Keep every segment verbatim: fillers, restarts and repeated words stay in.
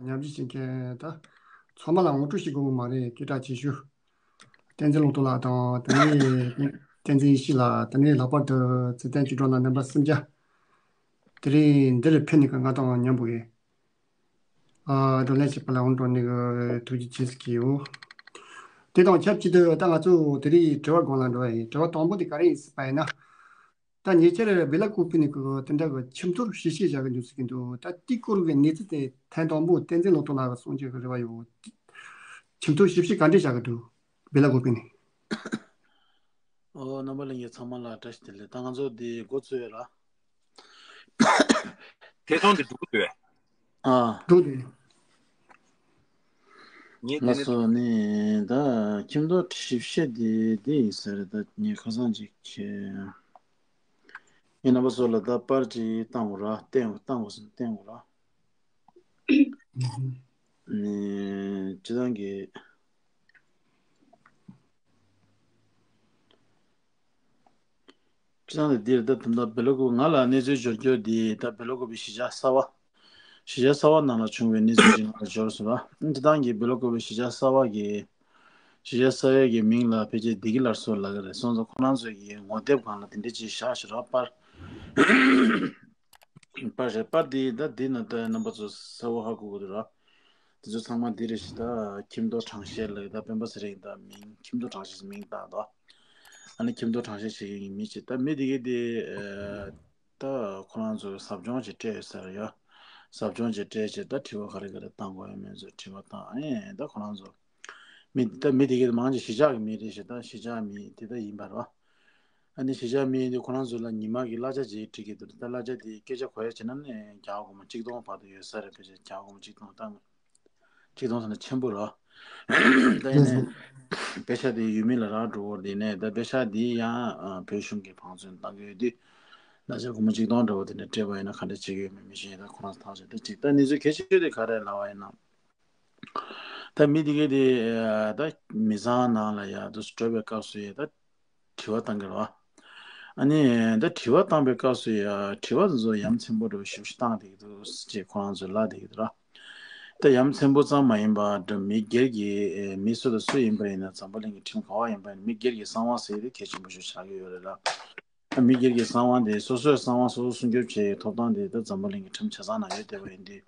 ཉམས་ཞིབ་བྱེད་མཁན་དང་། ཚང་མ་ལ་ངོ་སྤྲོད་ཞིག་དགོས་པ་མ་རེད། སྐད་གྲགས་ཆེ་ཤོས། བསྟན་འཛིན་ལོ་ཏོག་ལགས་དང་། དེ་ནས་བསྟན་འཛིན་ཡེ་ཤེས་ལགས། དེ་ནས་ལྷག་པར་དུ་ཚེ་བརྟན་སྐྱིད་གྲོགས་ལགས། རྣམ་པ་གསུམ་ཆ་དེ་རིང་འདིར་ཕེབས་ནས་ང་དང་མཉམ་པོ་ཡིན། ཨ། བགྲོ་གླེང་བྱེད་པ་ལ་ཡོང་འགྲོ་ནི་གི་ཐུགས་རྗེ་ཆེ་ཟེར་གྱི་ཡོད། དེ་དང་ཆབས་ཅིག་ཏུ་ད་ང་ཚོ་དེ་རིང་དྲི་བ་སྒང་ལ་འགྲོ་བ་ཡིན། དྲི་བ་དང་པོ་དེ་ག་རེ་ཡིན་ཟེར་བ་ཡིན་ན། ད་ཉེ་ཆར་སྦེ་ལ་ཀོ་པི་ནས་གི་དེ་འདྲ་གི་ཁྱིམ་ཐོག་ཞིབ་བཤེར་བྱ་གི་འདུག་ཟེར་གྱི་འདུག་ད་དེའི་སྐོར་གྱི་གནས་ཚུལ་དེ་ཐེངས་དང་པོ་བསྟན་འཛིན་ལོ་ཏོག་ལགས་ཀྱིས་གསུང་རྒྱུ་གི་རེ་བ་ཡོད། ཁྱིམ་ཐོག་ཞིབ་བཤེར་ག་འདྲས་བྱ་གི་འདུག་སྦེ་ལ་ཀོ་པི་ནས། ཨོ། རྣམ་པ་ལྷན་རྒྱས་ཚང་མ་ལ་བཀྲ་ཤིས་བདེ་ལེགས། ད་ང་ཚོ་འདི་འགོ་བཙུགས་ཡོད་ར། ཐད་གཏོང་འདི་འགྲོ་གི་འདུག་ཨ། འགྲོ་འདུག་ངས་ལགས་སོ། ནི་ད་ཁྱིམ་ཐོག་ཞིབ་བཤེར་འདི་འདི་ཡིན་ས་རེད། ད་ངས་ཁ་སང་ཅིག་ཁྱེད་ངས་རྣམ་པ་ཚོ་ལ་ད་པར་ཅིག་བཏང་དགོས་ར། བསྟན་དགོས་བསྟན་དགོས་སམ། བསྟན་དགོས་ར། ནི་སྤྱི་བཏང་གི་སྤྱི་བཏང་དེ་འདིར་ད་དུང་ད་སྦེ་ལ་ཀོ་ང་ལ་གནས་ཚུལ་འབྱོར་རྒྱུ་དེ་ད་སྦེ་ལ་ཀོ་པའི་གཞིས་ཆགས་གསར་བ། གཞིས་ཆགས་གསར་བ་ནང་ལ་བྱུང་བའི་གནས་ཚུལ་ཅིག་ང་ལ་འབྱོར་སོང་ར། སྤྱི་བཏང་གི་སྦེ་ལ་ཀོ་པའི་གཞིས་ཆགས་གསར་བ་གི་གཞིས་ཆགས་གསར་བའི་གི་མིང་ལ་ཕལ་ཆེར་བདེ་སྐྱིད་སླར་གསོ་ལབ་ཀྱི་རེད། སོང་ཙང་ཁོ་རང་ཚོའི་གི་ངོ་དེབ་སྒང་ལ་དེ་འདྲ་ཅིག་བཞག་ཤག་ར། པར་པར་རེད། པར་འདི་ད་འདི་ན་ད་རྣམ་པ་ཚོ་གསལ་པོ་ཧ་གོ་གི་འདུག་ར། དེ་ཚོ་ཚང་མ་འདི་རེད་ཤག་ད་ཁྱིམ་ཐོག་གྲངས་བཤེར་ལ་ད་སྤེན་པ་ཚེ་རིང་ད་མིང་ཁྱིམ་ཐོག་གྲངས་བཤེར་མིང་བཏགས་ད། ཨ་ནི་ཁྱིམ་ཐོག་གྲངས་བཤེར་བྱེད་མཁན་གྱི་མི་ཅིག་ད་མི་དེ་གས་དེ་ད་ཁོ་རང་ཚོ་ཟབ་སྦྱོང་ཅིག་སྤྲད་ཡོད་ས་རེད་ཡ། ཟབ་སྦྱོང་ཅིག་སྤྲད་བྱས་ད་དྲི་བ་ག་རེ་ག་རེ་བཏང་དགོས་ཡོད་མེད་ཚོ་དྲི་བ་བཏང་། ཨེ་ད་ཁོ་རང་ཚོ་མི་ད་མི་དེ་གས་མང་ཆེ་གཞིས་ཆགས་ཀྱི་མི་རེད་ཤག་ད་གཞིས་ཆགས་མི་དེ་ད་ཡིན་པ་རེད་བ། ཨ་ནི་གཞིས་ཆགས་མི་ཡིན་དུས་ཁོ་རང་ཚོ་ལ་ཉི་མ་གི་གླ་ཆ་ཅིག་སྤྲད་ཀྱི་འདུག་ད་གླ་ཆ་དེ་སྐད་ཆ་གོ་ཡ་བྱས་ན་ནི་རྒྱ་གར་སྒོར་མོ་གཅིག་སྟོང་བར་དུ་ཡོད་ས་རེད། ཕལ་ཆེར་རྒྱ་གར་སྒོར་མོ་གཅིག་སྟོང་བཏང་། གཅིག་སྟོང་ཟེར་ན་ཆེན་པོ་རེད། ད་ཡིན་ནའི་པེ་ཤག་དེ་ཡུལ་མི་ལ་རག་འགྲོ་གི་རེད། དེ་ནས་ད་པེ་ཤག་དེ་ཡང་བོད་གཞུང་གིས་ཕན་ཚུན་བཏང་གི་ཡོད་དུས་གླ་ཆ་སྒོར་མོ་གཅིག་སྟོང་འདྲ་བོ་དེ་འདྲ་སྤྲད་པ་ཡིན་ན་ག་འདྲ་བྱེད་ཀྱི་ཡོད་མེད་མི་ཤེས། ད་ཁོ་རང་ཚོ་ཐག་བཅད། ད་གཅིག་ད་གནས་ཚུལ་གལ་ཆེ་ཤོས་དེ་ག་རེ་ལབ་པ་ཡིན་ན། ད་མི་དེ་གས་དེ་ད་མི་ཚང་ནང་ལ་ཡ་དུ་འགྲོ་བའི་སྐབས་སུ་ཡ་ད་དྲི་བ་བཏང་གི་རེད་བ། ཨ་ནི་ད་དྲི་བ་བཏང་པའི་སྐབས་སུ་ཡ་དྲི་བ་དེ་ཚོ་ཡ་མཚན་པོ་འདྲ་བོ་ཞིབ་ཞིབ་བཏང་བསྡད་ཀྱི་འདུག་ཅེས་ཁོ་རང་ཚོས་ལབ་བསྡད་ཀྱི་འདུག་ར། ད་ཡ་མཚན་པོ་ཙམ་མ་ཡིན་པ་འདྲ་མི་སྒེར་གྱི་མི་སུ་དང་སུ་ཡིན་པ་ཡིན་ན་འཛམ་བུ་གླིང་གི་ཁྲིམས་ག་བ་ཡིན་པ་ཡིན་ན་མི་སྒེར་གྱི་གསང་བ་ཟེར་དེ་གལ་ཆེན་པོ་ཞིག་ཆགས་ཀྱི་ཡོད་རེད་ལ། མི་སྒེར་གྱི་གསང་བ་དེ་སོ་སོའི་གསང་བ་སོ་སོ་སྲུང་སྐྱོབ་བྱེད་ཡའི་ཐོབ་ཐང་དེ་ད་འཛམ་བུ་གླིང་གི་ཁྲིམས་ཆ་ཚང་ནང་ཡོད་བསྡད་པ་ཡིན་དུས།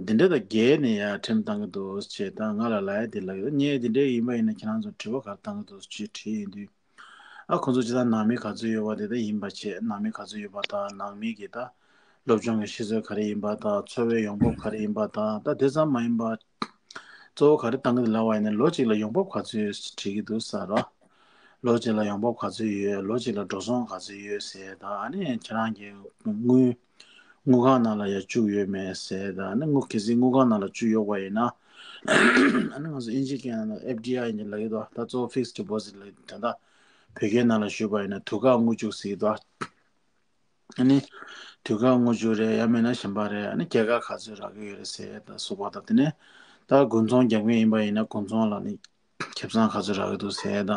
འདི་འདྲ་དང་འགལ་ནས་ཡ་ཁྲིམས་བཏང་གི་འདུག་ཅེས་ད་ང་ལ་ལབ་ཡ་དེ་ལབ་ཡོད། ངས་འདི་འདྲ་ཡིན་པ་ཡིན་ན་ཁྱེད་རང་ཚོ་དྲི་བ་ག་རེ་བཏང་གི་འདུག་ཅེས་དྲིས་ཡོང་དུས། ཨ་ཁོ་ཚོ་ཅི་ད་ནང་མི་ག་ཚོད་ཡོད་པ་དེ་ད་ཡིན་པ་བྱས། ནང་མི་ག་ཚོད་ཡོད་པ་དང་ནང་མི་གི་ད་སློབ་སྦྱོང་གི་ཤེས་ཚད་ག་རེ་ཡིན་པ་དང་འཚོ་བའི་ཡོང་འབབ་ག་རེ་ཡིན་པ་དང་ད་དེ་ཙམ་མ་ཡིན་པ། གཙོ་བོ་ག་རེ་བཏང་གི་འདུག་ལབ་པ་ཡིན་ན་ལོ་གཅིག་ལ་ཡོང་འབབ་ག་ཚོད་ཡོད་དྲིས་ཀྱི་འདུག་ཟེར་རོ། ལོ་གཅིག་ལ་ཡོང་འབབ་ག་ཚོད་ཡོད། ལོ་གཅིག་ལ་འགྲོ་སོང་ག་ཚོད་ཡོད་ཟེར་ད། ཨ་ནི་ཁྱེད་རང་གི་དངུལ་དངུལ་ཁང་ནང་ལ་ཡ་བཅུག་ཡོད་མེད་ཟེར་ད། ཨ་ནི་དངུལ་གལ་སྲིད་དངུལ་ཁང་ནང་ལ་བཅུག་ཡོད་པ་ཡིན་ན། ཨ་ནི་ང་ཚོ་ཨིན་ཇིའི་སྐད་ནང་ལ་ཨེཕ་ཌི་ཨའི་ཡིན་ལབ་ཀྱི་འདུག་ད་གཙོ་བོ་ཕིག་སི་ཌི་ཌི་པོ་ཟིཊ་ལབ་ད་ད་བོད་སྐད་ནང་ལ་ཞུས་པ་ཡིན་ན་དུས་བཀག་དངུལ་བཅུག་ཟེར་གྱི་འདུག་ཨ་ནི་དུས་བཀག་དངུལ་བཅུག་རེད། ཡང་མིན་ན་གཞན་པ་རེད། ཨ་ནི་སྐྱེད་ཀ་ག་ཚོད་རག་གི་ཡོད་རེད་ཟེར་ད་སོགས་པ་དང་། དེ་ནས་ད་དགུན་ཚོང་རྒྱག་མཁན་ཡིན་པ་ཡིན་ན་དགུན་ཚོང་ལ་ནི་ཁེ་བཟང་ག་ཚོད་རག་གི་འདུག་ཟེར་ད།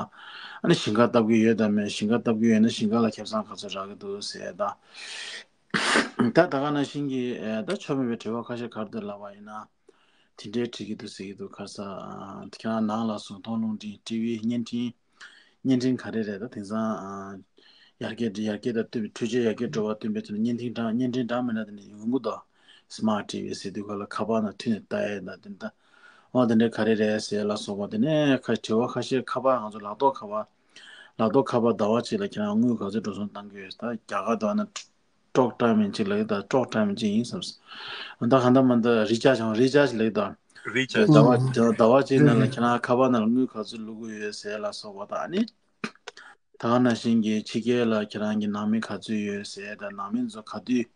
ཨ་ནི་ཞིང་ཁ་བཏབ་ཀྱི་ཡོད་དམ་མེད། ཞིང་ཁ་བཏབ་ཀྱི་ཡོད་ན་ཞིང་ཁ་ལ་ཁེ་བཟང་ག་ཚོད་རག་གི་འདུག་ཟེར་ད། ད་ད་ག་ནང་བཞིན་གྱི་ད་ཆོ་མེད་པའི་དྲི་བ་ཁ་ཤས་ག་རེ་འདུག་ལབ་པ་ཡིན་ན། དེ་འདྲའི་འགྲིག་གི་འདུག་ཟེར་གྱི་འདུག་ཁ་ས། ཁྱེད་རང་ནང་ལ་སོང་མཐོང་ལུང་འདྲེན་ཊི་ཝི་བརྙན་འཕྲིན་བརྙན་འཕྲིན་ག་རེ་རེད། ད་དེང་སང་ཡར་རྒྱས་ཡར་རྒྱས་དང་བསྟུན་པའི་འཕྲུལ་ཆས་ཡར་རྒྱས་འགྲོ་བ་བསྟུན་པའི་ཐོག་ནས་བརྙན་འཕྲིན་འདྲ་བརྙན་འཕྲིན་འདྲ་མིན་འདྲ་དེ་འདྲ་ཡོང་གི་འདུག་སི་མཱར་ཊི་ཝི་ཟེར་དུས་ག་ལ་ཁ་པར་ནང་མཐུད་ནས་ལྟ་ཡས་དང་དེ་འདྲ་འོ་དེ་འདྲ་ག་རེ་རེད་ཟེར་ལ་སོགས་པ། དེ་ནས་ཁ་དྲི་བ་ཁ་ཤས་ཁ་པར་ང་ཚོ་ལག་ཐོག་ཁ་པར་ལག་ཐོག་ཁ་པར་ཟླ་བ་གཅིག་ལ་ཁྱེད་རང་དངུལ་ག་ཚོད་འགྲོ་སོང་བཏང་གི་ཡོད། ད་རྒྱ་གར་དུ་ན་ཊོག་ཊའིམ་ཅིག་ལབ་ཀྱི་འདུག་ཊོག་ཊའིམ་ཅིག་ཡིན་བསམ། ད་གང་ལྟར་མ་ལྟར་རི་ཅར་ཇི་ཡང་རི་ཅར་ཇི་ལབ་ཀྱི་འདུག་རི་ཅར་ཇི། ཟླ་བ་ཟླ་བ་གཅིག་ནང་ལ་ཁྱེད་རང་ཁ་པར་ནང་ལ་དངུལ་ག་ཚོད་བླུག་གི་ཡོད་ཟེར་ལ་སོགས་པ་དང་། ཨ་ནི་ད་ག་ནང་བཞིན་གྱི་ཕྱི་རྒྱལ་ལ་ཁྱེད་རང་གི་ནང་མི་ག་ཚོད་ཡོད་ཟེར་དང་། ནང་མི་ཚོ་ག་དུས།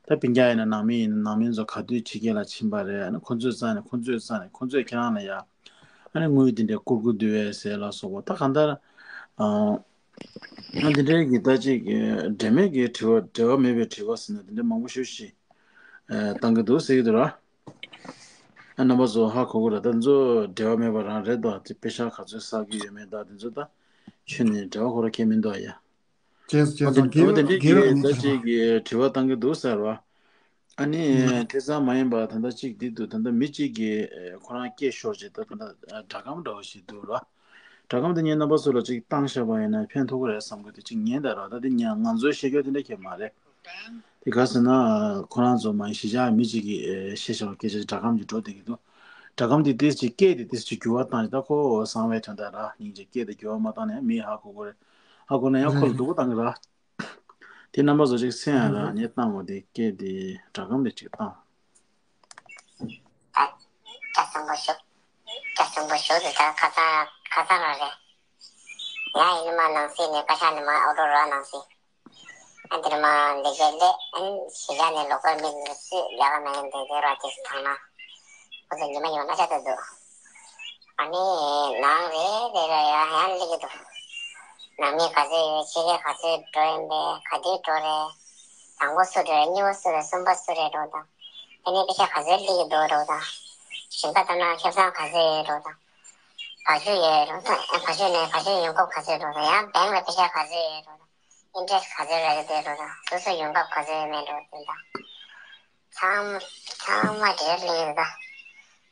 ད་སྤུན་ཀྱག་ཡིན་ན་ནང་མི་ཡིན་ན་ནང་མི་ཚོ་ག་དུས་ཕྱི་རྒྱལ་ལ་ཕྱིན་པ་རེད། ཨ་ནི་ཁོ་ཚོའི་རྩ་ནས་ཁོ་ཚོའི་རྩ་ནས་ཁོ་ཚོས་ཁྱེད་རང་ལ་ཡ་ཨ་ནི་དངུལ་འདི་འདྲའི་བསྐུར་གྱི་འདུག་གས་ཟེར་ལ་སོགས་པ། ད་གང་ལྟར་ཨ་ཨ་འདི་འདྲའི་གི་ད་ཅིག་འབྲེལ་མེད་ཀྱི་དྲི་བ། འབྲེལ་བ་མེད་པའི་དྲི་བ་ཟེར་ན་འདི་འདྲ་མང་པོ་ཞེ་པོ་ཅིག་ཨ་བཏང་གི་འདུག་ཟེར་གྱི་འདུག་ར། ཨ་རྣམ་པ་ཚོ་ཧ་གོ་གི་རེད། ད་ཚོ་འབྲེལ་བ་མེད་པ་རང་རེད་དོ། དེ་པེ་ཤག་ག་ཚོད་བསགས་ཀྱི་ཡོད་མེད་དང་དེ་ཚོ་ད་ཁྱོན་ནས་འབྲེལ་བ་ཁོ་རང་གང་ཡང་མི་འདུག་ཨ་ཡ། བྱས་སོ་བྱས་སོ། འོ་དེ་འདྲ་གི་ད་ཅིག་གི་དྲི་བ་བཏང་གི་འདུག་ཟེར་བ། ཨ་ནི་དེ་ཙམ་མ་ཡིན་པར་ད་ལྟ་གཅིག་འདི་འདུག་ད་ལྟ་མི་གཅིག་གིས་ཁོ་རང་སྐད་ཤོར་བྱས་ད་ད་ལྟ་སྒྲ་སྒམ་འདྲ་བོ་ཞིག་འདུག་ར། སྒྲ་སྒམ་དེ་ངས་རྣམ་པ་ཚོ་ལ་གཅིག་བཏང་བཞག་པ་ཡིན་ན་ཕན་ཐོགས་ཀྱི་རེད་བསམ་གི་འདུག་གཅིག་ཉན་ད་ར། ད་དེ་ཉན་ང་ཚོའི་བཤད་རྒྱུ་དེ་འདྲ་ཁྱད་མ་རེད། དེ་ག་ཟེར་ན་ཁོ་རང་ཚོ་མ་གཞིས་ཆགས་མི་གཅིག་གིས་བཤད་བཞག་པ་སྐད་ཆ་སྒྲ་སྒམ་གྱི་འགྲོ་བསྡད་ཀྱི་འདུག་སྒྲ་སྒམ་དེ་ཏིས་ཅིག་སྐད་དེ་ཏིས་ཅིག་འགྱུར་བ་བཏང་ཅིག་ད་ཁོ་གསང་བའི་དོན་དག་ར་སྙིང་རྗེ་སྐད་དེ་འགྱུར་བ་མ་བཏང་ན་ཡང་མིས་ཧ་གོ་གི་རེད། ཧ་གོ་ན་ཡང་ཁོ་ལ་སྡུག་པོ་བཏང་གི་ར། དེ་རྣམ་པ་ཚོ་ཅིག་གསན་ཡ་ར་ངས་བཏང་བ་དེ་སྐད་དེ་སྒྲ་སྒམ་དེ་ཅིག་བཏང་། ད་སྐྱ་སང་པོ་ཞོག་སྐྱ་སང་པོ་ཞོག་དེ་ད་ཁ་སང་ཁ་སང་ར་རེད། ཡ་ཡིན་ནི་མ་ནང་སྲིད་ནས་ཀ་ཤ་ནས་མ་ཨོ་ཏོ་ར་ནང་སྲིད། ཨ་འདིར་མ་འདི་གས་ལས་ཨན་ཞི་ལ་ནས་ལོག་པར་མི་འདི་སུ་ལས་ཀ་མ་ཡིན་དེ་དེ་ར་དེ་སུ་ཐང་ན། ཁོ་ཚོ་ཉི་མ་ཉི་མ་ན་ཆ་དུ་འདུག་ཨ་ནི་ནང་རེ་རེ་ར་ཡ་ཡང་ལི་གི་འདུག་ནང་མི་ག་ཚོད་ཡོད་ཕྱི་རེ་ག་ཚོད་འགྲོ་ཡིན་པས་ག་དུས་འགྲོ་རེད། དང་པོ་སུ་འགྲོ་རེད། གཉིས་པ་སུ་རེད། གསུམ་པ་སུ་རེད་འགྲོ་དང་། དེ་ནས་པེ་ཤ་ག་ཚོད་ལི་གི་འདུག་འགྲོ་དང་། ཞིང་ཁ་ལྟ་ན་ཁེ་བཟང་ག་ཚོད་ཡོད་འགྲོ་དང་། བ་ཕྱུགས་ཡོད་རུང་ད་ཨ་བ་ཕྱུགས་ནས་བ་ཕྱུགས་ཡོང་འབབ་ག་ཚོད་འགྲོ་ད་ཡང་བེང་ལ་པེ་ཤ་ག་ཚོད་ཡོད་འགྲོ་ད་ཨིན་ཊེ་རེ་སི་ག་ཚོད་རག་གི་འདུག་འགྲོ་ད་སོ་སོ་ཡོང་འབབ་ག་ཚོད་ཡོད་མེད་འགྲོ་དེ་ད་ཚང་མ་ཚང་མ་དེར་ལེན་ད་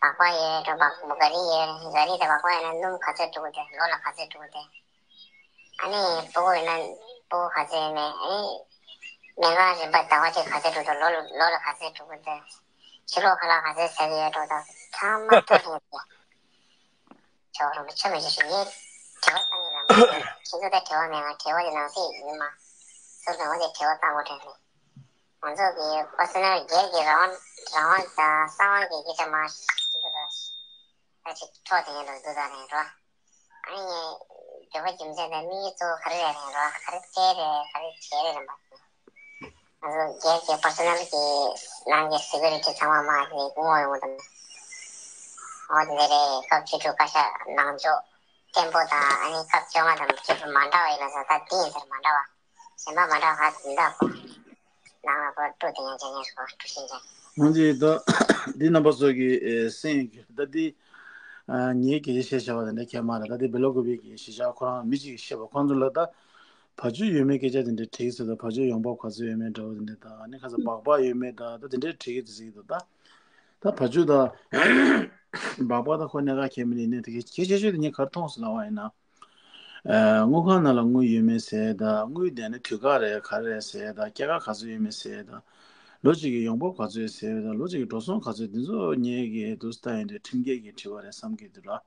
སྦག་སྦག་ཡོད་འགྲོ་སྦག་སྦག་ག་རི་ཡོད་ག་རི་ད་སྦག་སྦག་ཡོད་ན་སྣུམ་ག་ཚོད་འགྲོ་གི་འདུག་ལོ་ལ་ག་ཚོད་འགྲོ་གི་འདུག་ཨ་ནི་སྤུ་གུ་ཡོད་ན་སྤུ་གུ་ག་ཚོད་ཡོད་མེད་ཨ་ནི་སྨན་ཁང་རིན་པ་ཟླ་བ་གཅིག་ག་ཚོད་འགྲོ་འགྲོ་ལོ་ལོ་ལ་ག་ཚོད་འགྲོ་གི་འདུག་ཕྱི་ལོགས་ཁ་ལག་ག་ཚོད་ཟ་གི་ཡོད་འགྲོ་ད་ཚང་མ་ཐོ་ལེན་ད། ཇོ་རོང་པ་ཆོ་མི་ཆོ་ཞིག་ངས་དྲི་བ་བཏང་གི་ལ་མ་ཁྱེད་ཚོ་ད་དྲི་བ་མེད་ང་དྲི་བ་དེ་ནང་གསེས་ཡིན་མ་སོ་ནང་བ་དེ་དྲི་བ་བཏང་དགོས་དྲན་ནས་ང་ཚོ་གི་པར་སོ་ནལ་སྒེར་གྱི་རང་དབང་རང་དབང་དང་གསང་བ་གི་སྐད་ཆ་མ་ཞིག་འདུག་ད་ད་ཅིག་འཕྲོག་དེ་ཡིན་འགྲོ་འདུག་ད་རེད་རོ། ཨ་ནི་ངས་འདོད་པ་རྒྱུ་མཚན་དང་དམིགས་ཡུལ་གཙོ་བོ་ག་རེ་རེད་རེད་རོ་ག་རེ་བཙལ་རེད་ག་རེ་བྱས་རེད་རེད་མ། ང་ཚོ་སྒེར་གྱི་པར་སོ་ནལ་གྱི་ནང་གི་སི་ཀུ་རི་ཊི་ཚང་མ་མ་དེ་སྐུ་ངོ་ཡོང་དང་། འོ་དེ་རེད་སྐབས་བཅུ་དྲུག་བཀའ་ཤག་ནང་ཆོས་བརྟན་པོ་དང་ཨ་ནི་སྐབས་བཅོ་ལྔ་དང་བཅུ་དྲུག་མ་འདྲ་བ་ཡིན་ལ་ས་ད་དེ་ཡིན་ཟེར་མ་འདྲ་བ་གཞན་པ་མ་འདྲ་བ་ཧ་ཙི་འདའ་ཁོ་ནང་ལ་ཁོ་ཀྲུ་དེ་ཡང་ཅན་ཡང་ཁོ་ཀྲུ་ཤིན་ཅན། ང་ཚོས་ད་འདི་རྣམ་པ་ཚོ་གི་ཨེ་གསན་ཡོད་ཀྱི་ད་འདི་ཨ་ངའི་སྐད་ཆ་བཤད་བྱ་བ་དེ་འདྲ་ཁྱད་མ་རེད། ད་འདི་བེ་ལོ་ཀོ་བི་གི་གཞིས་ཆགས་ཁོ་རང་མི་གཅིག་གིས་བཤད་པ་ཁོང་ཚོ་ལ་ད། བ་ཕྱུགས་ཡོད་མེད་སྐད་ཆ་དེ་འདྲ་དྲིས་ཟེར་དང་བ་ཕྱུགས་ཡོང་འབབ་ག་ཚོད་ཡོད་མེད་འདྲ་བོ་དེ་འདྲ་དང་ཨ་ནི་ཁ་ཚ་སྦག་སྦག་ཡོད་མེད་འདྲ་ད་དེ་འདྲ་དྲིས་ཀྱི་ཟེར་གྱི་འདུག་ད་ད་བ་ཕྱུགས་དང་སྦག་སྦག་ད་ཁོ་གནད་འགག་ཁྱད་མི་ལེན་ནས་དེ་གལ་ཆེ་ཤོས་དེ་ངས་ག་རེ་མཐོང་སོང་ལབ་པ་ཡིན་ན། ཨ་དངུལ་ཁང་ནང་ལ་དངུལ་ཡོད་མེད་ཟེར་དང་དངུལ་དེ་ནི་དུས་བཀག་རེད་ག་རེ་རེད་ཟེར་དང་སྐྱེད་ཀ་ག་ཚོད་ཡོད་མེད་ཟེར་དང་ལོ་གཅིག་གི་ཡོང་འབབ་ག་ཚོད་ཟེར་དང་ལོ་གཅིག་གི་འགྲོ་སོང་ག་ཚོད་དེ་ཚོ་ངས་ཀྱི་དུས་ལྟ་ཡིན་དུས་ཁྲིམས་འགལ་གྱི་དྲི་བ་རེད་བསམ་གྱི་འདུག་ལ།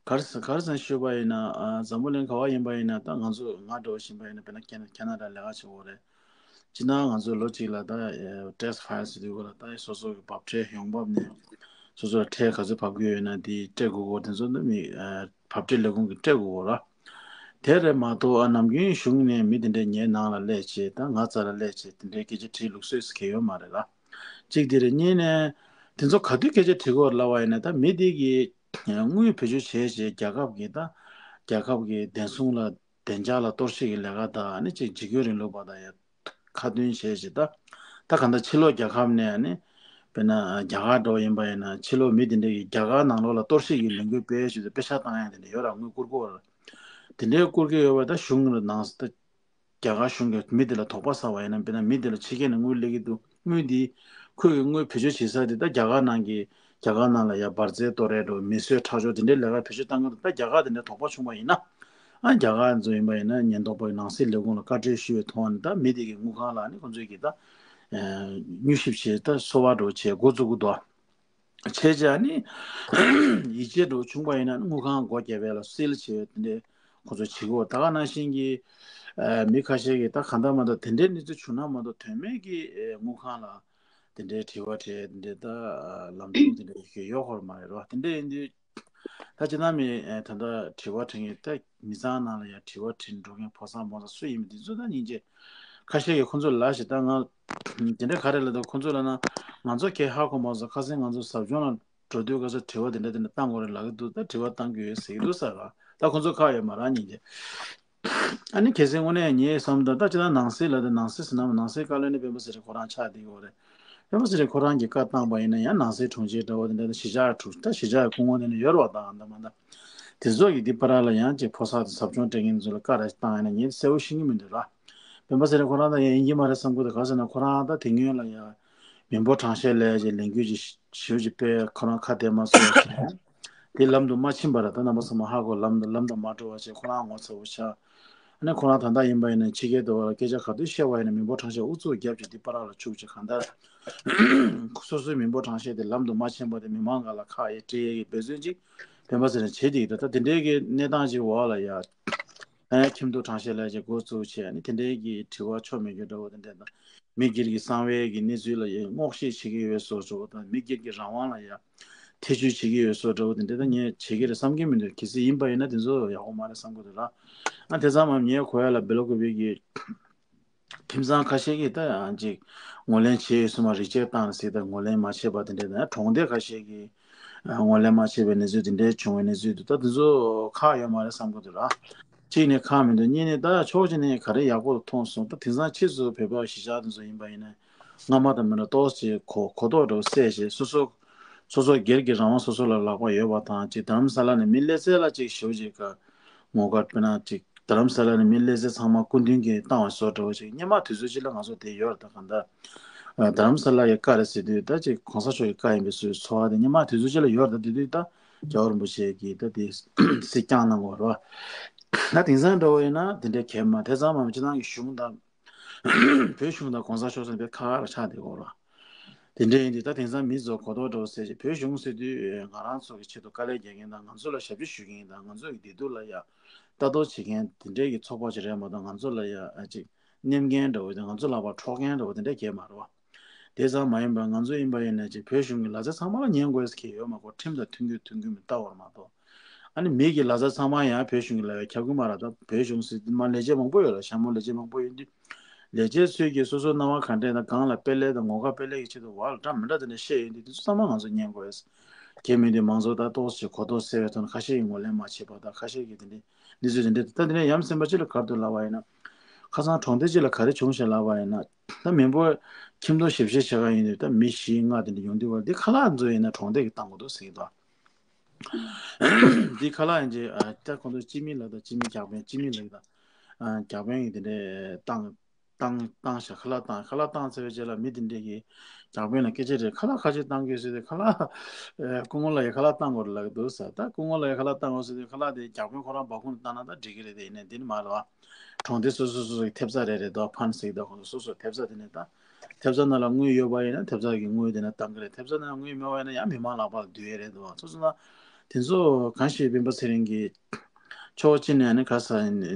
ག་རེ་ཟེར་ག་རེ་ཟེར་ཞུས་པ་ཡིན་ན་ཨ་འཛམ་བུ་གླིང་ག་བ་ཡིན་པ་ཡིན་ན་ད་ང་ཚོ་ང་འདྲ་བོ་ཞིག་ཡིན་པ་ཡིན་ན་དཔེར་ན་ཁེ་ན་ཁེ་ན་ཌ་ལས་ཀ་བྱེད་དགོས་རེད། སྤྱིར་ན་ང་ཚོ་ལོ་གཅིག་ལ་ད་ཊེག་སི་ཕའིལ་ཟེར་དུས་སྐོར་ལ་ད་སོ་སོ་གི་འབབ་ཁྲལ་ཡོང་འབབ་ནས་སོ་སོ་ལ་ཁྲལ་ག་ཚོད་བབས་ཀྱི་ཡོད་ན་དེ་སྤྲད་དགོས་སྐོར་དེ་ཚོ་ནི་མི་འབབ་ཁྲལ་ལས་ཁུངས་ཀྱིས་སྤྲད་དགོས་སྐོར་ར། དེ་རེད་མ་གཏོགས་ཨ་ནམ་རྒྱུན་གཞུང་ནས་མི་དེ་འདྲས་ངའི་ནང་ལ་སླེབས་བྱས་ད་ང་རྩ་ལ་སླེབས་བྱས་དེ་འདྲའི་སྐད་ཆ་དྲིས་ལུགས་སྲོལ་ཟེར་གྱི་ཡོད་མ་རེད་ལ། གཅིག་དེ་རེད། གཉིས་ནས་དེ་ཚོ་ག་དུས་སྐད་ཆ་དྲི་དགོས་ལབ་པ་ཡིན་ན་ད་མི་དེ་གིས་དངུལ་བེད་སྤྱོད་བྱས་བྱས་རྒྱལ་ཁབ་ཀྱི་ད་རྒྱལ་ཁབ་ཀྱི་བདེ་སྲུང་ལ་བདེ་འཇགས་ལ་གཏོར་བཤིག་གི་ལས་ཀ་དང་ཨ་ནི་གཅིག་འཇིགས་སྐུལ་རིང་ལུགས་པ་དང་ཡ་ཁ་མཐུན་བྱས་བྱས་ད་ད་ག་ད་ཕྱི་ལོགས་རྒྱལ་ཁབ་ནས་ཨ་ནི་དཔེར་ན་རྒྱ་གར་འགྲོ་ཡིན་པ་ཡིན་ན་ཕྱི་ལོགས་མི་དེ་འདྲས་ཀྱིས་རྒྱ་གར་ནང་ལོགས་ལ་གཏོར་བཤིག་གི་ལས་འགུལ་སྤེལ་བྱས་ཏེ་པེ་ཤག་བཏང་ཡ་དེ་འདྲས་ཡོད་ར་དངུལ་བསྐུར་གི་ཡོད་ར། དེ་འདྲའི་བསྐུར་གི་ཡོད་པ་ད་གཞུང་ལ་ནང་ད། རྒྱ་གར་གཞུང་གིས་མི་དེ་ལ་དོགས་པ་ཟ་བ་ཡིན་ན་དཔེར་ན་མི་དེ་ལ་ཕྱི་རྒྱལ་ནས་དངུལ་སླེབས་ཀྱི་འདུག་དངུལ་འདི་ཁོས་ཀྱི་དངུལ་བེད་སྤྱོད་བྱེད་ས་དེ་ད་རྒྱ་གར་ནང་གི་རྒྱ་གར་ནང་ལ་ཡ་འབར་རྫས་གཏོར་ཡས་འགྲོ་མི་གསོད་ཁྲག་སྦྱོར་དེ་འདྲའི་ལས་ཀ་བེད་སྤྱོད་བཏང་གི་འདུག་ད་རྒྱ་གར་དེ་འདྲ་དོགས་པ་བྱུང་བ་ཡིན་ན་ཨ་རྒྱ་གར་ཚོ་ཡིན་པ་ཡིན་ན་ཉེན་རྟོག་པའི་ནང་སྲིད་ལས་ཁུངས་ལ་བཀའ་འཁྲོལ་ཞུས་པའི་ཐོག་ནས་ད་མི་དེ་གི་དངུལ་ཁང་ལ་ནི་ཁོང་ཚོས་ཀྱི་ད་མྱུལ་ཞིབ་བྱས་ད་སོ་བ་འགྲོ་བྱས་འགོ་བཙུགས་ཀྱི་འདུག་བྱས་རྗེས་ནི་ཡིད་ཆེས་འགྲོ་བྱུང་བ་ཡིན་ན་དངུལ་ཁང་སྒོ་བརྒྱབ་པའི་ལ་སིལ་བྱས་དེ་འདྲའི་ཁོ་ཚོ་བྱེད་དགོས། ད་ག་ནང་བཞིན་གྱི་མི་ཁ་ཤས་ཀྱིས་ད་གང་ལྟར་མ་གཏོགས་དེ་འདྲའི་གནས་ཚུལ་བྱུང་ན་མ་གཏོགས་དོན་མེད་ཀྱི་དངུལ་ཁང་ལ་དེ་འདྲའི་དྲི་བ་དྲིས་དེ་འདྲའི་ད་ལམ་སྟོན་དེ་འདྲ་ཡོད་ཡོད་ཁོར་མ་རེད་རོ། དེ་འདྲ་ཡིན་དུས་ད་སྤྱིར་བཏང་མི་ད་ལྟ་དྲི་བ་དྲི་མཁན་ད། མི་ཚང་ནང་ལ་ཡང་དྲི་བ་དྲིས་འགྲོ་མཁན་ཕོ་གསར་མོ་གསར་སུ་ཡིན་མིན་དེ་ཚོ་ད་སྙིང་རྗེ། ཁ་ཤས་ཀྱིས་ཁོ་ཚོ་ལ་ཞེ་ད་ང་དེ་འདྲ་ག་རེ་ལ་ད་ཁོ་ཚོ་ལ་ན་ང་ཚོ་གས་ཧ་གོ་མ་སོང་། ཁ་སང་ང་ཚོ་ཟབ་སྦྱོང་ལ་འགྲོ་དུས་ག་ཚོད་དྲི་བ་དེ་འདྲ་དེ་འདྲ་བཏང་དགོས་རེད་ལབ་ཀྱི་འདུག་ད་དྲི་བ་བཏང་རྒྱུ་ཡོད་ཟེར་གྱི་འདུག་ས་ར་ད་ཁོ་ཚོ་ཁག་ཡོད་མ་ར་སྙིང་རྗེ། ཨ་ནི་གལ་སྲིད་དངོས་གནས་ངའི་བསམ་ད་ད་ཅི་ད་ནང་སྲིད་ལ་ད་ནང་སྲིད་ཟེར་ན་ནང་སྲིད་བཀའ་བློན་ནི་སྤེན་པ་ཚེ་རིང་ཁོ་རང་ཆགས་བསྡད་ཡོད་རེད། སྤེན་པ་ཚེ་རིང་ཁོ་རང་གིས་བཀའ་བཏང་པ་ཡིན་ན་ཡང་ནང་སྲིད་དྲུང་ཆེ་འདྲ་བོ་དེ་འདྲ་ད་གཞིས་ཆགས་དྲུང་ད་གཞིས་ཆགས་སྐུ་ངོ་དེ་འདྲ་ཡོད་རེད་བ། ད་ཨ་ད་མ་ད་དེ་ཚོ་གིས་འདི་བར་ལ་ཡང་ཅིག་ཕོ་གསར་དང་ཟབ་སྦྱོང་སྤྲད་མཁན་ཚོ་ལ་བཀའ་ར་བཏང་ཡིན་ན་ངས་གསལ་བོ་ཤེས་ཀྱི་མི་འདུག་ར། སྤེན་པ་ཚེ་རིང་ཁོ་རང་ད་ཡང་ཡིན་གྱི་མ་རེད་བསམ་གྱི་འདུག་ག་ཟེར་ན་ཁོ་རང་ད་དེ་སྔོན་ལ་ཡང་ མི་འབོར་གྲངས་བཤེར་ལས་ཀྱི་ལས་འགུལ་གྱི་ཞིབ་ཀྱི་དཔེ་ཁོ་རང་ཁ་གཏད་མ་སོང་བ་བྱས། དེ་ལམ་དུ་མ་ཕྱིན་པར་ད་རྣམ་པ་ཚང་མ་ཧ་གོ་ལམ་དུ་ལམ་དུ་མ་འགྲོ་བ་བྱས་ཁོ་རང་ངོ་ཚ་བོ་ཆགས། ཨ་ནི་ཁོ་རང་ད་ལྟ་ཡིན་པ་ཡིན་ན་ཕྱི་རྒྱལ་དུ་བ་ལ་སྐད་ཆ་ག་དུས་བཤད་པ་ཡིན་ན་མི་འབོར་གྲངས་བཤེར་ཨུ་ཚུགས་རྒྱབ་ཀྱི་འདི་པ་རག་ལ་འཆུག་ཅིག་གང་ལྟར། སོ་སོའི་མི་འབོར་གྲངས་བཤེར་དེ་ལམ་དུ་མ་ཕྱིན་པ་དེ་མི་མང་སྒང་ལ་ཁག་ཡེ་སྤྲད་ཡས་ཀྱི་འབད་བརྩོན་ཅིག་སྤེན་པ་ཚེ་རིང་བྱེད་དེ་ཡོད། ད་དེ་འདྲའི་གི་གནས་སྟངས་ཅིག་འོག་ལ་ཡ། ཨ་ཁྱིམ་སྡོད་གྲངས་བཤེར་ལས་ཀྱི་འགོ་བཙུགས་བྱས་ཨ་ནི་དེ་འདྲའི་གི་དྲི་བ་ཆོ་མེད་རྒྱུ་འདྲ་བོ་དེ་འདྲ་དང་། མི་སྒེར་གྱི་གསང་བའི་གི་གནས་ཚུལ་ལ་ཡ་སྔོག་བཤེར་བྱེད་ཀྱི་ཡོད་བཟོ་འདྲ་བོ་དང་མི་སྒེར་གྱི་རང་དབང་ལ་ཡ་ཐེ་བྱུས་བྱེད་ཀྱི་ཡོད་བཟོ་འདྲ་བོ་དེ་འདྲ་ད་ངས་བྱེད་ཀྱི་རེད་བསམ་གྱི་མི་འདུག་གལ་སྲིད་ཡིན་པ་ཡིན་ན་དེ་ཚོ་ཡག་པོ་མ་རེད་བསམ་གྱི་འདུག་ར། ཨ་དེ་ཚང་མ་ངས་གོ་ཡ་ལ་བེ་ལོ་ཀོ་བི་གི་ཁྱིམ་ཚང་ཁ་ཤས་ཀྱིས་ད་ཡང་ཅིག་ངོས་ལེན་བྱས་ཡོད་སོང་བ་རི་ཇེག་བཏང་ཟིག་ད་ངོས་ལེན་མ་བྱས་པ་དེ་འདྲ་དང་གྲོང་སྡེ་ཁ་ཤས་ཀྱིས་ངོས་ལེན་མ་བྱས་པའི་གནས་ཚུལ་དེ་འདྲའི་བྱུང་བའི་གནས་ཚུལ་འདུག་ད་དེ་ཚོ་ཁག་ཡོད་མ་རེད་བསམ་གྱི་འདུག་ར། གཅིག་ནས་ཁག་མི་འདུག་གཉིས་ནས་ད་ཕྱོགས་གཅིག་ནས་ག་རེ་ཡག་པོ་མཐོང་སོང་ད་དེང་སང་ཕྱིས་སུ་བོད་པ་གཞིས་ཆགས་དེ་ཚོ་ཡིན་པ་ཡིན་ན་སྔ་མ་དང་མི་འདྲ་ཏོག་ཙམ་གོ་གོ་རྟོགས་འདྲ་བོ་སད་བྱས་སོ་སོ་སོ་སོ་སྒེར་གྱི་རང་དབང་སོ་སོ་ལ་ལག་པ་ཡོད་པ་དང་ཅིག་རྡ་རམ་ས་ལ་ནས་མི་སླེབས་ཚད་ལ་ཅིག་ཞེ་པོ་ཅིག་ག་ངོ་དགའ་དཔེར་ན་ཅིག་རྡ་རམ་ས་ལ་ནས་མི་སླེབས་ཚད་ཚང་མ་སྐུ་མདུན་གྱིས་བཏང་བ་བཟོ་འདྲ་བོ་ཅིག་སྔོན་མ་དུས་ཚོད་ཅིག་ལ་ང་ཚོ་དེ་ཡོད་རེད་ད་གང་ལྟར། རྡ་རམ་ས་ལ་ཡི་བཀའ་རེད་ཟེར་དུས་ད་ཅིག་གོང་ས་མཆོག་གི་བཀའ་ཡིན་པའི་སོའི་ཚོར་བ་དེ་སྔོན་མ་དུས་ཚོད་ཅིག་ལ་ཡོད་རེད་ད་དེ་དུས་ད་རྒྱལ་བ་རིན་པོ་ཆེ་གིས་ད་དེ་སྲིད་བསྐྱངས་གནང་དགོས་རེད་བ། ད་དེང་སང་འདྲ་བོ་ཡིན་ན་དེ་འདྲའི་གལ་མ་དེ་ཚང་མ་སྤྱི་བཏང་གི་གཞུང་དང་། བོད་གཞུང་དང་གོང་ས་མཆོག་ཟེར་བའི་ཁ་ཁ་ར་ཆགས་བསྡད་ཡོད་རེད། དེ་འདྲ་ཡིན་དུས་ད་དེང་སང་མི་ཚོ་གོ་རྟོགས་འདྲ་བོ་ཟེར་ཅིག་བོད་གཞུང་ཟེར་དུས་ང་རང་ཚོ་གི་ཆེད་དུ་དཀའ་ལས་རྒྱག་མཁན་དང་ང་ཚོ་ལ་ཞབས་ཕྱི་ཞུ་མཁན་དང་ང་ཚོ་གི་བདེ་སྡུག་ལ་ཡ་ལྟ་རྟོག་བྱེད་མཁན་དེ་འདྲའི་གི་ཚོགས་པ་ཅིག་རེད་མ་གཏོགས་ང་ཚོ་ལ་ཡ་ཅིག་མནན་མཁན་འདྲ་བོ་དང་ང་ཚོ་ལག་པར་འཕྲོག་མཁན་འདྲ་བོ་དེ་འདྲ་གང་ཡང་མ་རེད་བ། དེ་ཙམ་མ་ཡིན་པར་ང་ཚོ་ཡིན་པ་ཡིན་ན་ཅིག་བོད་གཞུང་གི་ལག་རྩལ་ཚང་མ་ལ་ཉན་དགོས་ཟེར་མཁན་ཡོད་མ་གོ་ཁྲིམས་དང་མཐུན་དགོས་མཐུན་དགོས་མི་ལྟ་བར་མ་གཏོགས། ཨ་ནི་མི་གི་ལག་རྩལ་ཚང་མ་ཡང་བོད་གཞུང་གི་ལག་པས་ཁྱབ་ཀྱི་མ་རེད་ད་བོད་གཞུང་ཟེར་དུས་མ་ལས་བྱེད་མང་པོ་ཡོད་རེད་ཞྭ་མོ་ལས་བྱེད་མང་པོ་ཡོད་དུས། ལས་བྱེད་ཚོས་ཀྱིས་སོ་སོའི་སྣང་བ་ག་འདྲས་དང་གང་ལ་དཔེ་ལེགས་དང་ངོ་དགའ་དཔེ་ལེགས་ཀྱི་ཆེད་དུ་བ་ལ་འདྲ་མི་འདྲ་དེ་འདྲ་བཤད་ཡོད་དུས་དེ་ཚོ་ཚང་མ་ང་ཚོ་ཉན་དགོས། གལ་མིན་དུས་མང་ཚོགས་ད་ཏོག་ཙམ་གོ་རྟོགས་སད་པའི་ཐོག་ནས་ཁ་ཤས་ཀྱིས་ངོས་ལེན་མ་བྱས་པ་དང་ཁ་ཤས་ཀྱིས་དེ་འདྲའི་གནས་ཚུལ་དེ་འདྲ་ད་དེ་ནས་ཡ་མཚན་པ་ཅིག་ལ་ག་རེ་འདུག་ལབ་པ་ཡིན་ན། ཁ་སང་གྲོང་སྡེ་ཅིག་ལ་ག་རེ་བྱུང་ཤག་ལབ་པ་ཡིན་ན། ད་མི་འབོར་ཁྱིམ་སྡོད་ཞིབ་བཤེར་བྱེད་ག་ཡིན་དུས་ད་མི་བཞི་ལྔ་དེ་འདྲ་ཡོང་དུས་བར་འདི་ཁ་ལག་ཚོ་ཡིན་ན་གྲོང་སྡེ་གིས་བཏང་དགོས་འདུག་ཟེར་གྱི་འདུག་འདི་ཁ་ལག་ཡིན་གྱི་ཨ་ད་ཁོང་ཚོ་སྤྱི་མི་ལ་དང་སྤྱི་མི་བརྒྱ་དཔོན་སྤྱི་མི་ལ་དང་ཨ་བརྒྱ་དཔོན་གྱིས་དེ་འདྲས་བཏང་བཏང་ཤག་ཁ་ལག་བཏང་ཁ་ལག་བཏང་ཚར་བའི་རྗེས་ལ་མི་དེ་འདྲས་ཀྱིས་བརྒྱ་དཔོན་ལ་སྐད་ཆ་དྲིས་ཁ་ལག་ག་ཚོད་བཏང་གི་ཡོད་ཟེར་དུས་ཁ་ལག་ཨ་སྐུ་ངོ་ལགས་ཀྱིས་ཁ་ལག་བཏང་དགོས་རེད་ལབ་ཀྱི་འདུག་ཟེར། ད་སྐུ་ངོ་ལགས་ཀྱིས་ཁ་ལག་བཏང་དགོས་ཟེར་དུས་ཁ་ལག་དེ་བརྒྱ་དཔོན་ཁོ་རང་འབག་ཁུངས་ལ་བཏང་ན་ད་འགྲིག་གི་རེད་དེ་ཡིན་ནའི་འདི་ནི་མ་རེད་བ། གྲོང་སྡེ་སོ་སོ་སོ་སོ་གི་ཐེབས་རྩ་རེ་རེ་འདུག་ཕན་ཟེར་གྱི་འདུག་ཁོང་ཚོ་སོ་སོའི་ཐེབས་རྩ་དེ་ནས་ད། ཐེབས་རྩ་ནང་ལ་དངུལ་ཡོད་པ་ཡིན་ན་ཐེབས་རྩ་གི་དངུལ་དེ་ནས་བཏང་གི་རེད། ཐེབས་རྩ་ནང་ལ་དངུལ་མེད་པ་ཡིན་ན་ཡང་མི་མང་ལག་པར་བསྡུ་ཡས་རེད་འདུག་སོ་སོ་ན། དེ་ཚོ་གང་ཞིག་སྤེན་པ་ཚེ་རིང་གིས་ཕྱོགས་གཅིག་ནས་ནི་ཁ་ས་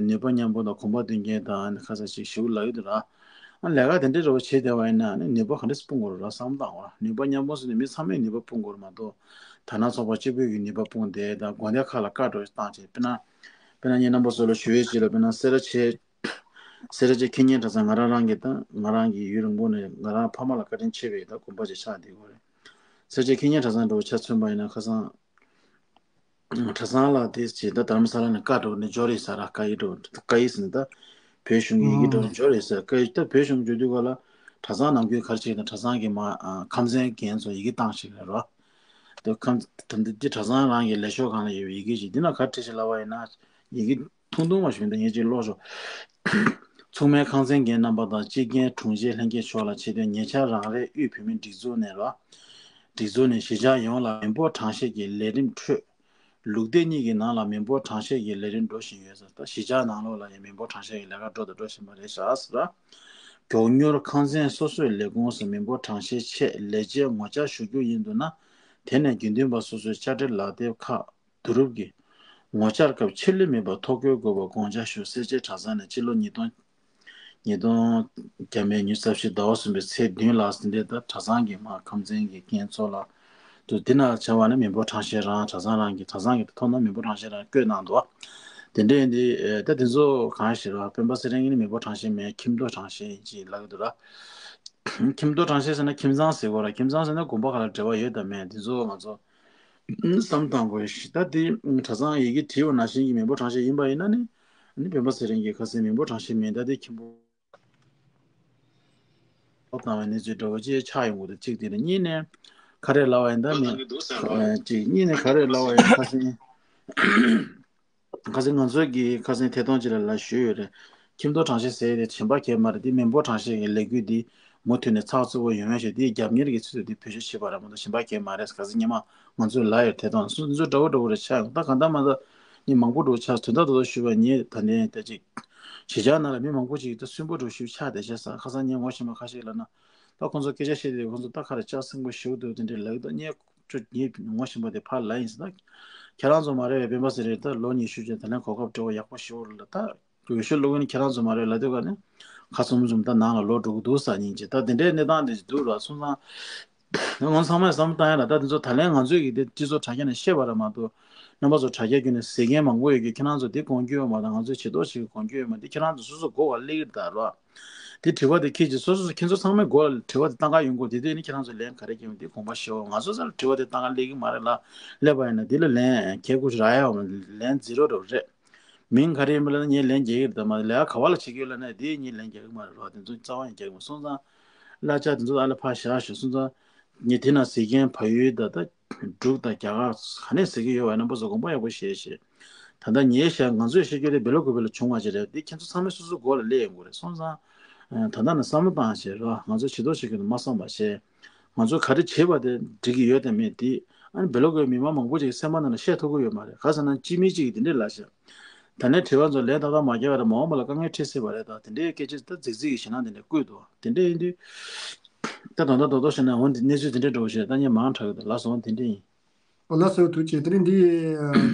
ནུས་པ་མཉམ་སྤུངས་དང་གོམ་པ་མདུན་སྐྱོད་དང་ནི་ཁ་ས་ཞིག་ཞུ་ལབ་ཡོད་འདུག་ར། ཨ་ལས་ཀ་དེ་འདྲའི་འདྲ་བོ་བྱེད་བསྡད་པ་ཡིན་ན་ནི་ནུས་པ་ག་འདྲས་སྤུངས་དགོས་རེད་ར་བསམ་བཏང་བ་ནུས་པ་མཉམ་སྤུངས་ཟེར་ནས་མི་ཚང་མས་ནུས་པ་སྤུངས་དགོས་རེད་མ་གཏོགས། དར་ནག་ཚོགས་པ་གཅིག་པུས་ཀྱི་ནུས་པ་སྤུངས་བསྡད་དང་དགོན་སྡེ་ཁག་ལ་བཀའ་འགྲོ་བཏང་བྱས་དཔེར་ན། དཔེར་ན་ངས་རྣམ་པ་ཚོ་ལ་ཞུ་ཡས་ཅིག་ལ་དཔེར་ན་སེ་ར་བྱེས། སེ་ར་བྱེས་ཁེ་ཉེན་གྲྭ་ཚང་ང་རང་རང་གི་དང་ང་རང་གི་ཡུན་རིང་པོ་ནས་ང་རང་ཕ་མ་ལ་བཀའ་དྲིན་ཆེ་བའི་ད་དགོན་པ་ཅིག་ཆགས་བསྡད་ཡོད་རེད། སེ་ར་བྱེས་ཁེ་ཉེན་གྲྭ་ཚང་འདྲ་བོ་ཆ་མཚོན་པ་ཡིན་ན་ཁ་སང་། གྲྭ་ཚང་ལ་དེ་བྱས་ད་དྷ་རམ་ས་ལ་ནས་བཀའ་འགྲོ་ནས་འབྱོར་ཡིན་ས་ར་བཀའ་ཡིག་འགྲོ་བཀའ་ཡིག་ཟིན་ད། བོད་གཞུང་གི་ཡི་གེ་འགྲོ་ནས་འབྱོར་ཡིན་ས་བཀའ་ཡིག་ད་བོད་གཞུང་འབྱོར་དུས་ག་ལ་གྲྭ་ཚང་ནང་ཁུལ་ག་རེ་བྱས་ན་གྲྭ་ཚང་གི་མ་ཁམས་ཚན་འགན་ཚོ་ཡི་གེ་བཏང་ཞིག་རེད་རོ། དེ་ཁམས་དེ་འདི་གྲྭ་ཚང་རང་གི་ལས་ཤོག་སྒང་ལ་ཡོད་པའི་ཡི་གེ་ཞིག་འདི་ན་ག་རེ་བྲིས་ཤིག་ལབ་པ་ཡིན་ན་ཡི་གེ། ཐུང་ཐུང་མ་ཞུས་ན་ངས་ཅིག་ཀློག་ཆོག་མཚུངས་མེད་ཁང་ཚན་འགན་རྣམ་པ་དང་སྤྱི་རྒན་དྲུང་ཆེ་ལྷན་རྒྱས་མཆོག་ལ་ཆེད་དོན་ཉེ་ཆར་རང་རེའི་དབུས་བོད་མིའི་སྒྲིག་འཛུགས་ནས་ར། སྒྲིག་འཛུགས་ནས་གཞིས་ཆགས་ཡོངས་ལ་མི་འབོར་གྲངས་བཤེར་གྱི་ལས་རིམ་ཁྲོད། ལུགས་བདེ་གཉིས་ཀྱི་ནང་ལ་མི་འབོར་གྲངས་བཤེར་གྱི་ལས་རིམ་འགྲོ་བཞིན་ཡོད་ཟེར་ད་གཞིས་ཆགས་ནང་ལོགས་ལ་ཡང་མི་འབོར་གྲངས་བཤེར་གྱི་ལས་ཀ་འགྲོ་དང་འགྲོ་བཞིན་པ་རེད་ཤག་ཟེར། མགྱོགས་མྱུར་ཁང་ཚན་སོ་སོའི་ལས་ཁུངས་སུ་མི་འབོར་གྲངས་བཤེར་ཆེད་ལས་བྱེད་ངོ་བཅར་ཞུ་རྒྱུ་ཡིན་འདུག་ན། དེ་ནས་དགེ་འདུན་པ་སོ་སོའི་དཔྱ་ཁྲལ་ལག་དེབ་ཁག་བསྡུ་རུབ་ཀྱིས། ངོ་བཅར་སྐབས་ཕྱི་ལུས་མེད་པར་ཐོ་འགོད་དགོས་པར་དགོངས་འཆར་ཞུ། སེར་བྱེས་གྲྭ་ཚང་ནས་སྤྱི་ལོ་ཉིས་སྟོང་། ཉིས་སྟོང་བརྒྱ་མེད་ཉི་ཤུ་རྩ་བཞི་ཟླ་བ་གསུམ་པའི་ཚེས་བདུན་ལ་ཟིན་བྲིས་ལྟར་གྲྭ་ཚང་གི་མ་ཁམས་ཚན་གྱི་རྒན་ཚོ་ལ། དུ་འདི་ན་བྱ་བ་ནི་མི་འབོར་གྲངས་བཤེར་རང་གྲྭ་ཚང་རང་གི་གྲྭ་ཚང་གི་ཐོག་ན་མི་འབོར་གྲངས་བཤེར་རང་བཀོད་གནང་འདུག་དེ་འདྲ་ཡིན་དུས་ད་དེ་ཚོ་གང་ཞིག་རེད་བ། སྤེན་པ་ཚེ་རིང་གིས་ནི་མི་འབོར་གྲངས་བཤེར་མེད་ཁྱིམ་སྡོད་གྲངས་བཤེར་ཡིན་ཅེས་ལབ་ཀྱི་འདུག་ར། ཁྱིམ་སྡོད་གྲངས་བཤེར་ཟེར་ན་ཁྱིམ་ཚང་ཟེར་དགོས་ར། ཁྱིམ་ཚང་ཟེར་ན་དགོན་པ་ཁག་ལ་འབྲེལ་བ་ཡོད་དམ་མེད་དེ་ཚོ་ང་ཚོ་བསམ་བཏང་དགོས་ཤིང་ད་དེ་གྲྭ་ཚང་ཡི་གེ་བྲིས་པ་ནང་བཞིན་གྱི་མི་འབོར་གྲངས་བཤེར་ཡིན་པ་ཡིན་ན་ནི་ནི་སྤེན་པ་ཚེ་རིང་གིས་ཁ་སང་མི་འབོར་གྲངས་བཤེར་མེད་ད་དེ་ཁྱིམ་པོ་བཏང་བའི་གནས་ཚུལ་འདྲ་བོ་ཅིག་ཆགས་ཡོང་གི་འདུག་གཅིག་དེ་ནི་གཉིས་ནས་ག་རེ་ལབ་པ་ཡིན་ད་མི་གཅིག་གཉིས་ནས་ག་རེ་ལབ་པ་ཡིན་ཁ་སང་། ཁ་སང་ང་ཚོ་གིས་ཁ་སང་ཐད་གཏོང་ཅིག་ལ་ལབ་ཞུས་ཡོད་རེད། ཁྱིམ་སྡོད་གྲངས་བཤེར་ཟེར་ཡས་དེ་གཞན་པ་གས་མ་རེད་དེ་མི་འབོར་གྲངས་བཤེར་གྱི་ལས་འགུལ་འདི་ མུ་མཐུད་ནས་ཚགས་ཚུད་པོ་ཡོང་ཡ་ཞིག་དེའི་རྒྱབ་གཉེར་གྱི་ཚུལ་དུ་དེ་བེད་སྤྱོད་བྱེད་པ་རེད་མ་གཏོགས་གཞན་པ་གང་མ་རེད། ག་ཚོད་སྔོན་མ་ང་ཚོས་ལབ་ཡོད་དེ་དང་སོ་སོ་འདྲ་བོ་འདྲ་བོ་རེ་ཆགས་ཡོང་། ད་གང་ལྟར་མ་ལྟར་མི་མང་པོ་འདྲ་བོ་ཆགས། དོན་དག་ཏོག་ཏོག་ཞུས་པ་ངས་ད་ནས་ད་ཅིག་གཞིས་ཆགས་ནང་ལ་མི་མང་པོ་ཅིག་ད་སུན་པོ་འདྲ་བོ་ཞིག་ཆགས་བསྡད་ཤག་ཟེར། ཁ་སང་ངས་ངོ་ཤེས་པ་ཁ་ཤས་ལ་ན་ད་ཁོང་ཚོ་སྐད་ཆ་བཤད་དུས་ཁོང་ཚོ་ད་ཁ་རེ་ལྕགས་སྲིན་པོ་ཞིག་འདུག་དེ་འདྲའི་ལབ་ཀྱི་འདུག་ངས་ཁྱོད་ངས་ངོ་ཤེས་པ་དེ་ཕར་ལབ་ཡིན་ཟེར། ད་ཁྱེད་རང་ཚོ་མ་རེད་པས། སྤེན་པ་ཚེ་རིང་ད་ལོ་ཉི་ཤུ་ཅན་ད་ལན་གོ་སྐབས་སྤྲད་པ་ཡག་པོ་ཞིག་རེད་ལ། ད་འོས་ཤོག་བླུགས་ནི་ཁྱེད་རང་ཚོ་མ་རེད་ལབ་དུས་ག་ནས་ཁ་ཚུམ་ཚུམ་ད་ནང་ལ་ལོག་འགྲོ་གི་འདུག་ཟེར་ཉིན་གཅིག་ད་དེ་འདྲའི་གནས་སྟངས་དེ་འདུག་ར། སོང་ཙང་ང་ཚང་མས་བསམ་བློ་བཏང་ཡ་ལ་ད་དེ་ཚོ་ད་ལན་ང་ཚོས་ཀྱི་དེ་སྤྱི་ཚོགས་དྲ་རྒྱ་ནས་བཤད་པ་ར་མ་གཏོགས་རྣམ་པ་ཚོ་དྲ་རྒྱ་བརྒྱུད་ནས་ཟེར་མཁན་མང་པོ་ཡོད་ཀྱི། ཁྱེད་རང་ཚོ་དེ་དགོངས་ཀྱི་ཡོད་མ་རེད། ང་ཚོས་བྱེད་རོགས་བྱེད་ཀྱི་དགོངས་ཀྱི་ཡོད་མ་རེད། དེ་ཁྱེད་རང་ཚོ་སོ་སོ་མགོ་བ་སླེབས་ཀྱི་རེད་ད་ར། དེ་དྲི་བ་དེ་ཁྱེད་ཀྱིས་སོ་སོ་ཁྱེད་ཚོ་ཚང་མའི་མགོ་ལ་དྲི་བ་དེ་བཏང་ག་ཡོང་དགོས། དེ་དུས་ནི་ཁྱེད་རང་ཚོ་ལན་ག་རེ་སྐྱོན་དེ་དགོངས་པ་ཞུ། ང་ཚོ་ཚོ་ལ་དྲི་བ་དེ་བཏང་ག་སླེབས་ཀྱི་མ་རེད་ལ། སླེབས་པ་ཡིན་ན་དེ་ལ་ལན་ཁྱེད་ཀྱིས་རག་ཡ་ཡོང་། ལན་ཛི་རོ་འདྲ་བོ་རེད། མིང་ག་རེ་ཡིན་པ་ལབ་ན་ངས་ལན་རྒྱག་གི་རེད་ད་མ་ལས་ག་བ་ལ་བྱེད་ཀྱི་ཡོད་ལབ་ན་དེ་ངས་ལན་རྒྱག་གི་མ་རེད་རོགས། དེ་ཚོ་རྩ་བ་ནས་རྒྱག་གི་མ། སོང་ཙང་གླ་ཆ་དེ་ཚོ་ཨ་ལ་ཕར་བཞག་ཞོག་སོང་ཙང་ངས་དེ་ན་ཟེར་མཁན་བལ་ཡུལ་ད་ད་འབྲུག་དང་རྒྱ་གར་ག་ནས་ཟེར་གྱི་ཡོད་པ་རྣམ་པ་ཚོ་དགོངས་པ་ཡག་པོ་བཞེས་ཞེས། ད་ལྟ་ངས་བཤད་ང་ཚོས་བཤད་རྒྱུ་དེ་བེ་ལོ་ཀུ་བེ་ལ་བྱུང་བ་ཞིག་རེད། འདི་ཁྱེད་ཚོ་ཚང་མས་སོ་སོའི་མགོ་ལ་སླེབས་ཡོང་གི་རེད། སོང་ཙང་ད་ལྟ་ནས་བསམ་བློ་བཏང་བྱས་རོགས། ང་ཚོས་བྱེད་རོགས་བྱེད་རྒྱུ་དེ་མ་བསམ་པ་བྱས། ང་ཚོས་ག་རེ་བྱེད་པ་དེ་འགྲིག་གི་ཡོད་དམ་མེད་དེ་ཨ་ནི་བེ་ལོ་ཀུ་བེ་མི་མང་མང་པོ་ཅིག་གི་སེམས་པ་ནང་ལ་བཤད་ཐུབ་ཀྱི་ཡོད་མ་རེད། ག་ཟེར་ན་སྤྱི་མི་གཅིག་གིས་དེ་འདྲས་ལབ་ཤག་ད་ལན་དྲི་བ་ཚོ་ལན་ཏག་ཏག་མ་རྒྱག་པ་རེད། མ་འོངས་པ་ལ་དཀའ་ངལ་འཕྲད་སྲིད་པ་རེད། ད་དེ་འདྲའི་སྐད་ཆ་ད་རྫིག་རྫིག་གི་ཞེད་སྣང་དེ་འདྲས་བསྐུལ་འདུག་དེ་འདྲས་ཡིན་དུས་ད་དོན་དག་རྡོག་རྡོག་བཤད་ན་འོ་འདི་གནས་ཚུལ་དེ་འདྲས་འགྲོ་བ་ཞེས་ད་ངས་མང་དྲགས་ཡོད། ད་ལགས་སོ་དེ་འདྲས་ཡིན། ཨོ་ལགས་སོ་ཐུགས་རྗེ་ཆེ། དེ་རིང་འདི་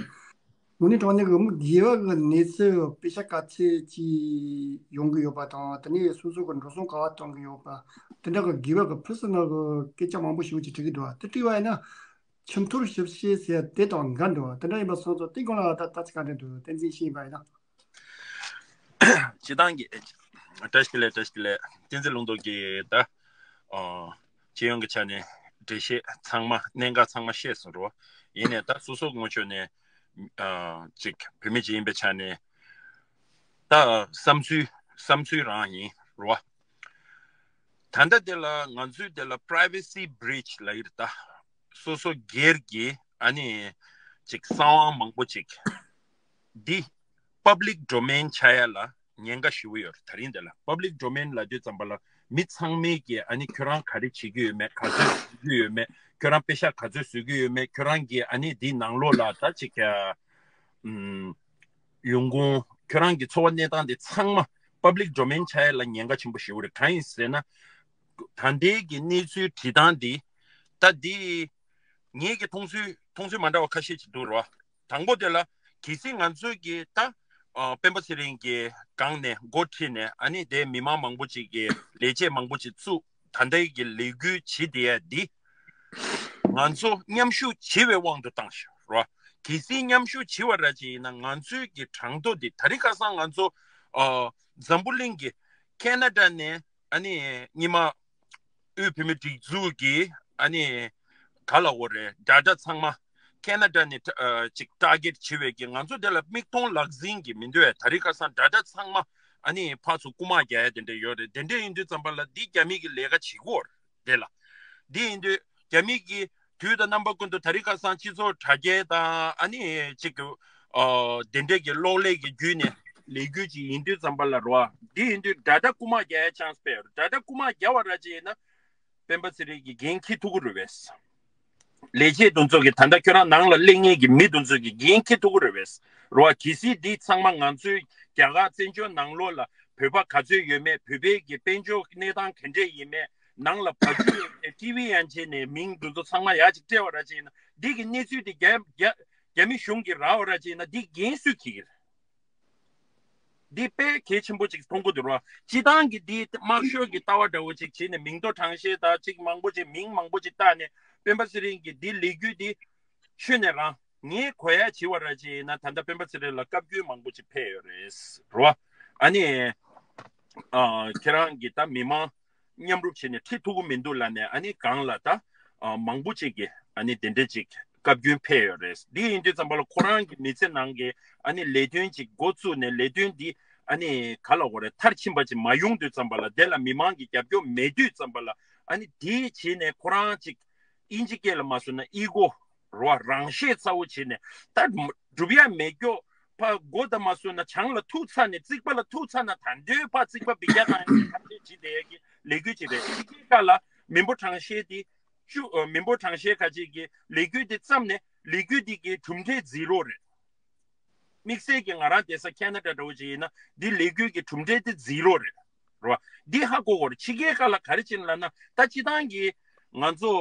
དངོས་གནས་དྲང་གནས་ཀྱི་མི་དགེ་བ་གི་གནས་ཚུལ་དཔེ་ཆ་ག་ཚད་ཅིག་ཡོང་གི་ཡོད་པ་དང་དེ་ནས་སོ་སོ་གི་འགྲོ་སོང་ག་བ་གཏོང་གི་ཡོད་པ་དེ་འདྲ་གི་དགེ་བ་གི་ཕུན་སུམ་ཚོགས་གི་སྐད་ཆ་མང་པོ་ཞིག་ཅིག་དྲི་གི་འདུག་དེ་དྲི་བ་ཡིན་ན། ཁྱིམ་ཐོར་ཞིབ་བཤེར་ཟེར་དེ་དང་འགལ་འགྲོ་བ་དེ་འདྲ་ཡིན་པ་སོང་ཙང་དེ་སྒང་ལ་ད་ལྟ་ཚིག་ག་འདྲ་འདུག་བསྟན་འཛིན་ཤེས་ཡིན་པ་ཡིན་ན། སྤྱི་བཏང་གི་བཀྲ་ཤིས་བདེ་ལེགས། བཀྲ་ཤིས་བདེ་ལེགས། བསྟན་འཛིན་ལུང་རྟོགས་ཀྱིས་ད་སྤྱི་ཡོངས་ཀྱི་ཆ་ནས་འགྲེལ་བཤད་ཚང་མ་གནད་འགག་ཚང་མ་བཤད་སོང་རོ། ཡིན་ནས་ད་སོ་སོ་ངོ་ཆོད་ནས་ཅིག་བུད་མེད་ཅིག་ཡིན་པའི་ཆ་ནས་ད་བསམ་ཚུལ་བསམ་ཚུལ་རང་ཡིན་རོ། ད་ལྟ་དེ་ལ་ང་ཚོས་དེ་ལ་privacy breach ལབ་ཡོད་རེད། ད་སོ་སོ་སྒེར་གྱི་ཨ་ནི་ཅིག་གསང་བ་མང་པོ་ཅིག་འདི་public domain ཆགས་ཡ་ལ་ཉེན་ཁ་ཞེ་པོ་ཡོད་རེད། ད་རིང་དེ་ལ་public domain ལབ་དུས་ཙམ་པ་ལ་མི་ཚང་མས་ཀྱི་ཨ་ནི་ཁྱོད་རང་ག་རེ་བྱེད་ཀྱི་ཡོད་མེད། ག་ཚོད་བཟོ་གི་ཡོད་མེད། ཁྱོད་རང་པེ་ཤག་ག་ཚོད་བཟོ་གི་ཡོད་མེད། ཁྱོད་རང་གི་ཨ་ནི་འདི་ནང་ལོགས་ལ་ད་ཅིག་ཨ་ཡོང་ཁུངས་ཁྱོད་རང་གི་འཚོ་བ་གནས་སྟངས་དེ་ཚང་མ་public domain ཆགས་ཡ་ལ་ཉེན་ཁ་ཆེན་པོ་ཞེ་པོ་རེད། གང་ཡིན་ཟེར་ན། ད་ལྟའི་གི་གནས་ཚུལ་བྲིས་སྟངས་འདི་ད་འདི་ངེད་ཀྱི་མཐོང་ཚུལ་མཐོང་ཚུལ་མ་འདྲ་བ་ཁ་ཤས་ཅིག་འདུག་རོ། དང་པོ་དེ་ལ་གལ་སྲིད་ང་ཚོས་ཀྱི་ད་སྤེན་པ་ཚེ་རིང་གི་སྒང་ནས་འགོ་ཁྲིད་ནས་ཨ་ནི་དེ་མི་མང་མང་པོ་ཅིག་གི་ལས་བྱེད་མང་པོ་ཅིག་བཙུགས། ད་ལྟའི་གི་ལས་འགུལ་བྱེད་བསྡད་ཡ་འདི་ང་ཚོ་མཉམ་ཞུགས་བྱེད་པའི་དབང་དུ་བཏང་ཞིག་རོ། གལ་སྲིད་མཉམ་ཞུགས་བྱེད་པ་ར་ཅིག་ཡིན་ན་ང་ཚོའི་གི་གྲངས་ཐོ་འདི་ད་རིང་ཁ་སང་ང་ཚོ་འཛམ་བུ་གླིང་གི་ཁེ་ན་ཌ་ནས་ཨ་ནི་སྔོན་མ་དབུས་བོད་མིའི་སྒྲིག་འཛུགས་ཀྱི་ཨ་ནི་ག་ལ་འོ་རེད། data ཚང་མ་ཁེ་ན་ཌ་ནས་ཅིག་target བྱེད་པའི་གི་ང་ཚོ་དེ་ལ་མིག་མཐོང་ལག་ཟིན་གྱི་མི་འདུག་བས། ད་རིང་ཁ་སང་data ཚང་མ་ཨ་ནི་ཕར་ཚུར་རྐུ་མ་རྒྱག་ཡ་དེ་འདྲ་ཡོད་རེད། དེ་འདྲ་ཡིན་དུས་ཙམ་པ་ལ་འདི་རྒྱ་མི་གི་ལས་ཀ་བྱེད་ཀྱི་ཡོད་རེད། དེ་ལ། འདི་ཡིན་དུས་རྒྱ་མི་གིས་དུས་དང་རྣམ་པ་ཀུན་ཏུ་ད་རིང་ཁ་སང་སྤྱི་ཚོགས་དྲ་རྒྱ་དང་ཨ་ནི་ཅིག་གི་ཨ་དེ་འདྲས་ཀྱི་གློག་ཀླད་ཀྱི་བརྒྱུད་ནས་ལས་འགུལ་ཅིག་ཡིན་དུས་ཙམ་པ་ལ་རོ། འདི་ཡིན་དུས་data རྐུ་མ་རྒྱག་ཡ་chance དཔེ་ཡོད་རེད། data རྐུ་མ་རྒྱག་པ་ར་ཅིག་ཡིན་ན་སྤེན་པ་ཚེ་རིང་གིས་འགན་འཁྱེར་ཐུབ་ཀྱི་རེད་པས། ལས་བྱེད་དེ་ཚོ་གིས་ད་ལྟ་ཁྱོད་རང་ནང་ལ་སླེབས་མཁན་གྱི་མི་དེ་ཚོ་གིས་འགན་འཁྱེར་ཐུབ་ཀྱི་རེད་པས། རོ། གལ་སྲིད་འདི་ཚང་མ་ང་ཚོའི་རྒྱ་གར་བཙན་བྱོལ་ནང་ལོགས་ལ་བོད་པ་ག་ཚོད་ཡོད་མེད། བོད་པའི་གི་དཔལ་འབྱོར་གནས་སྟངས་ག་འདྲས་ཡིན་མེད། ནང་ལ་བ་ཕྱུགས་ཡོད་མེད། ཊི་ཝི་ཡན་ཆད་ནས་མིང་དེ་ཚོ་ཚང་མ་ཡར་ཅིག་སྤྲད་པ་ར་ཅིག་ཡིན་ན་འདི་གི་གནས་ཚུལ་དེ་རྒྱ་རྒྱ་རྒྱ་མི་གཞུང་གིས་རག་པ་ར་ཅིག་ཡིན་ན་འདི་འགན་སུས་འཁྱེར་གྱི་རེད། འདི་དཔེ་གལ་ཆེན་པོ་ཅིག་མཐོང་གི་འདུག་རོ། སྤྱི་བཏང་གི་འདི་དམར་ཤོག་གི་ལྟ་བ་འདྲ་བོ་ཅིག་བྱས་ནས་མིང་ཐོ་དྲངས་ཤེས་དང་ཅིག་མང་པོ་ཅིག་མིང་མང་པོ་ཅིག་བཏགས་ནས་སྤེན་པ་ཚེ་རིང་གི་འདི་ལས་འགུལ་འདི་ཤུལ་ནས་རང་ངས་གོ་ཡ་བྱས་པ་ར་ཅིག་ཡིན་ན་ད་ལྟ་སྤེན་པ་ཚེ་རིང་ལ་བཀའ་བཀྱོན་མང་པོ་ཅིག་ཕེབས་ཡོད་རེད་རོ། ཨ་ནི་ཨ་ཁྱེད་རང་གི་ད་མི་མང་མཉམ་རུབ་བྱས་ནས་ཁྲིད་ཐུབ་ཀྱི་མི་འདུག་ལབ་ནས་ཨ་ནི་སྒང་ལ་ད་ཨ་མང་པོ་ཅིག་གིས་ཨ་ནི་དེ་འདྲ་ཅིག་བཀའ་བཀྱོན་ཕེབས་ཡོད་རེད། འདི་ཡིན་དུས་ཙམ་པ་ལ་ཁོ་རང་གི་མི་ཚེ་ནང་གི་ཨ་ནི་ལས་དོན་ཅིག་འགོ་བཙུགས་ནས་ལས་དོན་འདི་ཨ་ནི་ག་ལ་འོ་རེད་མཐར་ཕྱིན་པ་ཅིག་མ་ཡོང་དུས་ཙམ་པ་ལ་དེ་ལ་མི་མང་གི་རྒྱབ་སྐྱོར་མེད་དུས་ཙམ་པ་ལ་ཨ་ནི་དེ་བྱས་ནས་ཁོ་རང་ཅིག་ཨིན་ཇི་སྐད་ལ་མ་སོང་ན་ego རོ། རང་ཤེད་ཚ་བོ་བྱས་ནས་ད་སྒྲུབ་ཡ་མེད་སྐྱོ། ཕར་མགོ་དང་མ་སོན་ན་བྱང་ལ་ཐུག་ཚར་ནས་རྩིག་པ་ལ་ཐུག་ཚར་ན་ད་འདོད་ཕར་རྩིག་པ་འབིག་རྒྱ་བཏང་ཡ་ཐམས་ཅད་བྲིས་བསྡད་ཡ་གི་ལས་འགུལ་ཅིག་རེད། ཕྱི་རྒྱལ་ཁག་ལ་མི་འབོར་གྲངས་བཤེར་དེ་བཅུ་ཨ་མི་འབོར་གྲངས་བཤེར་ཁ་ཅིག་གི་ལས་འགུལ་དེ་བརྩམས་ནས་ལས་འགུལ་དེ་གི་གྲུབ་འབྲས་ཛི་རོ་རེད། དམིགས་བསལ་གྱི་ང་རང་བསྡད་ས་ཁེ་ན་ཌ་འདྲ་བོ་ཅིག་ཡིན་ན་འདི་ལས་འགུལ་གྱི་གྲུབ་འབྲས་དེ་ཛི་རོ་རེད། རེད་བ། འདི་ཧ་གོ་དགོས་རེད། ཕྱི་རྒྱལ་ཁག་ལ་ག་རེ་བྱས་ན་ལབ་ན་ད་སྤྱི་བཏང་གི་ང་ཚོ་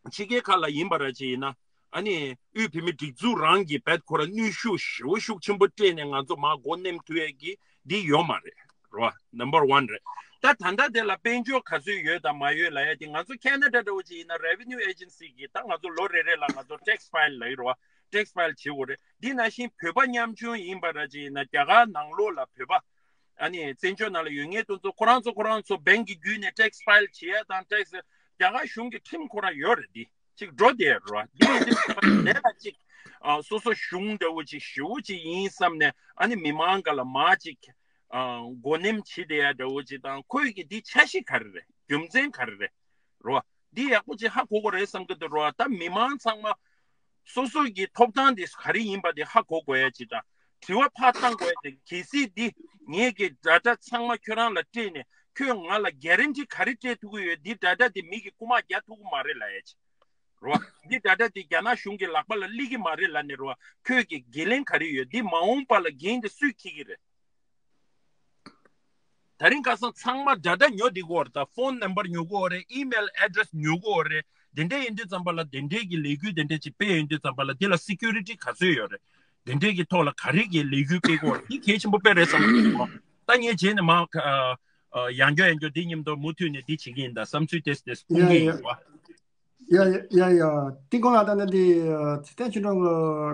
ཕྱི་རྒྱལ་ཁག་ལ་ཡིན་པ་ར་ཅིག་ཡིན་ན་ཨ་ནི་དབུས་བོད་མིའི་སྒྲིག་འཛུགས་རང་གི་བེད་ཁོ་ར་གནོན་ཤུགས་ཞེ་པོ་ཤུགས་ཆེན་པོ་སྤྲད་ནས་ང་ཚོ་མར་མགོ་ནེམ་ཐུབ་ཡས་ཀྱི་འདི་ཡོད་མ་རེད། རེད་བ། ནམ་བར་ཝན་རེད། ད་ད་ལྟ་དེ་ལ་དཔལ་འབྱོར་ག་ཚོད་ཡོད་དང་མ་ཡོད་ལབ་ཡ་དེ་ང་ཚོ་ཁེ་ན་ཌ་འདྲ་བོ་ཅིག་ཡིན་ན་Revenue Agency གི་ད་ང་ཚོ་ལོ་རེ་རེ་ལ་ང་ཚོ་tax file ལབ་ཡོད་རེད་བ། tax file བྱེད་དགོས་རེད། འདི་ནང་བཞིན་བོད་པ་ཉམ་ཆུང་ཡིན་པ་ར་ཅིག་ཡིན་ན་རྒྱ་གར་ནང་ལོགས་ལ་བོད་པ་ཨ་ནི་བཙན་བྱོལ་ནང་ལ་ཡོད་མཁན་དེ་ཚོ་ཁོ་རང་ཚོ་ཁོ་རང་ཚོ་bank གི་བརྒྱུད་ནས་tax file བྱེད་ཡ་དང་tax རྒྱ་གར་གཞུང་གི་ཁྲིམས་ཁོ་རང་ཡོད་རེད། འདི་ཅིག་འགྲོ་བསྡད་རེད་བ། འདི་ཡིན་དུས་ཙམ་པ་ལ་ལས་ལ་ཅིག་ཨ་སོ་སོ་གཞུང་འདྲ་བོ་ཅིག་ཞེ་པོ་ཅིག་ཡིན་བསམ་ནས་ཨ་ནི་མི་མང་སྒང་ལ་མར་ཅིག་ཨ་མགོ་ནེམ་བྱེད་བསྡད་ཡ་འདྲ་བོ་ཅིག་དང་ཁོས་ཀྱི་འདི་འཆར་གཞི་ག་རེ་རེད། རྒྱུ་མཚན་ག་རེ་རེད། རེད་བ། འདི་ཡག་པོ་ཅིག་ཧ་གོ་དགོས་རེད་བསམ་གྱི་འདུག་རེད་བ། ད་མི་མང་ཚང་མ་སོ་སོ་གི་ཐོབ་ཐང་དེ་ག་རེ་ཡིན་པ་དེ་ཧ་གོ་དགོས་ཡ་ཅིག་དང་དྲི་བ་ཕར་བཏང་དགོས་ཡ་དེ་གལ་སྲིད་འདི་ངེད་ཀྱི་data ཚང་མ་ཁྱོད་རང་ལ་སྤྲད་ནས་ཁྱོད་ང་ལ་guarantee ག་རེ་སྤྲད་ཐུབ་ཀྱི་ཡོད། འདི་data དེ་མི་གི་རྐུ་མ་རྒྱག་ཐུབ་ཀྱི་མ་རེད་ལབ་ཡ་ཅིག་རེད་བ། འདི་data དེ་རྒྱ་ནག་གཞུང་གི་ལག་པ་ལ་སླེབས་ཀྱི་མ་རེད་ལབ་ནས་རེད་བ། ཁྱོད་ཀྱི་འགན་ལེན་ག་རེ་ཡོད། འདི་མ་འོངས་པ་ལ་འགན་དེ་སུས་འཁྱེར་གྱི་རེད། ད་རིང་ཁ་སང་ཚང་མ་data ཉོ་བསྡད་ཀྱི་ཡོད་རེད། ད་phone number ཉོ་གི་ཡོད་རེད། email address ཉོ་གི་ཡོད་རེད། དེ་འདྲ་ཡིན་དུས་ཙམ་པ་ལ་དེ་འདྲའི་གི་ལས་འགུལ་དེ་འདྲ་ཅིག་སྤེལ་ཡོང་དུས་ཙམ་པ་ལ་དེ་ལ་security ག་ཚོད་ཡོད་རེད། དེ་འདྲའི་གི་ཐོག་ལ་ག་རེ་གི་ལས་འགུལ་སྤེལ་གྱི་ཡོད་རེད། འདི་གལ་ཆེན་པོ་དཔེ་རེད་བསམ་གྱི་འདུག་ད་ངས་རྗེས་ནས་མར་ཨ་ཨ་ཡང་བསྐྱར་ཡང་བསྐྱར་འདི་མཉམ་དུ་མུ་མཐུད་ནས་འདི་བྱེད་ཀྱི་ཡིན། ད་བསམ་ཚུལ་དེ་དེ་ཕུང་ཡ་གི་ཡ་ཡིན་པ། ཡ་ཡ་ཡ་ཡ། ཏིང་ཀོང་ལགས་ད་ནི་འདི་ཚེ་བརྟན་ཆོས་གྲགས་ཀྱི་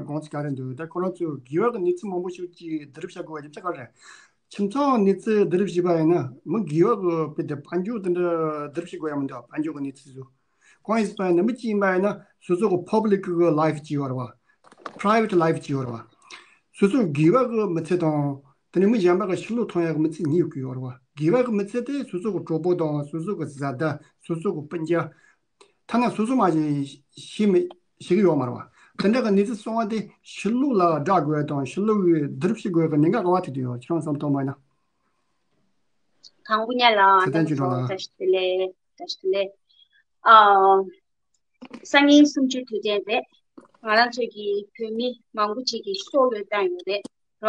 དགོངས་ཚུལ་ག་རེ་འདུག་ད་ཁོ་རང་ཚོས་དགེ་བ་གི་གནས་ཚུལ་མང་པོ་ཞིག་ཅིག་བསྡུ་རུབ་བྱ་དགོས་པ་རྒྱུ་མཚན་ག་རེ་རེད། ཁྱིམ་ཚང་གནས་ཚུལ་བསྡུ་རུབ་བྱས་པ་ཡིན་ན་མི་དགེ་བ་གི་དཔེ་དེ་དཔལ་འབྱོར་དེ་འདྲ་བསྡུ་རུབ་བྱེད་དགོས་ཡ་མི་འདུག་དཔལ་འབྱོར་གི་གནས་ཚུལ་ཚོ་གང་ཡིན་ཟེར་བ་ཡིན་ན་མི་གཅིག་ཡིན་པ་ཡིན་ན་སོ་སོ་གི་public གི་life ཅིག་ཡོད་རེད་བ། private life ཅིག་ཡོད་རེད་བ། སོ་སོ་དགེ་བ་གི་མི་ཚེ་དང་དེ་ནས་མི་གཞན་པ་གི་ཕྱི་ལོགས་མཐོང་ཡ་གི་མི་ཚེ་གཉིས་ཡོད་ཀྱི་ཡོད་རེད་བ། དགེ་བ་གི་མི་ཚེ་དེ་སོ་སོ་གི་གྲོགས་པོ་དང་སོ་སོ་གི་བཟའ་ཟླ་སོ་སོ་གི་སྤུན་ཀྱག་ཐ་ན་སོ་སོ་མ་ཤེས་ཤེས་མི་ཤེས་ཀྱི་ཡོད་མ་རེད་བ། དེ་འདྲ་གི་གནས་ཚུལ་སོང་བ་དེ་ཕྱི་ལོགས་ལ་བསྒྲགས་དགོས་དང་ཕྱི་ལོགས་ཀྱི་བསྡུ་རུབ་བྱེད་དགོས་གི་གནད་འགག་ག་བ་ཐུག་དུ་ཡོད། ཁྱེད་རང་བསམ་བློ་གཏོང་བ་ཡིན་ན། དང་པོ་ཉིད་ལ་ཚེ་བརྟན་ཆོས་གྲགས་ལགས། བཀྲ་ཤིས་བདེ་ལེགས། བཀྲ་ཤིས་བདེ་ལེགས། ཨ། སང་ཉིན་གསུམ་བཅུའི་དུས་དྲན་རེད། ང་རང་ཚོའི་གི་བོད་མི་མང་པོ་ཅིག་གིས་ཤོག་བུ་བཏང་ཡོད་རེད། རེད་བ།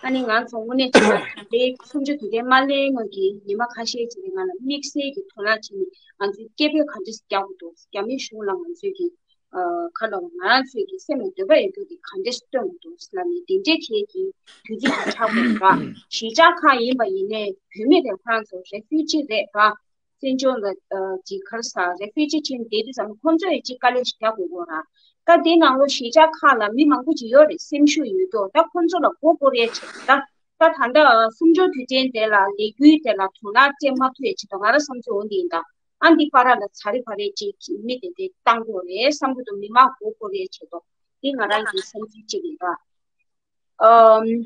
ཨ་ནི་ང་ཚོ་དངོས་གནས་བྱས་ན་ད་ལྟའི་གསུམ་བཅུ་དུས་དྲན་མ་སླེབས་སྔོན་གྱི་ཉི་མ་ཁ་ཤས་ཅིག་གི་ནང་ལ་དམིགས་བསལ་གྱི་དོ་སྣང་བྱས་ནས་ང་ཚོས་སྐད་འབོད་ག་འདྲས་རྒྱག་དགོས་འདུག་རྒྱ་མི་གཞུང་ལ་ང་ཚོས་ཀྱི་ཨ་ག་ལ་ང་རང་ཚོས་ཀྱི་སེམས་ལ་འདོད་པ་ཡོད་རྒྱུ་དེ་ག་འདྲས་སྟོན་དགོས་འདུག་ལབ་ནས་དེ་འདྲའི་ཐད་ཀྱི་དུས་ཚོད་ཅིག་ཆགས་དགོས་རེད་བ། གཞིས་ཆགས་ཁག་ཡིན་པ་ཡིན་ནའི་བོད་མི་དེ་ཁོ་རང་ཚོ་refugee རེད་བ། བཙན་བྱོལ་ལ་ཨ་ཅིག་ག་རེ་ཟ་refugee བྱས་ནས་བསྡད་དུས་ཙམ་ཁོང་ཚོས་ཅིག་དཀའ་ལས་ཤིག་རྒྱག་དགོས་ཀྱི་ཡོད་ར། ད་དེ་ནང་ལོགས་གཞིས་ཆགས་ཁག་ལ་མི་མང་པོ་ཅིག་ཡོད་རེད། སེམས་ཤུགས་ཡོད་རྒྱུ། ད་ཁོང་ཚོ་ལ་མགོ་སྐོར་ཡས་བྱས་ད་ད་ད་ལྟ་གསུམ་བཅུའི་དུས་དྲན་དེ་ལ་ལས་འགུལ་དེ་ལ་དོ་སྣང་སྤྲད་མ་ཐུབ་ཡས་ཆེད་དུ་ང་རང་བསམ་ཚུལ་འོ་འདི་ཡིན། ད་ཨ་འདི་བར་ལ་ཚ་རེ་བ་རེ་ཅིག་མི་དེ་འདྲས་བཏང་དགོས་རེད་བསམ་གྱི་འདུག་མི་མང་མགོ་སྐོར་ཡས་ཆེད་དུ། འདི་ང་རང་གི་བསམ་ཚུལ་ཅིག་ཡིན་ར། ཨམ།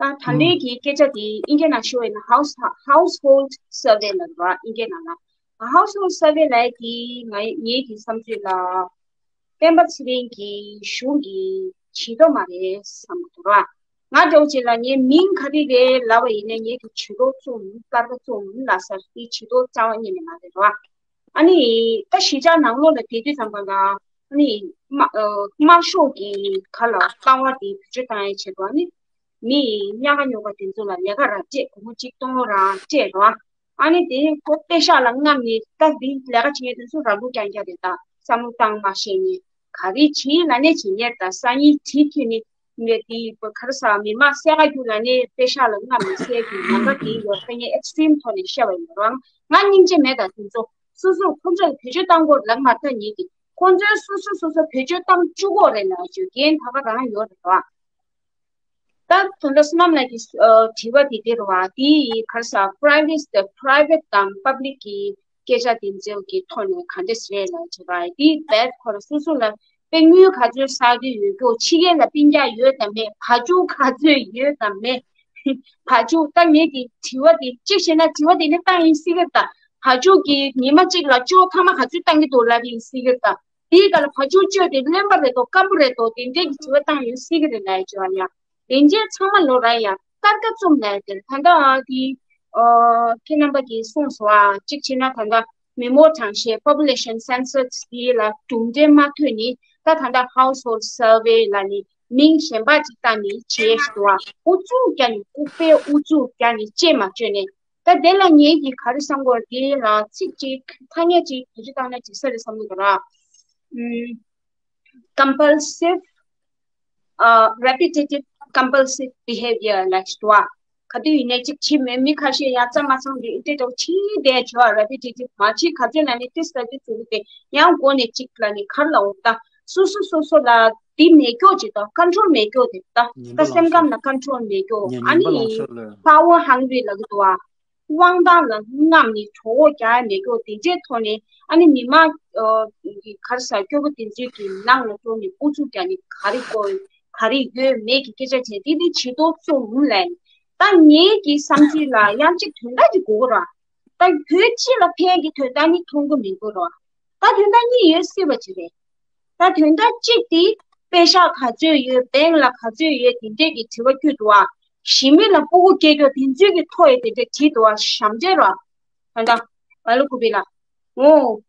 ད་ད་ལན་གྱི་སྐད་ཆ་དེ་ཨིན་སྐད་ནང་ཞུ་བ་ཡིན་ན་house household survey ལབ་རེད་བ། ཨིན་སྐད་ནང་ལ་household survey ལབ་ཡ་དེ་ང་ངེད་ཀྱི་བསམ་ཚུལ་ལ་སྤེན་པ་ཚེ་རིང་གི་གཞུང་གི་བྱེད་ཐབས་མ་རེད་བསམ་གྱི་འདུག་ར། ང་འདྲ་བོ་ཅིག་ལ་ངས་མིང་ག་རེ་རེད་ལབ་པ་ཡིན་ན་ངེད་ཀྱི་བྱེད་ཐབས་རྩོམ་གསར་པ་རྩོམ་ལ་སར་དེ་བྱེད་ཐབས་རྩ་བ་ཉིད་ནས་མ་རེད་ར། ཨ་ནི་ད་གཞིས་ཆགས་ནང་ལོགས་ལ་བསྡད་དུས་ཙམ་པ་ལ་ཨ་ནི་དམར་ཨ་དམར་ཤོག་གི་ག་ལ་ལྟ་བ་དེ་བེད་སྤྱོད་བཏང་ཡའི་ཆེད་དུ་ཨ་ནི་མི་ཉག་ག་ཉོག་ག་དེ་ཚོ་ལ་ལས་ཀ་ར་སྤྲད། སྒོར་མོ་གཅིག་སྟོང་ལོ་རང་སྤྲད་རོགས། ཨ་ནི་དེ་ཁོ་པེ་ཤག་ལ་རྔམ་ནས་ད་འདི་ལས་ཀ་བྱེད་མཁན་དེ་ཚོ་ར་ལུག་རྐྱང་རྐྱང་རེད། ད་བསམ་བློ་བཏང་མ་ཤེས་ནས་ག་རེ་བྱེད་ལ་ནས་བྱེད་མཁན་ད་སང་ཉིན་གྲི་ཁྱེར་ནས་ངས་དེ་ག་རེ་ཟ་མི་མང་བསད་ག་རྒྱུག་ལ་ནས་པེ་ཤག་ལ་རྔམ་ནས་བསད་རྒྱུ་ཉམས་པ་དེ་ཡོད་ས་ངས་extreme ཐོག་ནས་བཤད་པ་ཡིན་རང་ང་སྙིང་རྗེ་མེད། ད་དེ་ཚོ་སོ་སོ་ཁོ་ཚོས་བེད་སྤྱོད་བཏང་དགོས་ལབ་མ་ཐག་ཉིད་ཀྱི་ཁོ་ཚོས་སོ་སོ་སོ་སོ་བེད་སྤྱོད་བཏང་བཅུག་དགོས་རེད་ལ་རྒྱུ་རྐྱེན་ད་ག་རང་ཡོད་རེད་བ། ད་དོན་དག་བསོད་ནམས་ལགས་ཀྱི་ཨ་དྲི་བ་དེ་དེ་རེད་བ། དེ་ཡི་ག་རེ་ཟ་private private དང་public གི་སྐད་ཆ་དེ་ཚོ་གི་ཐོག་ནས་ག་འདྲས་རེད་ལ་བྱས་པ་དེ་བེད་ཁོ་ར་སོ་སོ་ལ་དཔེ་དངུལ་ག་ཚོད་བསགས་ཀྱི་ཡོད་ཀྱོ། ཕྱི་རྒྱལ་ལ་སྤུན་ཀྱག་ཡོད་དམ་མེད། བ་ཕྱུགས་ག་ཚོད་ཡོད་དམ་མེད། བ་ཕྱུགས་ད་ངས་དེ་དྲི་བ་དེ་གཅིག་བྱས་ན་དྲི་བ་དེ་ནི་བཏང་ཡིན་སྲིད་ཀྱི་ད། བ་ཕྱུགས་ཀྱི་ཉི་མ་གཅིག་ལ་ཅོ་ཐ་མ་ག་ཚོད་བཏང་གི་འདུག་ལབ་ཡིན་སྲིད་ཀྱི་ད། དེའི་སྒང་ལ་བ་ཕྱུགས་བཅོས་ཏེ་རློན་པ་རེད་དོ་སྐམ་པོ་རེད་དོ་དེ་འདྲའི་གི་དྲི་བ་བཏང་ཡོང་སྲིད་ཀྱི་རེད་ལབ་ཡ་ཅིག་ཡོད་ཡ། དེ་འདྲའི་ཚང་མ་ལོ་ར་ཡ་སྟར་ཀ་བཙུམ་ལབ་ཡ་དེ་ད་ལྟ་དེ་ཁྱེད་རྣམ་པ་གིས་གསུངས་སོང་ཨ། གཅིག་བྱས་ན་ད་ལྟ་མི་འབོར་གྲངས་བཤེར་population census དེ་ལ་གྲུབ་འབྲས་མ་ཐོན་ནི་ད་ད་ལྟ་household survey ལབ་ནི་མིང་གཞན་པ་ཅིག་བཏགས་ནི་བྱས་ཤི་འདུག་ཨ། ཨུ་ཚུགས་རྒྱག་ནི་ལྐུགས་པའི་ཨུ་ཚུགས་རྒྱག་ནི་ཅེས་མ་བརྗོད་ནས། ད་དེ་ལ་ངེད་ཀྱིས་ག་རེ་བསམ་གོ་དེ་ལ་ཚིག་གཅིག་ཐ་སྙད་གཅིག་བེད་སྤྱོད་བཏང་ན་ཇི་སྲིད་རེད་བསམ་གི་འདུག་ར། ཨུམ། compulsive ཨ། repetitive compulsive behavior ལ་ཞུ་བ། ག་དུས་ཡིན་ནའི་གཅིག་བྱེད་མེད་མི་ཁ་ཤས་ཡང་རྩ་མ་ཚང་གི་ཨི་ཏྲེ་ཏོ་ཕྱིན་བསྡད་བྱེད་བ་ར་བི་ཏི་ཏི་མ་བྱེད་ག་ཚོད་ལ་ནི་ཏིས་ལ་ཏི་ཚུ་གི་དེ་ཡང་མགོ་ནས་གཅིག་ལ་ནི་གར་ལ་འོང་ད་སོ་སོ་སོ་སོ་ལ་དེ་མེད་སྐྱོ་ཅིག་དང་ཀོན་ཊོལ་མེད་སྐྱོ་དེ་ད་ད་སེམས་ཁམས་ལ་ཀོན་ཊོལ་མེད་སྐྱོ་ཨ་ནི་power hungry ལ་གི་དུ་བ། དབང་ཐང་ལ་རྔམ་ནས་གྲོགས་པོ་རྒྱག་ཡ་མེད་སྐྱོ་དེ་འདྲའི་ཐོག་ནས་ཨ་ནི་མི་མང་གི་ག་རེ་ཟ་སྐྱོ་པོ་དེ་ཚོའི་གི་ནང་ལ་འགྲོ་ནས་ཨུ་ཚུགས་རྒྱག་ནས་ག་རེ་དགོས་ག་རེ་ཡོད་མེད་ཀྱི་སྐད་ཆ་བྱས་དེ་འདི་བྱེད་དོ་ཚོ་འུམ་ལས་ད་ངེད་ཀྱི་བསམ་ཚུལ་ལ་ཡང་གཅིག་དོན་དག་ཅིག་དགོས་གོ་ར་ད་བོད་སྤྱི་ལ་ཕན་གྱི་དོན་དག་ནི་མཐོང་གི་མི་འདུག་ར་ད་དོན་དག་གཉིས་ཡོད་སྲིད་པ་ཅིག་རེད། ད་དོན་དག་གཅིག་དེ་པེ་ཤག་ག་ཚོད་ཡོད་བེང་ལ་ག་ཚོད་ཡོད་དེ་འདྲས་ཀྱི་དྲི་བ་བསྐྱུར་འདུག་བ། ཞི་མི་ལ་སྤུ་གུ་སྐྱེ་རྒྱུ་དེ་ཚོད་ཀྱི་ཐོ་ཡོད་དེ་འདྲས་བྲིས་འདུག་བ་ཞམ་བྱས་ར། ད་ལྟ་ཨ་ལོ་ཀུ་པི་ལ། འོ།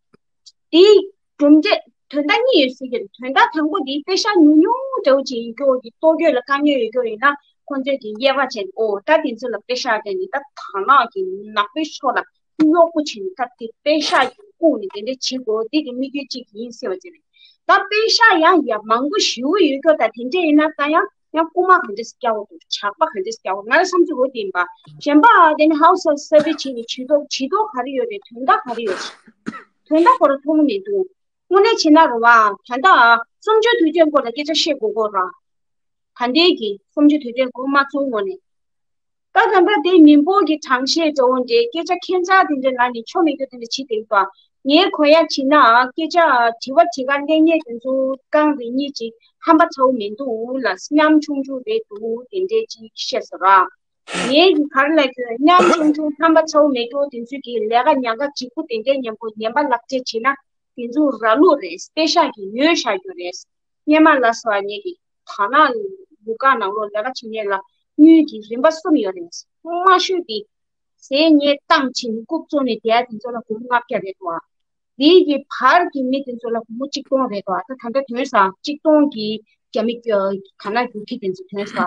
དེའི་གྲུབ་འབྲས་དོན་དག་གཉིས་ཡོད་སྲིད་ཀྱི་རེད་དོན་དག་དང་པོ་དེ་པེ་ཤག་ཉུང་ཉུང་འདྲ་བོ་ཅིག་ཡིན་རྒྱུ་གི་ལྟོ་གོས་ལ་དཀའ་ངལ་ཡོད་རྒྱུ་ཡིན་ན་ཁོང་ཚོས་ཀྱི་དབྱེ་བ་བྱས་འོ་ད་དེ་ཚོ་ལ་པེ་ཤག་དེ་ནི་ད་དར་ནག་གི་ནག་པོའི་ཕྱོགས་ལ། གཡོག་པོ་བྱེད་ནས་ད་དེ་པེ་ཤག་གི་བཀུག་ནས་དེ་འདྲ་བྱེད་དགོས་འདི་གི་དམིགས་ཡུལ་གཅིག་ཡིན་ཟེར་བ་ཅིག་རེད། ད་པེ་ཤག་ཡང་ཡ་མང་པོ་ཞེ་པོ་ཡོད་རྒྱུ་ད་དེ་འདྲ་ཡིན་ན་ད་ཡང་ཡང་རྐུ་མ་ག་འདྲས་སྐྱ་བོ་འདུག་ཇག་པ་ག་འདྲས་སྐྱ་བོ་ང་ལ་བསམ་ཚུལ་འོ་དེ་ཡིན་པ། གཞན་པ་དེ་ནི་ཧའུ་སི་ཧོལ་སར་ཝེ་བྱེད་ནས་བྱེད་ཐོག་བྱེད་ཐོག་ག་རེ་ཡོད་རེད་དོན་དག་ག་རེ་ཡོད་རེད། དོན་དག་ཁོ་རང་མཐོང་གི་མི་འདུག་དངོས་གནས་བྱེད་ན་རེད་བ་ད་ལྟ་གསུམ་བཅུ་དུས་ཆེན་སྐོར་ལ་སྐད་ཆ་བཤད་དགོས་གོ་ར། ད་ལྟའི་གི་གསུམ་བཅུ་དུས་ཆེན་སྐོར་མ་ཚུགས་སྔོན་ནས། ད་ག་འདྲ་དེ་མི་འབོར་གྱི་གྲངས་བཤད་འདྲ་བོ་འདྲའི་སྐད་ཆ་ཁྱད་མཚར་དེ་འདྲ་ལབ་ནས་ཆོ་མེད་རྒྱུ་དེ་འདྲ་བྱེད་བསྡད་པ། ངས་གོ་ཡ་བྱས་ན་སྐད་ཆ་དྲི་བ་དྲི་ག་གླེང་མཁན་དེ་ཚོ་རྐང་རེ་གཉིས་ཅིག་ཧམ་པ་ཚ་བོ་མི་འདུག་ལ་ཉམ་ཆུང་ཆུང་རེད་འདུག་དེ་འདྲའི་ཅིག་བཤད་སོང་ར། ངས་གི་གར་ལ་གྱོད་ཉམ་ཆུང་ཆུང་ཧམ་པ་ཚ་བོ་མེད་རྒྱུ་དེ་ཚོས་གི་ལས་ཀ་ཉག་ག་གཅིག་པུ་དེ་འདྲའི་ཉམ་པོ་ཉན་པ་ལག་འབྲེལ་བྱས་ན་དེ་ཚོ་ར་ལུག་རེད་པེ་ཤག་གི་ཉོས་བཞག་རྒྱུ་རེད། སྙེ་མ་ལ་སོགས་ངེད་ཀྱི་དར་ནག་ལུག་ཁང་ནང་ལོགས་ལས་ཀ་བྱེད་མཁན་ལ་དངུལ་གྱི་རིན་པ་གསུམ་ཡོད་རེད། མ་ཤོད་དེ། ཟས་ཉལ་གཏམ་བྱེད་ནས་རྐུབ་བཙུགས་ནས་བསྡད་དེ་ཚོ་ལ་སྒོར་མོ་ལྔ་བརྒྱ་རེད་དོ། དེའི་གི་བར་གྱི་མི་དེ་ཚོ་ལ་སྒོར་མོ་གཅིག་སྟོང་རེད་དོ། ད་ད་ལྟ་ཐོན་ས་གཅིག་སྟོང་གི་རྒྱ་མི་དར་ནག་རྒྱུག་ཁྱི་དེ་ཚོ་ཐོན་ས།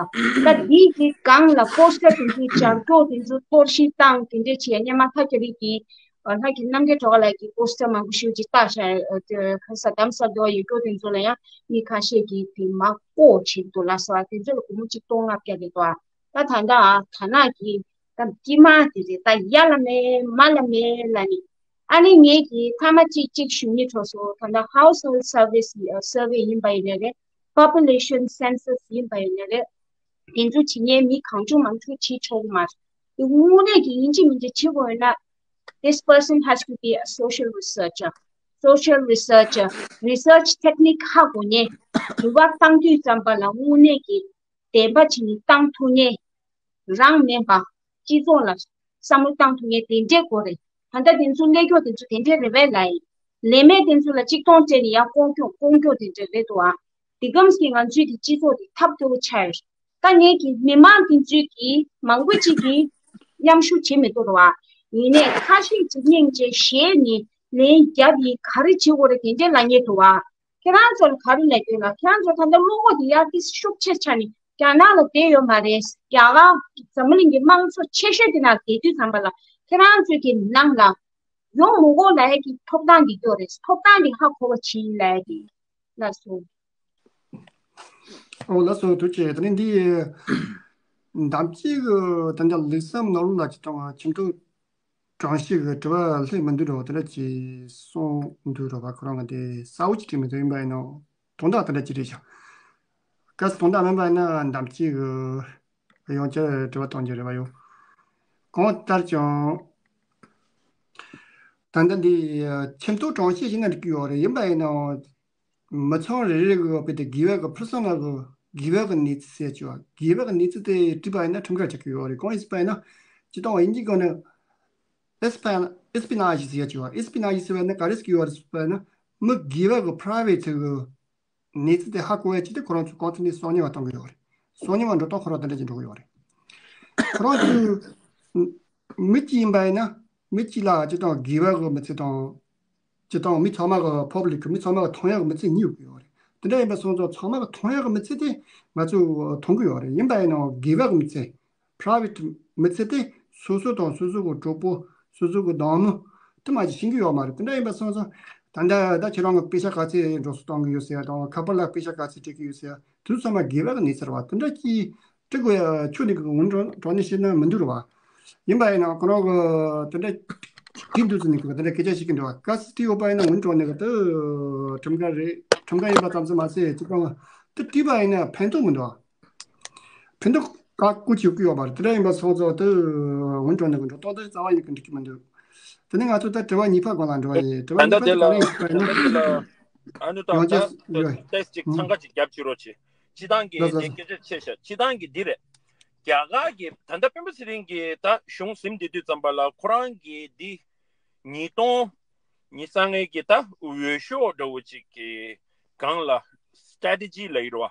ད་དེའི་གི་སྒང་ལ་པོ་སི་ཊར་དེ་ཚོ་ཇག་སྒྲོག་དེ་ཚོ་གཏོར་བཤིག་བཏང་དེ་འདྲས་བྱས་སྙེ་མ་ཐག་ཁྱེར་རིགས་ཀྱི། ལྷ་གི་རྣམ་རྒྱལ་གྲོགས་ལགས་ཀྱིས་པོ་སི་ཊར་མང་པོ་ཞེ་པོ་ཅིག་བཏགས་ཤག་ཁ་ས་དམ་ས་དོ་ཡོད་སྐྱོ་དེ་ཚོ་ལ་ཡང་མི་ཁ་ཤས་ཀྱིས་དེ་མ་ལྐོག་བྱེད་འདུག་ལ་སོགས་དེ་ཚོ་ལ་སྒོར་མོ་གཅིག་སྟོང་ལྔ་བརྒྱ་རེད་དོ། ད་ད་ལྟ་དར་ནག་གི་ད་དཀྱིལ་མ་དེ་རེད་ད་ཡ་ལ་མེད་མ་ལ་མེད་ལ་ནི། ཨ་ནི་ངེད་ཀྱིས་མཐའ་མ་གཅིག་གཅིག་ཞུ་ཉེ་གྲོགས་སུ་ད་ལྟ་household surveys survey ཡིན་པ་ཡིན་ནའི་རེད། population census ཡིན་པ་ཡིན་ནའི་རེད། དེ་ཚོ་བྱེད་མཁན་མི་གང་བྱུང་མང་བྱུང་བྱེད་ཆོག་གི་མ་རེད། དེ་དངོས་གནས་ཀྱི་ཡིན་གཅིག་མིན་གཅིག་བྱེད་དགོས་ཡོད་ན། This person has to be a social researcher. Social researcher, research technique ཧ་གོ་མཁན། ནུས་པ་བཏང་དུས་ཙམ་པ་ལ་དངོས་གནས་ཀྱི་བདེན་པ་བྱེད་ནས་བཏང་ཐུབ་མཁན། རང་མིན་པ། སྤྱི་ཚོགས་ལ་བསམ་བློ་བཏང་ཐུབ་མཁན་དེ་འདྲས་དགོས་རེད། ད་ལྟ་དེ་ཚོ་སླེབས་ཀྱོག་དེ་ཚོ་དེ་འདྲས་རེད་པས་ལབ་ཡིན། ལས་མེད་དེ་ཚོ་ལ་གཅིག་སྟོང་སྤྲད་ནས་ཡང་ལྐོག་གྱོག་ལྐོག་གྱོག་དེ་འདྲས་རེད་འདུག་ཨ། དེ་གམ་གྱིས་ང་ཚོའི་གི་སྤྱི་ཚོགས་དེ་ཐབས་སྐྱོ་པོ་ཆགས་ཡོད། ད་ངེད་ཀྱི་མི་མང་དེ་ཚོའི་གི་མང་པོ་ཅིག་གིས་མཉམ་ཞུགས་བྱེད་མི་ཐུབ་རེད་བ། ཡིན་ནའི་ཁ་ཤས་ཅིག་སྙིང་རྗེ་ཞེད་ནས་ལན་རྒྱབ་ཡིན་ག་རེ་བྱེད་དགོས་རེད་དེ་འདྲས་ལབ་མཁན་འདུག་བ། ཁྱེད་རང་ཚོ་ལ་ག་རེ་ལབ་དགོས་ལ་ཁྱེད་རང་ཚོ་ད་ལྟ་བློ་ཁོག་དེ་ཡར་ཏིས་ཤུགས་ཆེ་ཆགས་ནས་རྒྱ་ནག་ལ་བསྡད་ཡོད་མ་རེད། རྒྱ་གར་འཛམ་བུ་གླིང་གི་དམངས་གཙོ་ཆེ་ཤོས་དེ་ནང་བསྡད་དུས་ཙམ་པ་ལ་ཁྱེད་རང་ཚོའི་གི་ནང་ལ་ཡོང་མི་དགོས་ལབ་ཡ་གི་ཐོབ་ཐང་དེ་ཡོད་རེད། ཐོབ་ཐང་དེ་ཧ་གོ་བ་བྱིན་ལབ་ཡ་གི་ལགས་སོ། ཨོ་ལགས་སོ་ཐུགས་རྗེ་ཆེ། ད་ནི་འདི་འདམ་སྐྱེས་ཀྱི་ད་ལྟ་ལུགས་བསམ་ནོར་ལ་ཅི་གཏོང་བ་ཁྱིམ་ཐོག་གྲངས་ཤིག་གི་དྲི་བ་སླེབས་མི་འདུག་རོ། དེ་འདྲ་ཅིག་གསུངས་འདུག་རོ་བ། ཁོ་རང་གི་དེ་གསལ་བོ་ཅིག་དྲིས་མི་འདུག་ཡིན་པ་ཡིན་ནོ། དོན་དག་དེ་འདྲ་ཅིག་རེད་ཤག་སྐབས་སུ་དོན་དག་མིན་པ་ཡིན་ན་འདམ་སྐྱེས་ཀྱི་ཡང་བསྐྱར་དྲི་བ་གཏོང་རྒྱུ་རེད་བ་ཡོ། གང་ལྟར་ཀྱང་ད་ལྟ་འདི་ཁྱིམ་ཐོག་གྲངས་བཤེར་ཞིག་ན་འགྲིག་གི་ཡོད་རེད། ཡིན་པ་ཡིན་ནའང་མི་ཚང་རེ་རེ་གི་དཔེ་དེ་དགེ་བའི་གི་ཕུན་སུམ་ལ་གི་དགེ་བའི་གི་གནས་ཚུལ་ཟེར་ཆོག་དགེ་བའི་གི་གནས་ཚུལ་དེ་བྲིས་པ་ཡིན་ན་ཁྲིམས་འགལ་ཆགས་ཀྱི་ཡོད་རེད། གང་ཡིན་ཟེར་བ་ཡིན་ན་སྤྱི་དང་དབྱིན་ཇིའི་སྒང་ནས་ཨེ་སི་པ་ཨེ་སི་པི་ནཱ་ཇི་ཟེར་ཡ་ཆོག་ཨེ་སི་པི་ནཱ་ཇི་ཟེར་བ་ཡིན་ན་ག་རེ་ཟེར་གྱི་ཡོད་རེད་ཟེར་བ་ཡིན་ན། མི་སྒེར་བ་གི་private་གི་གནས་ཚུལ་དེ་ཧ་གོ་ཡ་ཅིག་དེ་ཁོ་རང་ཚོ་གང་ཐུབ་ནས་སྲོག་ཉེན་བ་གཏོང་གི་ཡོད་རེད། སྲོག་ཉེན་བ་འགྲོ་སྟངས་ཁོ་རང་དེ་འདྲ་ཅིག་འགྲོ་གི་ཡོད་རེད། ཁོ་རང་ཚོས་མི་གཅིག་ཡིན་པ་ཡིན་ན་མི་གཅིག་ལ་སྤྱིར་བཏང་སྒེར་བ་གི་མི་ཚེ་དང་། སྤྱིར་བཏང་མི་ཚང་མ་གི་public་གི་མི་ཚང་མ་གི་མཐོང་ཡ་གི་མི་ཚེ་གཉིས་ཡོད་ཀྱི་ཡོད་རེད། དེ་འདྲ་ཡིན་པ་སོང་ཙང་ཚང་མ་གི་མཐོང་ཡ་གི་མི་ཚེ་དེ་ང་ཚོས་མཐོང་གི་ཡོད་རེད། ཡིན་པ་ཡིན་ནའང་སྒེར་བ་གི་མི་ཚེ། private་མི་ཚེ་དེ་སོ་སོ་དང་སོ་སོ་གི་གྲོགས་པོ། སོ་སོ་གི་སྡང་མི་དེ་མ་གཅིག་ཤེས་ཀྱི་ཡོད་མ་རེད། དེ་འདྲ་ཡིན་པ་སོང་ཙང་ད་ལྟ་ད་ཁྱེད་རང་གི་པེ་ས་ག་ཚད་འགྲོ་སོང་གཏོང་གི་ཡོད་ཟེར་ཡ་དང་ཁ་པར་ལ་པེ་ས་ག་ཚད་སྤྲད་ཀྱི་ཡོད་ཟེར་ཡ་དེ་ཚོ་ཚང་མ་སྒེར་བ་གི་གནས་ཚུལ་རེད་བ། དེ་འདྲ་ཅིག་འབྲི་དགོས་ཡ་ཁྱོད་ནི་གི་ངོ་འདྲ་འདྲ་ནི་བཤད་ན་མི་འདུག་རེད་བ། ཡིན་པ་ཡིན་ན་ཁོ་རང་གི་དེ་འདྲ་དེ་འདུག་ཟེར་ནས་གི་དེ་འདྲ་སྐད་ཆ་བཤད་ཀྱི་འདུག་བ། གལ་སྲིད་དེ་ཡོད་པ་ཡིན་ན་ངོ་འདྲ་ནི་གི་དེ་ཁྲིམས་འགལ་རེད། ཁྲིམས་འགལ་ཡིན་པ་ཙམ་ཟིག་མ་ཟད་ཅིག་གང་དེ་བྲིས་པ་ཡིན་ན་ཕན་ཐོགས་མི་འདུག་བ། ཕན་ཐོགས་ཀ་ཀུ་ཅིག་ཡོད་ཀྱི་ཡོད་པ་རེད། དེ་འདྲ་ཡིན་པ་སོང་ཙང་དེ་ངོ་འདྲ་ནི་གི་འགྲོ་སྟངས་དེ་རྩ་བ་ཉིད་ཀྱི་འགྲིག་གི་མི་འདུག་དེ་ནས་ང་ཚོ་ད་དྲི་བ་གཉིས་པ་སྒང་ལ་འགྲོ་བ་ཡིན། དྲི་བ་ད་ལྟ་གཉིས་པ་དེ་དེ་ལ་ག་རེ་ཡིན་པ་ཡིན་ན། ད་ལྟ་ཨ་ནུ་དང་ཡང་ད་བསྐྱར་ཡོད། ཏེས་ཅིག་ཡང་འཚང་ཁ་ཅིག་རྒྱབ་བྱེད་རོགས་བྱེད། སྤྱི་བཏང་གི་ལགས་སོ། ངས་སྐད་ཆ་ཆེ་ཤ་སྤྱི་བཏང་གི་འདི་རེད། རྒྱ་གར་གྱི་ད་ལྟ་སྤེན་པ་ཚེ་རིང་གིས་ད་གཞུང་ཟིན་བསྡད་དུས་ཙམ་པ་ལ་ཁོ་རང་གིས་འདི་ཉིས་སྟོང་ཉི་ཤུ་རྩ་ལྔའི་གི་ད་འོས་ཤོག་འདྲ་བོ་ཅིག་གི་སྒང་ལ་strategy་ལབ་ཡོད་རེད་བ།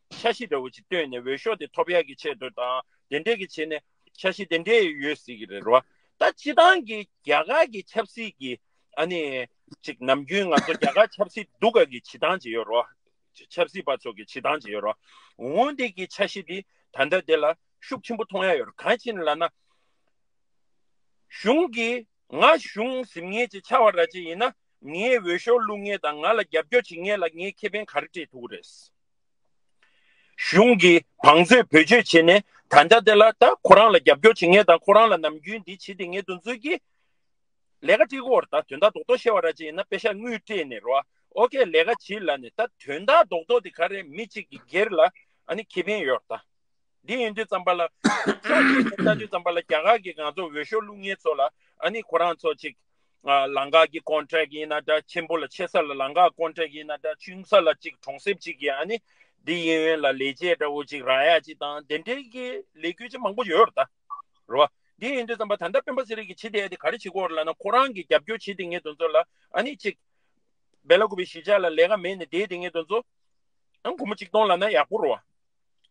འཆར་གཞི་འདྲ་བོ་ཅིག་བཏོན་ནས་འོས་ཤོག་དེ་ཐོབ་ཡག་གི་ཆེད་དུ་དང་དེ་འདྲས་ཀྱི་བྱས་ནས་འཆར་གཞི་དེ་འདྲས་ཡོད་སྲིད་ཀྱི་རེད་རེད་བ། ད་སྤྱི་བཏང་གི་རྒྱ་གར་གྱི་ཆབ་སྲིད་ཀྱི་ཨ་ནི་ཅིག་ནམ་རྒྱུན་ང་ཚོ་རྒྱ་གར་ཆབ་སྲིད་སྡུག་ག་གི་བྱེད་སྟངས་ཅིག་ཡོད་རེད་བ། ཆབ་སྲིད་པ་ཚོ་གི་བྱེད་སྟངས་ཅིག་ཡོད་རེད་བ། འོ་འདི་གི་འཆར་གཞི་དེ་ད་ལྟ་དེ་ལ་ཤུགས་ཆེན་པོ་མཐོང་ཡ་ཡོད་རེད། གང་ཕྱིར་ལབ་ན། གཞུང་གིས་ང་གཞུང་ཟིན་མཁན་ཅིག་ཆགས་པ་ར་ཅིག་ཡིན་ན་ངའི་འོས་ཤོག་བླུག་མཁན་དང་ང་ལ་རྒྱབ་སྐྱོར་བྱེད་མཁན་ལ་ངས་ཁེ་ཕན་ག་རེ་སྤྲད་ཐུབ་ཀྱི་རེད། གཞུང་གིས་བང་མཛོད་བེད་སྤྱོད་བྱས་ནས་ད་ལྟ་དེ་ལ་ད་ཁོ་རང་ལ་རྒྱབ་སྐྱོར་བྱེད་མཁན་དང་ཁོ་རང་ལ་ནམ་རྒྱུན་འདི་བྱེད་བསྡད་མཁན་དེ་ཚོས་ཀྱིས་ལས་ཀ་སྤྲད་ཀྱི་ཡོད་རེད། ད་དོན་དག་རྡོག་རྡོག་བཤད་པ་ར་ཅིག་ཡིན་ན་པེ་ཤག་དངུལ་སྤྲད་ནས་རེད་བ། ཨོ་ཁེ་ལས་ཀ་བྱེད་ལབ་ནས་ད་དོན་དག་རྡོག་རྡོག་དེ་ག་རེ་མི་གཅིག་གི་སྒེར་ལ་ཨ་ནི་ཁེ་ཕན་ཡོད་རེད་ད། འདི་ཡིན་དུས་ཙམ་པ་ལ། ཕྱོགས་གཅིག་ནས་ལྟ་དུས་ཙམ་པ་ལ་རྒྱ་གར་གྱིས་ང་ཚོ་འོས་ཤོག་བླུག་མཁན་ཚོ་ལ་ཨ་ནི་ཁོ་རང་ཚོ་གཅིག་ཨ་ལམ་ཁ་གི་ཀོན་ཊེག་ཡིན་ན་འདྲ། ཆེན་པོ་ལ་ཆེ་ས་ལ་ལམ་ཁ་ཀོན་ཊེག་ཡིན་ན་འདྲ། ཆུང་ས་ལ་གཅིག་གྲོང་གསེབ་གཅིག་གི་ཨ་ནི་འདི་གཡས་གཡོན་ལ་ལས་བྱེད་འདྲ་བོ་གཅིག་རག་ཡ་གཅིག་དང་དེ་འདྲའི་གི་ལས་འགུལ་གཅིག་མང་པོ་ཡོད་རེད་ད། རེད་བ། འདི་ཡིན་དུས་ཙམ་པ་ད་ལྟ་སྤེན་པ་ཚེ་རིང་གིས་བྱེད་བསྡད་ཡ་དེ་ག་རེ་བྱེད་ཀྱི་ཡོད་རེད་ལབ་ན་ཁོ་རང་གི་རྒྱབ་སྐྱོར་བྱེད་བསྡད་མཁན་དེ་ཚོ་ལ་ཨ་ནི་གཅིག་སྦེ་ལ་ཀུ་པའི་གཞིས་ཆགས་ལ་ལས་ཀ་མེད་ནས་བསྡད་བསྡད་མཁན་དེ་ཚོ། ཨང་སྒོར་མོ་གཅིག་སྟོང་ལབ་ན་ཡག་པོ་རེད་བ།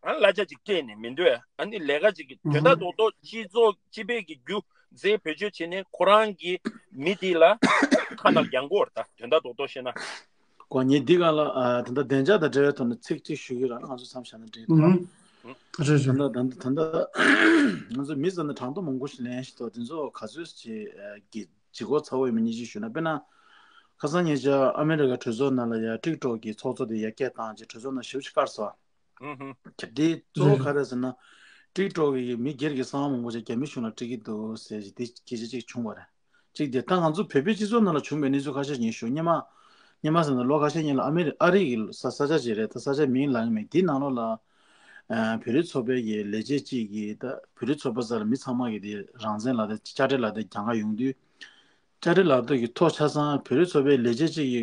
ཨ་གླ་ཆ་ཅིག་སྤྲད་ནས་མི་འདོད་ཨ་ནི་ལས་ཀ་ཅིག་གི་དོན་དག་རྡོག་རྡོག་སྤྱི་ཚོགས་སྤྱི་པའི་གི་རྒྱུ་རྫས་བེད་སྤྱོད་བྱས་ནས་ཁོ་རང་གི་མི་དེ་ལ་ཁ་ནང་རྒྱང་སྐོར་ད་དོན་དག་རྡོག་རྡོག་བཤད་ན། ཀོ་ཉིད་འདི་ག་ལ་ཨ་ད་ལྟ་བདེ་འཇགས་དང་འབྲེལ་བའི་ཐོག་ནས་ཚིག་གཅིག་ཞུ་གི་ར་ང་ཚོ་མཚམས་བཞག་ན་འགྲིག་འདུག་ཨང་། རེད་ད་རེད། ལྟ་ད་ལྟ་ད་ལྟ་ང་ཚོ་མི་ཚོ་ནས་གྲངས་ཐོ་མང་པོ་ཞིག་ལེན་ཞིག་ཐོག་དེ་ཚོ་ག་ཚོད་ཅིག་གི་ལྗིད་ཁོག་ཚ་བོ་ཡིན་མིན་གཉིས་ཅིག་ཞུ་ན། དཔེར་ན། ཁ་སང་ཉེ་ཆར་ཨ་མི་རི་ཀ་གྲོས་ཚོགས་ནང་ལ་ཡ་ཊིག་ཊོག་གི་ཚོགས་གཙོ་དེ་ཡར་སྐད་བཏང་རྗེས་གྲོས་ཚོགས་ནང་ཞེ་པོ་ཅིག་བཀར་སོང་། ཨུ་ཧུ། དེ་གཙོ་བོ་ག་རེ་ཟེར་ན། ཊིག་ཊོག་གི་མི་སྒེར་གྱི་གསང་བ་མང་པོ་ཅིག་རྒྱ་མི་གཞུང་ལ་སྤྲད་ཀྱི་འདུག་ཟེར་གྱི་དེ་སྐད་ཆ་ཅིག་བྱུང་བ་རེད། གཅིག་དེ་ད་ང་ཚོ་བོད་པའི་སྤྱི་ཚོགས་ནང་ལ་བྱུང་བའི་གནས་ཚུལ་ཁ་ཤས་ཉིད་ཞུ། སྔོན་མ། སྔོན་མ་ཟེར་ན་ལོ་ཁ་ཤས་སྔོན་ལ་ཨ་མི་རི་ཨ་རི་གི་ས་ས་ཆ་ཅིག་རེད། ད་ས་ཆ་མིང་ལབ་ཀྱི་མེད། དེའི་ནང་ལོགས་ལ། ཨ་བོད་རིགས་ཚོགས་པའི་གི་ལས་བྱེད་ཅིག་གིས་ད་བོད་རིགས་ཚོགས་པ་ཟེར་ལ་མི་ཚང་མ་གི་དེ་རང་བཙན་ལག་དེབ་དཔྱ་ཁྲལ་ལག་དེབ་གྱང་ཁ་ཡོང་དུས། དཔྱ་ཁྲལ་ལག་དེབ་ཀྱི་ཐོ་ཆ་ཚང་བོད་རིགས་ཚོགས་པའི་ལས་བྱེད་ཅིག་གི་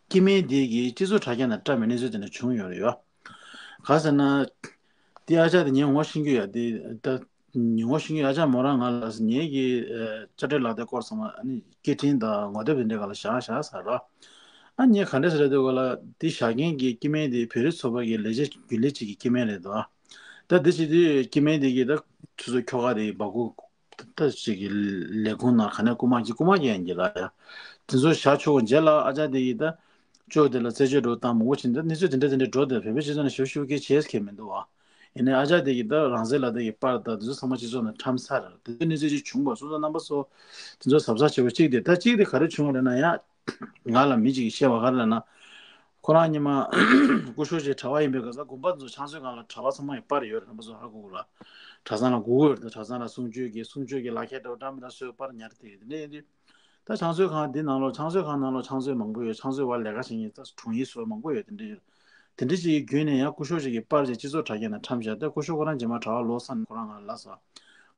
སྐྱེ་དམན་དེ་གི་སྤྱི་ཚོགས་དྲ་རྒྱ་ནང་བཀྲམ་པའི་གནས་ཚུལ་དེ་འདྲ་བྱུང་ཡོད་རེད་ཡ། ག་ཟེར་ན། དེ་ཨ་ཅག་དེ་ངས་ངོ་ཤེས་ཀྱི་ཡོད་དེ། ད་ངས་ངོ་ཤེས་ཀྱི་ཡོད། ཨ་ཅག་མོ་རང་ང་ལ་ངེད་ཀྱི་ཨ་དཔྱ་ཁྲལ་ལག་དེབ་སྐོར་ཚང་མ་ཨ་ནི་སྐད་འཕྲིན་དང་ངོ་དེབ་དེ་འདྲའི་སྒང་ལ་བཞག་བཞག་ཟེར་རོ། ཨ་ངས་ག་འདྲ་ཟེར་རེད་དེ་གོ་ལ་དེ་བཞག་མཁན་གྱི་སྐྱེ་དམན་དེ་བོད་རིགས་ཚོགས་པ་གི་ལས་བྱེད་རྒྱུན་ལས་ཅིག་གི་སྐྱེ་དམན་རེད་དོ། ད་དེ་བྱེད་དུས་སྐྱེ་དམན་དེ་གིས་ད་ཆུ་ཚོད་ཁྱོ་ག་དེ་སྦ་ཁུག་ད་ཅིག་གི་ལས་ཁུངས་ནང་ག་ནས་རྐུ་མ་གྱི་རྐུ་མ་གྱི་ཡན་གྱི་ལ་ཡ། དེ་ཚོ་བཞག་ཆོག་གོ། རྗེས་ལ་ཨ་ཅག་དེ་གིས་ད་ཅོ་དེ་ལ་རྩད་གཅོད་འགྲོ་བཏང་མང་པོ་བྱིན། ད་གནས་ཚུལ་དེ་འདྲ་དེ་འདྲ་འགྲོ་དེ་བོད་པའི་སྤྱི་ཚོགས་ནས་ཞུ་ཞུ་སྐད་ཆེས་ཁེལ་མི་འདུག་བ། ཡིན་ནའི་ཨ་ཅག་དེ་གིས་ད་རང་བཙན་ལག་དེབ་ཀྱི་པར་དང་དེ་ཚོ་ཚང་མ་སྤྱི་ཚོགས་ནང་བཀྲམ་ཚར་རེད། དེ་ཚོ་གནས་ཚུལ་ཅིག་བྱུང་བ་སོང་ཙང་རྣམ་པ་ཚོ་དེ་ཚོ་གཟབ་གཟབ་བྱེད་དགོས། གཅིག་དེ་ད་གཅིག་དེ་ག་རེ་བྱུང་བ་རེད་ན་ཡ། ང་ལ་མི་གཅིག་གིས་བཤད་པ་ག་རེ་ལབ་ན། ཁོ་རང་སྔོན་མ་སྐུ་ཞབས་ཅིག་གྲྭ་པ་ཡིན་པའི་སྐབས་སུ་དགོན་པ་དེ་ཚོ་ཕྱག་མཛོད་ཁང་ལ་གྲྭ་པ་ཚང་མ་ཡི་པར་ཡོད་རེད། རྣམ་པ་ཚོ་ཧ་གོ་གི་ལ། གྲྭ་ཚང་ལ་སྒུག་དགོས་རེད། གྲྭ་ཚང་ལ་གསུང་ཆོས་ཀྱི་གསུང་ཆོས་ཀྱི་ལག་ཁྱེར་འདྲ་བོ་བཀྲམ་མི་འདྲ་བཟོས་པར་ཉར་དེ་དེ་འདྲ་ཡིན་དུས། ད་ཕྱག་མཛོད་ཁང་འདི་ནང་ལོགས་ཕྱག་མཛོད་ཁང་ནང་ལོགས་ཕྱག་མཛོད་མང་པོ་ཡོད། ཕྱག་མཛོད་བར་ལས་ཀ་བྱེད་མཁན་ད་དྲུང་ཡིག་བཟོ་མང་པོ་ཡོད། དེ་འདྲ་ཡོད། དེ་འདྲ་ཅིག་གི་བརྒྱུད་ནས་ཡང་སྐུ་ཞབས་ཅིག་གི་པར་ཅིག་སྤྱི་ཚོགས་དྲ་རྒྱ་ནང་བཀྲམ་བཞག་སྟེ་སྐུ་ཞབས་ཁོ་རང་རྗེས་མ་གྲྭ་པ་ལོག་ཚར་ནས་ཁོ་རང་ང་ལ་ལབ་སོང་།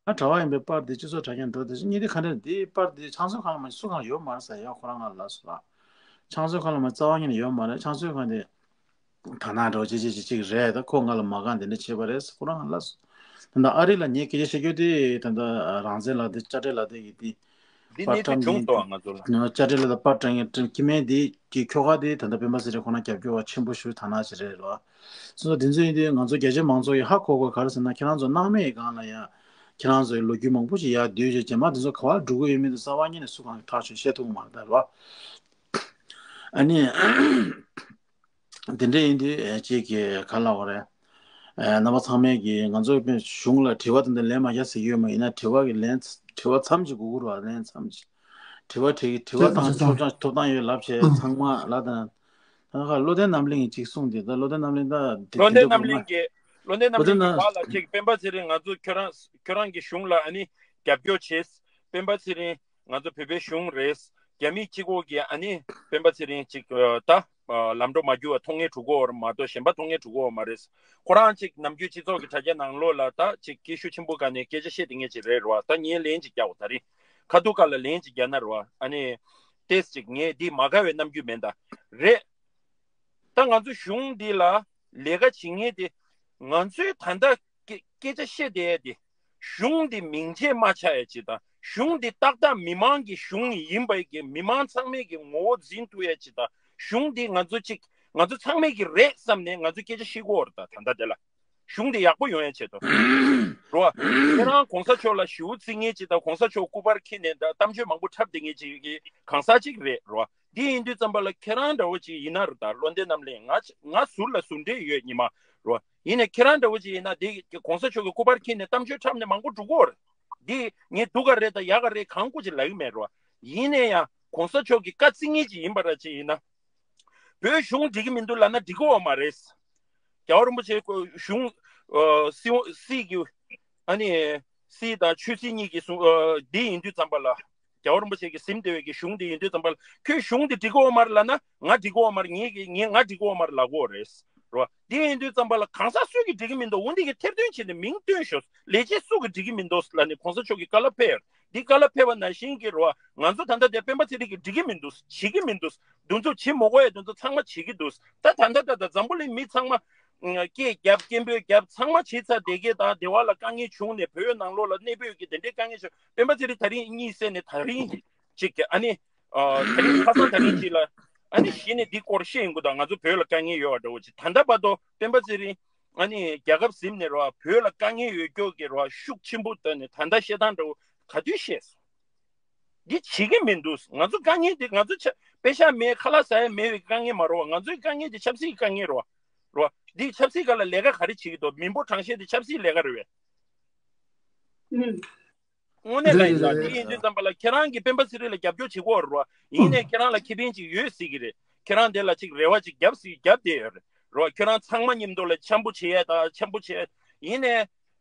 ཨ་གྲྭ་པ་ཡིན་པའི་པར་དེ་སྤྱི་ཚོགས་དྲ་རྒྱ་ནང་འགྲོ་དེ་གཉིས་དེ་ག་འདྲ་འདི་པར་དེ་ཕྱག་མཛོད་ཁང་ལ་མ་སུ་གང་ཡོད་མ་རེད་ཟེར་ཡང་ཁོ་རང་ང་ལ་ལབ་སོང་ལ། ཕྱག་མཛོད་ཁང་ལ་མ་རྩ་བ་ཉིད་ནས་ཡོད་མ་རེད། ཕྱག་མཛོད་ཁང་དེ་དག་སྣང་འདྲ་བོ་ཅིག་ཅིག་ཅིག་ཅིག་རེད། ད་ཁོ་ང་ལ་མ་གང་དེ་འདྲ་བྱས་པ་རེད་ཟེར་ཁོ་རང་ང་ལབ་སོང་། ད་ལྟ་ཨ་རི་ལ་ངས་སྐད་ཆ་བཤད་རྒྱུ་དེ་ད་ལྟ་རང་བཙན་ལག་དེབ་དཔྱ་ཁྲལ་ལག་དེབ་ཀྱི་དེ། འདི་གནས་ཚུལ་བྱུང་འདུག་ང་ཚོ་ལ། དཔལ་སྒྲོན་ལགས་དང་པར་བཀྲ་ངལ་སྐྱེ་མཁན་འདི་གི་ཁྱོ་ག་འདི་ད་ལྟ་སྤེན་པ་ཚེ་རིང་ཁོ་ན་རྒྱབ་སྐྱོར་བ་ཆེན་པོ་ཞིག་ད་ན་ཞིག་རེད་རོ། སོ་སོ་འདི་ཚོ་ཡིན་དུས་ང་ཚོ་རྒྱ་ཆེ་མང་ཚོགས་ཀྱིས་ཧ་གོ་དགོས་ག་རེ་ཟེར་ན། ཁྱེད་རང་ཚོ་སྣང་མེད་སྒང་ལ་ཡང་ཁྱེད་རང་ཚོའི་ལོ་རྒྱུས་མང་པོ་ཞིག་ཡར་བསྡུས་བྱས་རྗེས་མ་འདི་ཚོ་ག་བར་འགྲོ་གི་ཡོད་མེད་དུ་རྩ་བ་ཉིད་ནས་སུ་གང་གིས་ཐག་ཆོད་བཤད་ཐུབ་ཀྱི་མ་རེད་ད་རོ། ཨ་ནི། དེ་འདྲ་ཡིན་དུས་ཨེ་ཅིག་གི་ག་ལ་བ་རེད། ཨེ་རྣམ་པ་ཚང་མས་ཀྱི་ང་ཚོ་གཞུང་ལ་དྲི་བ་དེ་འདྲ་ལན་མ་རྒྱག་ཟེར་གྱི་ཡོད་མ་ཡིན་ན། དྲི་བ་གི་ལན་དྲི་བ་མཚམས་ཅིག་དགོས་ཀྱི་རེད་བ། ལན་མཚམས་ཅིག་དྲི་བ་དྲི་དྲི་བ་བཏང་ཐོབ་ཐང་ཐོབ་ཐང་ཡོད་ལབ་བྱས་ཚང་མ་ལ་དང་། ད་ཁ་བློ་ལྡན་རྣམ་གླིང་གིས་ཅིག་གསུངས་ཏེ། ད་བློ་ལྡན་རྣམ་གླིང་ད་དེ་བློ་ལྡན་དེ་འདྲ་རྣམ་དགོས་ན། གླིང་གི་བློ་ལྡན་རྣམ་གླིང་གི་བ་ལ་ཅིག་སྤེན་པ་ཚེ་རིང་ང་ཚོ་ཁྱོད་རང་ཁྱོད་རང་གི་གཞུང་ལ་ཨ་ནི་རྒྱབ་སྐྱོར་བྱེད། སྤེན་པ་ཚེ་རིང་ང་ཚོ་བོད་པའི་གཞུང་རེད། རྒྱ་མི་གཅིག་པོ་གིས་ཨ་ནི་སྤེན་པ་ཚེ་རིང་ཅིག་ཨ་ད་ཨ་ལམ་འགྲོ་མ་རྒྱུག་པ་མཐོང་ངེས་འགྲོ་གི་ཡོད་རེད་མ་གཏོགས་གཞན་པ་མཐོང་ངེས་འགྲོ་གི་ཡོད་མ་རེད། ཁོ་རང་ཅིག་ནམ་རྒྱུན་སྤྱི་ཚོགས་ཀྱི་དྲ་རྒྱ་ནང་ལོགས་ལ་ད་ཅིག་སྐད་ཤུགས་ཆེན་པོ་སྒང་ནས་སྐད་ཆ་བཤད་བསྡད་མཁན་ཅིག་རེད་རོ། ད་ངས་ལན་ཅིག་རྒྱག་འོ། ད་རིང་ཁ་ཐུག་ཁ་ལ་ལན་ཅིག་རྒྱག་ན་རོ། ཨ་ནི་ཏེས་ཅིག་ངས་འདི་མ་དགའ་བའི་རྣམ་འགྱུར་མེད་ད། རེད། ད་ང་ཚོ་གཞུང་འདི་ལ་ལས་ཀ་བྱེད་མཁན་དེ་ང་ཚོའི་ད་ལྟ་སྐད་སྐད་ཆ་བཤད་བསྡད་ཡ་དེ་གཞུང་འདི་མིང་ཆད་མ་ཆགས་ཡ་ཅིག་དང་། གཞུང་འདི་ཏག་ཏག་མི་མང་གི་གཞུང་ཡིན་པའི་གི་མི་མང་ཚང་མས་གི་ངོ་བོ་འཛིན་ཐུབ་ཡ་ཅིག་དང་། གཞུང་འདི་ང་ཚོ་ཅིག་ང་ཚོ་ཚང་མས་གི་རེད་བསམ་ནས་ང་ཚོས་སྐད་ཆ་བཤད་དགོས་རེད། ད་ད་ལྟ་དེ་ལ་གཞུང་འདི་ཡག་པོ་ཡོང་ཡ་ཆེད་དུ་རོ། ཁྱེད་རང་གོང་ས་མཆོག་ལ་ཞེ་པོ་བརྩི་མཁན་ཅིག་དང་། གོང་ས་མཆོག་སྐུ་པར་འཁྱེར་ནས་ད་གཏམ་བརྗོད་མང་པོ་འཁྲབ་བསྡད་མཁན་ཅིག་གི་གང་ཟག་ཅིག་རེད་རོ། འདི་ཡིན་དུས་ཙམ་པ་ལ་ཁྱེད་རང་འདྲ་བོ་ཅིག་ཡིན་ན་རེད། ད་བློ་ལྡན་རྣམ་གླིང་ང་ང་ཟུར་ལ་ཟུར་འབྲེལ་ཡོད་ཉི་མ་རོ། ཡིན་ནའི་ཁྱེད་རང་འདྲ་བོ་ཅིག་ཡིན་ན་དེ་གོང་ས་མཆོག་གི་སྐུ་པར་འཁྱེར་ནས་གཏམ་བརྗོད་འཁྲབ་ནས་མང་པོ་འགྲོ་གི་ཡོད་རེད། འདི་ངས་སྡུག་ག་རེད་ད་ཡག་ག་རེད་གང་དགོས་ཅིག་ལབ་ཀྱི་མེད་རོ། ཡིན་ནའི་ཡང་གོང་ས་མཆོག་གི་བཀའ་བརྩི་མཁན་ཅིག་ཡིན་པ་ར་ཅིག་ཡིན་ན། བོད་གཞུང་འགྲིག་གི་མི་འདུག་ལབ་ན་འགྲིག་གི་ཡོད་མ་རེད། རྒྱལ་བ་རིན་པོ་ཆེ་གཞུང་ཨ་སྲིད་སྲིད་ཀྱི་ཨ་ནི་སྲིད་དང་ཆོས་སྲིད་གཉིས་ཀྱི་གསུང་ཨ་འདི་ཡིན་དུས་ཙམ་པ་ལ། རྒྱལ་བ་རིན་པོ་ཆེ་གིས་ཟིན་བདེ་བའི་གི་གཞུང་འདི་ཡིན་དུས་ཙམ་པ་ལ། ཁྱོད་གཞུང་འདི་འགྲིག་གི་ཡོད་མ་རེད་ལབ་ན་ང་འགྲིག་གི་ཡོད་མ་རེད། ངས་ཀྱི་ངས་ང་འགྲིག་གི་ཡོད་མ་རེད་ལབ་དགོས་རེད། རོ། འདི་ཡིན་དུས་ཙམ་པ་ལ་གང་ཟག་སུ་གིས་འགྲིག་གི་མི་འདུག་འོ་འདི་གི་ཐེར་འདོན་བྱས་ནས་མིང་བཏོན་ཤོག་ལས་བྱེད་སུ་གིས་འགྲིག་གི་མི་འདུག་ལབ་ནས་གོང་ས་མཆོག་གིས་བཀའ་སློབ་ཕེབས་ཡོད། འདི་བཀའ་སློབ་ཕེབས་པ་ནང་བཞིན་གྱི་རོ། ང་ཚོ་ད་ལྟ་དེ་སྤེན་པ་ཚེ་རིང་གིས་འགྲིག་གི་མི་འདུག་བྱེད་ཀྱི་མི་འདུག་འདི་ཚོ་བྱེད་མ་དགོས་ཡ་འདི་ཚོ་ཚང་མ་བྱེད་ཀྱི་འདུག་ད་ད་ལྟ་ད་ལྟ་འཛམ་བུ་གླིང་མི་ཚང་མ་སྐད་རྒྱབ་སྐད་འབོད་རྒྱབ་ཚང་མ་བྱེད་ཚར་བསྡད་མཁན་དང་། སྡེ་བ་ལ་དཀའ་ངལ་བྱུང་ནས་བོད་ནང་ལོགས་ལ་གནས་སྤོས་ཀྱི་དེ་འདྲའི་དཀའ་ངལ་བྱུང་། སྤེན་པ་ཚེ་རིང་དེ་རིང་གཉིད་སད་ནས་དེ་རིང་གཅིག་གི་ཨ་ནི་ཨ་དེ་རིང་ཁ་སང་དེ་རིང་གཅིག་ལ་ཨ་ནི་གཞི་ནས་འདི་སྐོར་བཤད་ཡོང་གི་འདུག་ང་ཚོ་བོད་ལ་དཀའ་ངལ་ཡོད་པ་འདྲ་བོ་ཅིག་ད་ལྟ་བར་དུ་སྤེན་པ་ཚེ་རིང་ཨ་ནི་རྒྱལ་ཁབ་ཟིན་ནས་རོ། བོད་ལ་དཀའ་ངལ་ཡོད་སྐྱོ་གི་རོ་ཤུགས་ཆེན་པོ་བཏོན་ནས་ད་ལྟ་བཤད་སྟངས་འདྲ་བོ་ག་དུས་བཤད་སོང་། འདི་བྱེད་ཀྱི་མི་འདུག་ང་ཚོ་དཀའ་ངལ་འདི་ང་ཚོ་ཆ་པེ་ཤ་མེད་ཁ་ལག་ཟ་ཡ་མེད་པའི་དཀའ་ངལ་མ་རེད་བ། ང་ཚོའི་དཀའ་ངལ་འདི་ཆབ་སྲིད་དཀའ་ངལ་རེད་བ། རེད་བ། འདི་ཆབ་སྲིད་སྒང་ལ་ལས་ཀ་ག་རེ་བྱེད་ཀྱི་འདུག་མི་འབོར་གྲངས་བཤེར་འདི་ཆབ་སྲིད་ལས་ཀ་རེད་བས། དངོས་གནས་ལ་ཡིན་ལ་འདི་ཡིན་དུས་ཙམ་པ་ལ་ཁྱེད་རང་གིས་སྤེན་པ་ཚེ་རིང་ལ་རྒྱབ་སྐྱོར་བྱེད་ཀྱི་ཡོད་རེད་བ། ཡིན་ནའི་ཁྱེད་རང་ལ་ཁེ་ཕན་ཅིག་ཡོད་སྲིད་ཀྱི་རེད། ཁྱེད་རང་དེ་ལ་ཅིག་རེ་བ་ཅིག་རྒྱབ་སྲིད་རྒྱབ་བསྡད་ཡོད་རེད་རེད་བ། ཁྱེད་རང་ཚང་མ་མཉམ་དུ་ལ་འཆམ་པོ་བྱེད་ཡ་དང་འཆམ་པོ་བྱེད་ཡ། ཡིན་ནའི།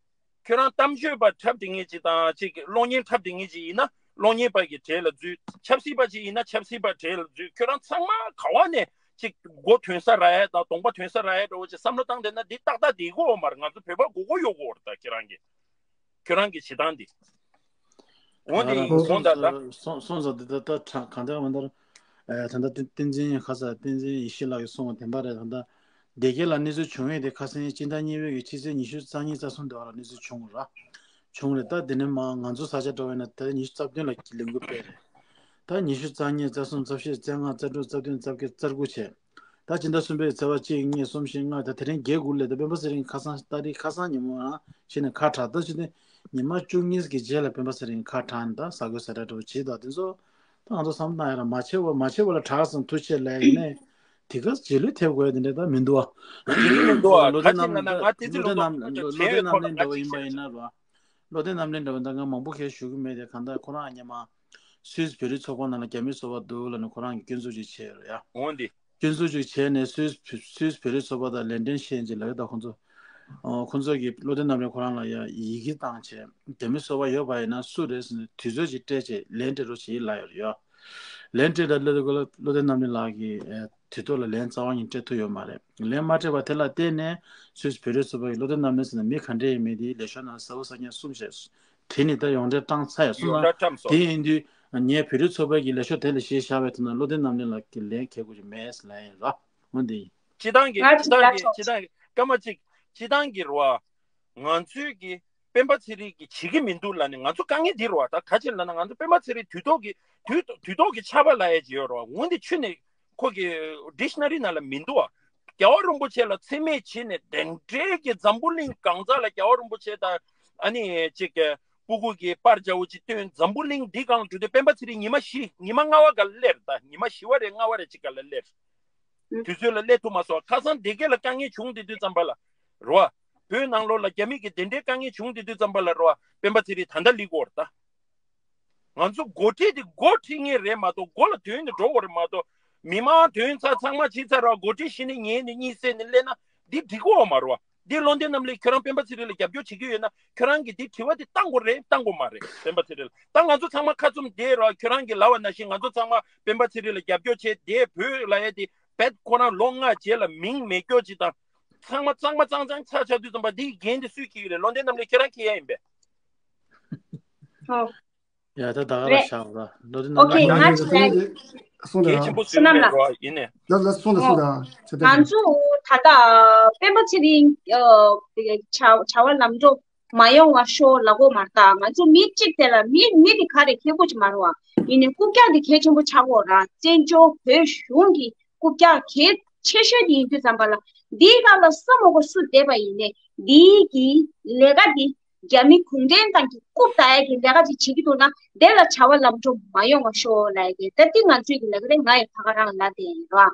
ཁྱོད་རང་གཏམ་བརྗོད་པ་འཁྲབ་བསྡད་མཁན་ཅིག་དང་ཅིག་གློག་བརྙན་འཁྲབ་བསྡད་མཁན་ཅིག་ཡིན་ན་གློག་བརྙན་པ་གི་གྲས་ལ་འཛུལ། ཆབ་སྲིད་པ་ཅིག་ཡིན་ན་ཆབ་སྲིད་པ་གྲས་ལ་འཛུལ། ཁྱོད་རང་ཚང་མ་ག་བ་ནས་ཅིག་མགོ་ཐོན་ས་རག་ཡ་དང་གདོང་པ་ཐོན་ས་རག་ཡ་འདྲ་བོ་ཅིག་བསམ་བློ་བཏང་བསྡད་ན་འདི་ཏག་ཏག་འགྲིག་གི་ཡོད་མ་རེད། ང་ཚོ་བོད་པ་མགོ་སྐོར་གཡོག་གི་ཡོད་རེད། ད་ཁྱེད་རང་གི་ཁྱོད་རང་གི་བྱེད་སྟངས་འདི། འོ་ང་འདི་རང་ཡིན་སོང་ད་ད། སོང་སོང་ཙང་འདི་ད་ད་གང་ལྟར་མ་ལྟར། ཨ་ད་ལྟ་བསྟན་བསྟན་འཛིན་ཁ་ས་བསྟན་འཛིན་ཡེ་ཤེས་ལགས་ཀྱིས་གསུངས་པ་བདེན་པ་རེད། ད་ལྟ་སྡེ་དགེ་ལ་གནས་ཚུལ་བྱུང་ཡས་དེ་ཁ་སང་སྤྱི་ཟླ་གཉིས་པའི་གི་ཕྱི་ཚེས་ཉི་ཤུ་རྩ་གཉིས་རྩ་གསུམ་དེ་བར་ལ་གནས་ཚུལ་བྱུང་ར་བྱུང་རེད། ད་དེ་ནས་མ་ང་ཚོ་ས་ཆ་འདྲ་བ་ཡིན་ན་ད་ཉི་ཤུ་རྩ་བདུན་ལ་ལས་འགུལ་སྤེལ་རེད། ད་ཉི་ཤུ་རྩ་གཉིས་རྩ་གསུམ་རྩ་བཞི་རྩ་ལྔ་རྩ་དྲུག་རྩ་བདུན་རྩ་བརྒྱད་རྩ་དགུ་བྱས། ད་སྤྱི་ཟླ་གསུམ་པའི་ཚེས་པ་གཅིག་གཉིས་གསུམ་བཞི་ལྔ་ད་དེ་རིང་བརྒྱད་དགུ་ལས་ད་སྤེན་པ་ཚེ་རིང་ཁ་སང་ཏ་རིག་ཁ་སང་ཉིན་མོ་རང་བྱས་ནས་ཁ་གྲག་ད་བྱས་ནས་ཉི་མ་བཅུ་གཉིས་ཀྱི་རྗེས་ལ་སྤེན་པ་ཚེ་རིང་ཁ་གྲག་ནས་ད་གཟབ་གཟབ་འདྲ་འདྲ་བོ་བྱས། ད་དེ་ཚོ་ད་ང་ཚོ་བསམ་བློ་བཏང་ཡ་ར་མ་བྱེད་པ་མ་བྱེད་པ་ལ་གྲགས་སམ་ཐུགས་ཆེ་ལབ་ཡིན་ནས་དེ་ག་རྗེས་ལུས་ཐེབས་དགོས་ཡ་དེ་འདྲ་ད་མི་འདུག་ཨ། ཡིན་མི་འདུག་ཨ། བློ་ག་བདེ་ཅིག་རྣམ་ན་ང་དེ་ཚོའི་བློ་བདེ་ལོག་རྣམ་བློ་བདེ་བྲལ་ཡོད་རྣམ་ཐོག་ལ་ག་རེ་བྱེད་ཡོད་ཐོག་ལ་ཁ་ཤས་ཤིག་བློ་བདེ་རྣམ་གླིང་འདྲ་བོ་ད་ང་མང་པོ་ཁས་ཞུ་གི་མེད་དེ། གང་ལྟར་ཁོ་རང་སྔོན་མ་སུད་སི་བོད་རིགས་ཚོགས་པ་ནང་ལ་རྒྱ་མི་ཚོགས་པ་འདུག་ལབ་ནས་ཁོ་རང་གིས་སྐྱོན་འཛུགས་ཅིག་བྱས་ཡོད་རེད་ཡ། འོ་འདི། སྐྱོན་འཛུགས་ཅིག་བྱས་ནས་སུད་སི་སུད་སི་བོད་རིགས་ཚོགས་པ་དང་ལན་ཀྲན་ཤེས་ཅིག་ལབ་ཡོད། ད་ཁོང་ཚོ་ཨོ་ཁོང་ཚོ་གིས་བློ་བདེ་རྣམ་གླིང་ཁོ་རང་ལ་ཡ་ཡི་གེ་བཏང་བྱས་རྒྱ་མི་ཚོགས་པ་ཡོད་པ་ཡིན་ན་སུ་རེད་ཟེར་ནས་དུས་ཚོད་ཅིག་སྤྲད་བྱས་ལན་སྤྲད་རོགས་བྱེད་ལབ་ཡོད་རེད་ཡ། ལན་སྤྲད་ད་ལ་བློ་བདེ་རྣམ་གླིང་ལགས་ཀྱིས་ཨེ་དུས་ཐོག་ལ་ལན་རྩ་བ་ཉིད་སྤྲད་ཐུབ་ཡོད་མ་རེད། ལན་མ་སྤྲད་པ་དེ་ལ་བརྟེན་ནས་སུད་སི་བོད་རིགས་ཚོགས་པ་གིས་བློ་བདེ་རྣམ་གླིང་ཟེར་ན་མི་ག་འདྲས་ཡིན་མིན་དེ་ལས་ཤོག་ནང་གསལ་པོ་གསལ་རྐྱང་གསུངས་བཞག་དེ་ནི་ད་ཡོངས་གྲགས་བཏང་ཚར་ཡ་སོང་ན་ཡོངས་གྲགས་བཀྲམ་སོང་། དེ་ཡིན་དུས་ངས་བོད་རིགས་ཚོགས་པ་གི་ལས་ཤོག་དེ་ལ་གཞི་བཞག་པའི་ཐོག་ན་བློ་བདེ་རྣམ་གླིང་ལགས་ཀྱི་ལན་འཁེལ་དགོས་ཀྱི་མེད་ལབ་ཡིན་རོ། འོ་འདི་ཡིན། སྤྱི་བཏང་གི་ང་སྤྱི་བཏང་གི་ཅིག་སྤྱི་བཏང་གི་སྐར་མ་གཅིག་སྤྱི་བཏང་གི་རོ། ང་ཚོའི་གི་ སྤེན་པ་ཚེ་རིང་གིས་བྱེད་ཀྱི་མི་འདུག་ལབ་ནས་ང་ཚོ་དཀའ་ངལ་འདི་རེད་བ། ད་ག་ཅི་ལབ་ན་ང་ཚོ་སྤེན་པ་ཚེ་རིང་དུས་ཐོག་གི་དུས་དུས་ཐོག་གི་ཆར་པ་ལབ་ཡས་ཅིག་ཡོད་རེད་བ། འོ་འདི་ཁྱོན་ནས་ཁོ་གི་ཌིག་ཤ་ན་རི་ནང་ལ་མི་འདུག་བ། རྒྱལ་བ་རིན་པོ་ཆེ་ལ་མཚན་སྨད་བྱས་ནས་དེ་འདྲའི་གི་འཛམ་བུ་གླིང་གང་ཟག་ལ་རྒྱལ་བ་རིན་པོ་ཆེ་དང་ཨ་ནི་ཅིག་གི་སྤུ་གུ་གི་པར་རྒྱག་འོ་ཅིག་སྟོན། འཛམ་བུ་གླིང་འདི་སྒང་ལ་འགྲོ་དུས་སྤེན་པ་ཚེ་རིང་ཉི་མ་བཞི་ཉི་མ་ལྔ་པ་སྒང་ལ་སླེབས། ད་ཉི་མ་བཞི་པ་རེད་ལྔ་པ་རེད་ཅིག་སྒང་ལ་སླེབས། དུས་ཚོད་ལ་སླེབས་ཐུབ་མ་སོང་། ཁ་སང་སྡེ་དགེ་ལ་དཀའ་ངལ་བྱུང་དེ་དུས་ཙམ་པ་ལ་རེད་བ། བོད་ནང་ལོགས་ལ་རྒྱ་མི་གི་དེ་འདྲའི་དཀའ་ངལ་བྱུང་དེ་དུས་ཙམ་པ་ལ་རེད་བ། སྤེན་པ་ཚེ་རིང་ད་ལྟ་སླེབས་ཀྱི་ཡོད་རེད་ད། ང་ཚོ་འགོ་ཁྲིད་དེ་འགོ་ཁྲིད་མཁན་རེད་མ་གཏོགས་མགོ་ལ་དོན་དུ་འགྲོ་དགོས་རེད་མ་གཏོགས། མི་མང་དོན་ཚ་ཚང་མ་ཕྱི་ཚ་ར་འགོ་ཁྲིད་ཤི་ནས་ཉལ་ནས་གཉིད་སད་ནས་སླེབས་ན་འདི་འགྲིག་གི་ཡོད་མ་རེད་བ། འདི་བློ་ལྡན་རྣམ་གླིང་ཁྱོད་རང་སྤེན་པ་ཚེ་རིང་ལ་རྒྱབ་སྐྱོར་བྱེད་ཀྱི་ཡོད་ན་ཁྱོད་རང་གིས་འདི་དྲི་བ་འདི་བཏང་དགོས་རེད་བཏང་དགོས་མ་རེད་སྤེན་པ་ཚེ་རིང་ལ། ད་ང་ཚོ་ཚང་མ་ཁ་བཙུམ་བསྡད་ར་ཁྱོད་རང་གིས་ལབ་པ་ནང་བཞིན་ང་ཚོ་ཚང་མ་སྤེན་པ་ཚེ་རིང་ལ་རྒྱབ་སྐྱོར་བྱས་བསྡད་བོད་ལབ་ཡས་དེ་བེད་ཁོ་རང་ལོ་ལྔ་རྗེས་ལ་མིང་མེད་སྐྱོར་ཅིག་དང་། ཚང་མ་གཙང་མ་གཙང་གཙང་ཆགས་ཆགས་དུས་ཙམ་པ་འདིའི་འགན་དེ་སུས་འཁྱེར་གྱི་རེད། བློ་ལྡན་རྣམ་གླིང་ཁྱེད་རང་འཁྱེར་ཡ་ཡིན་པས། ཧོ། ཡ་ད་ད་ག་རེད། ལ་ཤག་ལ་བློ་ལྡན་རྣམ་ཨོ་ཁེ་གླིང་ང་ང་ཚོ་ལ་གལ་ཆེན་པོ་སུས་སོང་ད་མེད་རོགས་ཡིན་ནས། ལ་ལ་སོང་ད་སོང་ད་ཆ་ད་ང་ཚོ་ད་ལྟ་སྤེན་པ་ཚེ་རིང་བྱ་བྱ་བ་ལམ་འགྲོ་མ་ཡོང་བ་ཤོག་ལབ་དགོས་མ་རེད། ད་ང་ཚོ་མི་གཅིག་དེ་ལ་མི་མི་དེ་ག་རེ་ཁྱད་པར་ཅིག་མ་རེད་བ། ཡིན་ནའི་རྐུབ་བཀྱག་དེ་གལ་ཆེན་པོ་ཆགས་ཀྱི་ཡོད་ར། བཙན་བྱོལ་བོད་གཞུང་གི་རྐུབ་བཀྱག་གལ་ཆེ་ཤོས་དེ་ཡིན་དུས་ཙམ་པ་ལ་འདིའི་སྒང་ལ་བསམ་མ་དགོས་སུ་བསྡད་པ་ཡིན་ནའི་འདིའི་གི་ལས་ཀ་འདི་རྒྱ་མི་གུང་ཁྲན་ཏང་གི་རྐུབ་བཀྱག་གི་ལས་ཀ་ཅིག་བྱེད་ཀྱི་འདུག་ན་དེ་ལ་བྱ་བ་ལམ་འགྲོ་མ་ཡོང་བ་ཤོག་ལབ་ཡ་དེ་ད་འདི་ང་ཚོའི་གི་ལས་ཀ་རེད། ང་ཡི་ཕ་ག་རང་ལ་དེ་ཡིན་ར།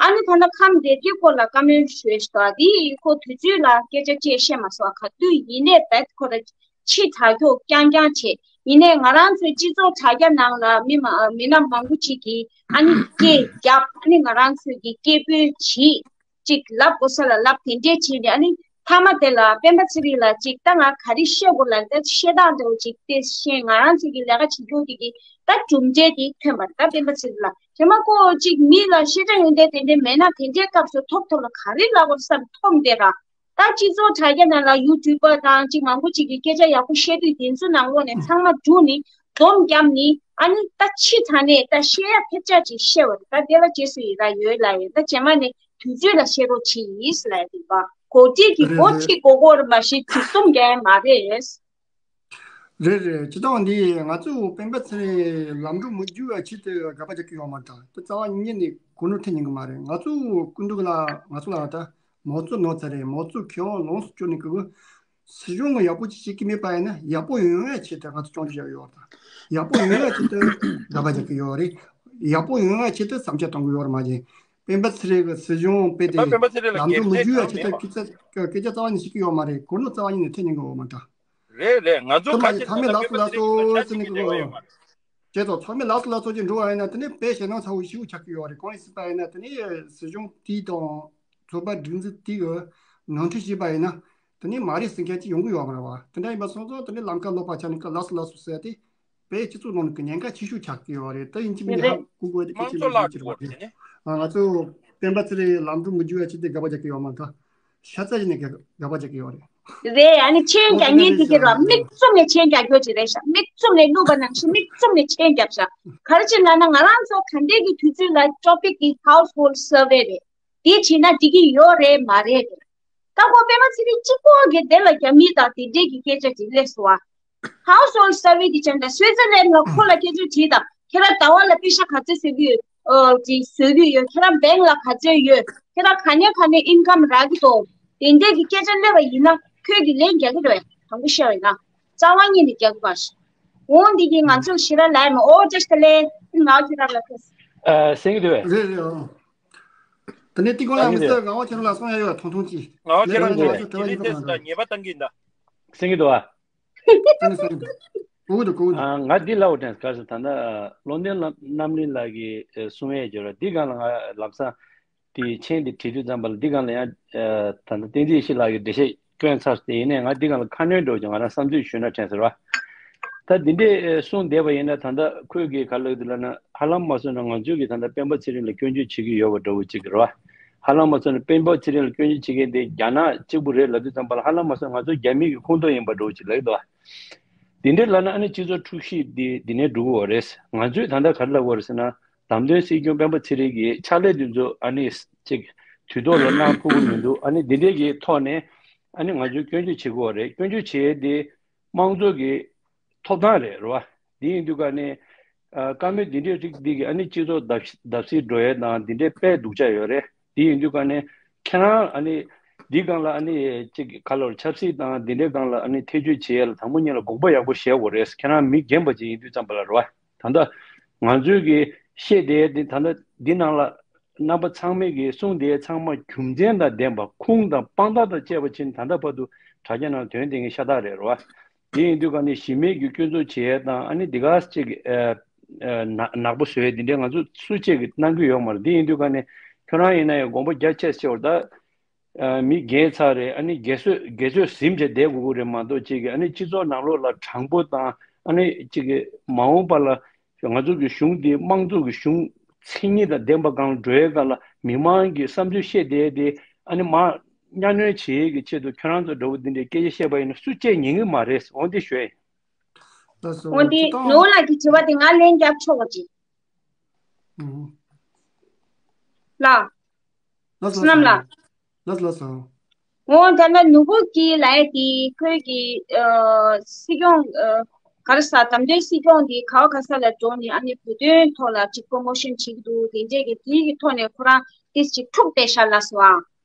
ཨ་ནི་ད་ལྟ་ཁམས་རེ་རེའི་སྐོར་ལ་བཀའ་མོལ་ཞུས་ཤིག་དང་དེ་ཁོ་དུས་ཚོད་ལ་སྐད་ཆ་ཅིག་བཤད་མ་སོང་། ག་དུས་ཡིན་ནའི་བེད་ཁོ་ར་ཕྱི་དྲག་སྐྱོད་རྐྱང་རྐྱང་བྱེད། ཡིན་ནའི་ང་རང་ཚོའི་སྤྱི་ཚོགས་དྲ་རྒྱ་ནང་ལ་མི་མ་མི་སྣ་མང་པོ་ཅིག་གིས་ཨ་ནི་སྐད་རྒྱབ། ཨ་ནི་ང་རང་ཚོའི་གི་སྐད་འབོད་བྱེད། ཅིག་ལབ་དགོས་ས་ལ་ལབ། དེ་འདྲས་བྱས་ནས་ཨ་ནི་མཐའ་མ་དེ་ལ་སྤེན་པ་ཚེ་རིང་ལ་ཅིག་ད་ང་ག་རེ་བཤད་དགོས་ལབ་ད་བཤད་སྟངས་འདྲ་བོ་ཅིག་དེ་བཤད། ང་རང་ཚོའི་གི་ལས་ཀ་བྱེད་རྒྱུ་དེ་གི་ད་གྲུབ་འབྲས་དེ་ཐོན་པ་རེད། ད་སྤེན་པ་ཚེ་རིང་ལ་རྗེས་མ་ཁོ་ཅིག་མི་ལ་ཤེས་བྱ་ཡོན་ཏན་དེ་འདྲས་མེད་ན་དེ་འདྲའི་སྐབས་སུ་ཐོབ་ཐོབ་ལ་ག་རེ་ལབ་དགོས་བསམ་འཐོམ་བསྡད་ར། ད་སྤྱི་ཚོགས་དྲ་རྒྱ་ནང་ལ་ཡུ་ཊུབ་པ་དང་ཅིག་མང་པོ་ཅིག་གིས་སྐད་ཆ་ཡག་པོ་བཤད་དུས་དེ་ཚོ་ནང་ལོགས་ནས་ཚང་མ་བསྒྲུགས་ནས་སྡོམ་བརྒྱབ་ནས་ཨ་ནི་ད་ཕྱི་དྲགས་ནས་ད་བཤད་ཡ་ཕེབས་ཆག་ཅིག་བཤད་པ་རེད། ད་དེ་ལ་རྗེས་སུ་ཡི་རང་ཡོད་ལབ་ཡོད། ད་རྗེས་མ་ནས་དུས་ཚོད་ལ་བཤད་རོགས་བྱེད་ཡིན་ལབ་ཡོད་པ། འགོ་ཁྲིད་ཀྱི་རེད་འགོ་རེད། ཁྲིད་དགོས་སྐོར་མ་གཞི་དུས་སྡོམ་རྒྱག་ཡ་མ་རེད། རེད་རེད། སྤྱིར་བཏང་འདི་ང་ཚོ་སྤེན་པ་ཚེ་རིང་ལམ་འགྲོ་མི་འགྱུར་བའི་ཆེད་དུ་དགག་པ་རྒྱག་གི་ཡོད་མ་རེད། ད་རྩ་བ་ཉིད་ནས་གོ་ནོར་ཐེབས་ཉན་གི་མ་རེད། ང་ཚོ་སྐུ་མདུན་ལ་ང་ཚོ་ལ་ད་མའོ་ཙེ་ནོར་ཚར་རེད། མའོ་ཙེ་མཁས་དབང་ལོངས་སུ་སྤྱོད་ནས་གི་སྲིད་གཞུང་གི་ཡག་པོ་ཅིག་བྱེད་ཀྱི་མེད་པ་ཡིན་ན་ཡག་པོ་ཡོང་ཡ་ཆེད་དུ་ང་ཚོ་སྐྱོན་བརྗོད་བྱ་གི་ཡོད་རེད། ད་ཡག་པོ་ཡོང་ཡ་ཆེད་དུ་དགག་པ་རྒྱག་གི་ཡོད་རེད། ཡག་པོ་ཡོང་ཡ་ཆེད་དུ་བསམ་འཆར་གཏོང་གི་ཡོད་རེད། མ་གཞི་སྤེན་པ་ཚེ་རིང་གི་སྲིད་གཞུང་སྤེལ་ད་ཏེ་སྤེན་པ་ཚེ་རིང་ལ་ལམ་འགྲོ་མི་འགྱུར་ཡ་ཆེད་དུ་སྐད་ཆ་སྐད་ཆ་རྩ་བ་ནས་བཤད་ཀྱི་ཡོད་མ་རེད། གོ་ནོར་རྩ་བ་ཉིད་ནས་ཐེབས་ཉན་གི་ཡོད་མ་རེད། རེད་རེད། ང་ཚོ་ཚང་མ་ཁ་ཤས་ཚང་མས་ལགས་སོ་ལགས་སོ་ཟེར་ནས་གི་ཆ་ཅིག་གི་རེ་བ་ཡོད་མ་རེད། བྱས་ཙང་ཚང་མས་ལགས་སོ་ལགས་སོ་ཅིག་འགྲོ་བ་ཡིན་ན་དེ་ནས་དཔེ་ཞེད་སྣང་ཚ་བོ་ཞེ་པོ་ཆགས་ཀྱི་ཡོད་རེད། གང་ཡིན་ཟེར་བ་ཡིན་ན་དེ་ནས་སྲིད་གཞུང་དེ་དང་ཚོགས་པ་སྒྲིག་འཛུགས་དེ་གི་ནོར་འཁྲུལ་བྱས་པ་ཡིན་ན་དེ་ནས་མ་རེད་ཟེར་མཁན་ཅིག་ཡོང་གི་ཡོད་མ་རེད་བ། དེ་འདྲ་ཡིན་པ་སོང་ཙང་དེ་ནས་ལམ་ཁ་ལོག་པ་ཆགས་ནས་གི་ལགས་སོ་ལགས་སོ་ཟེར་ཏེ་དཔེ་སྤྱི་ཚོགས་ནང་གི་ཉེན་ཁ་ཆེ་ཤོས་ཆགས་ཀྱི་ཡོད་རེད། དེ་ཡིན་གཅིག་མིན་གཅིག་ཧ་གོ་དགོས་དེ་སྐད་ཆ་ལ་ཡོད་ཀྱི་རེད་བ། དེ་ནས་ང་ཚོ་སྤེན་པ་ཚེ་རིང་ལམ་འགྲོ་མི་འགྱུར་བའི་ཆེད་དུ་དགག་པ་རྒྱག་གི་ཡོད་མ་རེད། ཤ་ཚ་ཡིན་ནས་དགག་པ་རྒྱག་གི་ཡོད་རེད། རེད། ཨ་ནི་མཆན་རྒྱག་མཁན་དེ་གི་ར་མིག་བཙུམ་ནས་མཆན་རྒྱག་རྒྱུ་ཅིག་རེད་ཤག་མིག་བཙུམ་ནས་བླུགས་པ་ནང་བཞིན་མིག་བཙུམ་ནས་མཆན་རྒྱབ་ཤག་ག་རེ་བྱས་ན་ན་ང་རང་ཚོ་ད་ལྟའི་གི་དུས་ཚོད་ལ་ཊོ་པིག་གི་household survey་རེད། དེ་བྱས་ན་འགྲིག་གི་ཡོད་རེད་མ་རེད་རེད། ད་ཁོ་སྤེན་པ་ཚེ་རིང་གཅིག་པོ་གི་དེ་ལ་རྒྱ་མི་དང་དེ་འདྲས་ཀྱི་སྐད་ཆ་ཅིག་སླེབས་སོང་བ། Household survey་དེ་བྱས་ན་སུའི་ཙི་ལན་ལ་ཁོ་ལ་སྐད་ཆ་དྲིས་དང་། ཁྱེད་རང་ཟླ་བ་ལ་པེ་ཤ་ག་ཚོད་བཟོ་གི་ཡོད། ཨོ་ཅིག་བཟོ་གི་ཡོད། ཁྱེད་རང་bank་ལ་ག་ཚོད་ཡོད། ཁྱེད་རང་ག་ནས་ག་ནས་income་རག་གི་འདུག་དེ་འདྲས་ཀྱི་སྐད་ཆ་སླེབས་པ་ཡིན་ན་ཁྱོད་ཀྱི་ལན་རྒྱག་གི་རེད། དྲང་པོ་བཤད་པ་ཡིན་ན་རྩ་བ་ཉིད་ནས་རྒྱག་གི་མ་རེད། འོ་འདི་གིས་ང་ཚོར་ཞེ་དྲག་ལབ་ཡ་མ། ཨོ་བཀྲ་ཤིས་བདེ་ལེགས། ང་ཁྱེད་རང་ལ་ཐུགས། ཨ་སེང་གེ་འདུག་བས། རེད་རེད། ཨོ། དེ་ནས་ཏི་གོ་ལ་མི་སེར་ངག་དབང་ཆོས་གྲགས་ལ་གསུང་ཡ་ཡོད་ཐུང་ཐུང་ཅིག་ངག་དབང་ཆོས་གྲགས་ལ་ངག་དབང་ཆོས་གྲགས་ལ་ཡིན་པ་དང་། ཉེས་པ་བཏང་གི་ཡིན་ད། སེང་གེ་འདུག་ཨ། ཨ་ནི་སེང་གེ་འདུག་གོ་གི་འདུག་གོ་གི་འདུག་ཨ། ང་འདི་ལབ་དགོས་དྲན་ག་ཟེར་ད་ལྟ་བློ་ལྡན་རྣམ་གླིང་ལགས་ཀྱིས་གསུང་ཡས་བརྗོད་ར་འདི་སྒང་ལ་ང་ལམ་སང་དེ་མཆན་དེ་བྲིས་དུས་ཙམ་པ་ལ་འདི་སྒང་ལ་ཡང་ད་ལྟ་བསྟན་འཛིན་ཡེ་ཤེས་ལགས་ཀྱིས་འགྲེལ་བཤད་བསྐྱོན་ཚར་སོང་། དེ་ཡིན་ནའི་ང་འདི་སྒང་ལ་ཁ་སྣོན་འདྲ་བོ་ཅིག་ང་རང་བསམ་ཚུལ་ཞུས་ན་དྲན་ཟེར་བ། ད་འདི་འདྲས་གསུངས་བསྡད་པ་ཡིན་ན་ད་ལྟ་ཁོས་གིས་ག་ལབ་འདུག་ལབ་ན་ཧ་ལམ་མ་སོང་ན་ང་ཚོས་ཀྱིས་ད་ལྟ་སྤེན་པ་ཚེ་རིང་ལ་སྐྱོན་བརྗོད་བྱེད་ཀྱི་ཡོད་པ་འདྲ་བོ་ཅིག་རེད་བ། ཧ་ལམ་མ་སོང་ན་སྤེན་པ་ཚེ་རིང་ལ་སྐྱོན་བརྗོད་བྱེད་མཁན་དེ་རྒྱ་ནག་གཅིག་པུ་རེད་ལབ་དུས་ཙམ་པ་ལ་ཧ་ལམ་མ་སོང་ང་ཚོ་རྒྱ་མི་གི་ཁོངས་གཏོགས་ཡིན་པ་འདྲ་བོ་ཅིག་ལབ་ཀྱི་འདུག་བ། དེ་འདྲའི་ལབ་ན་ཨ་ནི་སྤྱི་ཚོགས་འཁྲུག་གཞི་འདི་འདི་ནས་འགྲོ་གི་ཡོད་རེད། ང་ཚོས་ད་ལྟ་ག་རེ་ལབ་དགོས་རེད་ཟེར་ན་ལམ་སྟོན་སྲིད་སྐྱོང་སྤེན་པ་ཚེ་རིང་གི་ཕྱག་ལས་འདི་ཚོ་ཨ་ནི་ཅིག་དུས་ཐོག་ལ་གནང་ཐུབ་ཀྱི་མི་འདུག་ཨ་ནི་འདི་འདྲའི་གི་ཐོག་ནས་ཨ་ནི་ང་ཚོས་སྐྱོན་བརྗོད་བྱེད་དགོས་རེད། སྐྱོན་བརྗོད་བྱེད་ཡས་དེ་ དམངས་གཙོ་གི་ཐོབ་ཐང་རེད་རེད་བ། དེ་ཡིན་དུས་ཀ་ནས་ཨ་བཀའ་མོལ་འདི་འདྲའི་རིགས་འདི་གི་ཨ་ནི་སྤྱི་ཚོགས་བརྡབ་བརྡབ་གསིག་འགྲོ་ཡས་དང་འདི་འདྲའི་དཔེ་སྡུག་ཅག་ཡོད་རེད། དེ་ཡིན་དུས་ཀ་ནས་ཁྱེད་རང་ཨ་ནི་འདི་སྒང་ལ་ཨ་ནི་ཅིག་ག་ལོར་ཆབ་སྲིད་དང་འདི་འདྲའི་སྒང་ལ་ཨ་ནི་ཐེ་བྱུས་བྱེད་ཡས་ལ་དང་པོ་ཉིད་ལ་དགོངས་པ་ཡག་པོ་བཞེས་དགོས་རེད། ཁྱེད་རང་མི་རྒན་པ་ཅིག་ཡིན་དུས་ཙམ་པ་ལ་རེད་བ། ད་ལྟ་ང་ཚོའི་གི་བཤད་བསྡད་དེ་ད་ལྟ་འདི་ནང་ལ་རྣམ་པ་ཚང་མས་གི་གསུངས་བསྡད་ཚང་མ་རྒྱུ་མཚན་དང་ལྡན་པ་ཁུངས་དང་དཔང་རྟགས་དང་བཅས་པ་ཕྱིན། ད་ལྟ་བར་དུ་དྲ་རྒྱ་ནང་དོན་དེ་ངས་ཤ་སྟག་རེད་རོ། དེ་ཡིན་དུས་ཀ་ནས་གཞི་མེད་ཀྱི་སྐྱོན་འཛུགས་བྱེད་ཡས་དང་ཨ་ནི་འདི་ག་ཅིག་ཨ་ཨ་ནག་ནག་པོ་བཟོ་ཡས་འདི་འདྲའི་ང་ཚོ་སུ་གཅིག་གིས་གནང་གི་ཡོད་མ་རེད། དེ་ཡིན་དུས་ཀ་ནས་ཁྱོད་རང་ཡིན་ན་ཡང་དགོངས་པ་རྒྱ་ཆེ་ཆེ་བར་ད། ཨ་མི་རྒས་ཚར་རེད། ཨ་ནི་རྒས་གསོས་རྒས་གསོས་ཟིན་བྱས་བསྡད་དགོས་ཀྱི་རེད་མ་གཏོགས་གཅིག་གིས་ཨ་ནི་སྤྱི་ཚོགས་ནང་ལོགས་ལ་དྲང་པོ་དང་ཨ་ནི་གཅིག་གིས་མ་འོངས་པ་ལ་ང་ཚོ་གི་གཞུང་འདི་དམངས་གཙོ་གི་གཞུང་མཚན་ཉིད་དང་ལྡན་པ་སྒང་འགྲོ་ཡས་སྒང་ལ་མི་མང་གི་བསམ་ཚུལ་བཤད་བསྡད་དེ་ཨ་ནི་མར་གཉའ་གནོན་བྱེད་ཡས་ཀྱི་ཆེད་དུ་ཁྱོད་རང་ཚོ་འདྲ་བོ་འདི་འདྲའི་སྐད་ཆ་བཤད་པ་ཡིན་ན་སུ་བཅད་ཉན་གི་མ་རེད། འོ་འདི་ཞུ་ཡས་ཡིན། ལགས་སོ། འོ་འདི་ཅི་ཏང་ནོར་ལགས་ཀྱི་དྲི་བ་དེ་ང་ལན་རྒྱབ་ཆོག་ག་ཅིག་ཨུ། ལགས། ལགས་སོ། བསོད་ནམས་ལགས། ལགས་སོ་ལགས་སོ། འོ་ད་ལྟ་ནོར་བུ་སྐྱིད་ལབ་ཡས་དེ་ཁོས་ཀྱི་ཨ་སྲིད་སྐྱོང་ཨ་ག་རེ་ཟ་བདམས་ཐོན་སྲིད་སྐྱོང་དེ་ག་བ་ག་ས་ལ་འགྲོ་ནས་ཨ་ནི་བོད་དོན་ཐོག་ལ་ཅིག་པོ་རོ་མོ་ཤན་བྱེད་ཀྱི་འདུག་དེ་འདྲས་ཀྱི་དེའི་གི་ཐོག་ནས་ཁོ་རང་ཏིས་ཅིག་འཁྲུག་བསྡད་ཤག་ལགས་སོ་ཨ།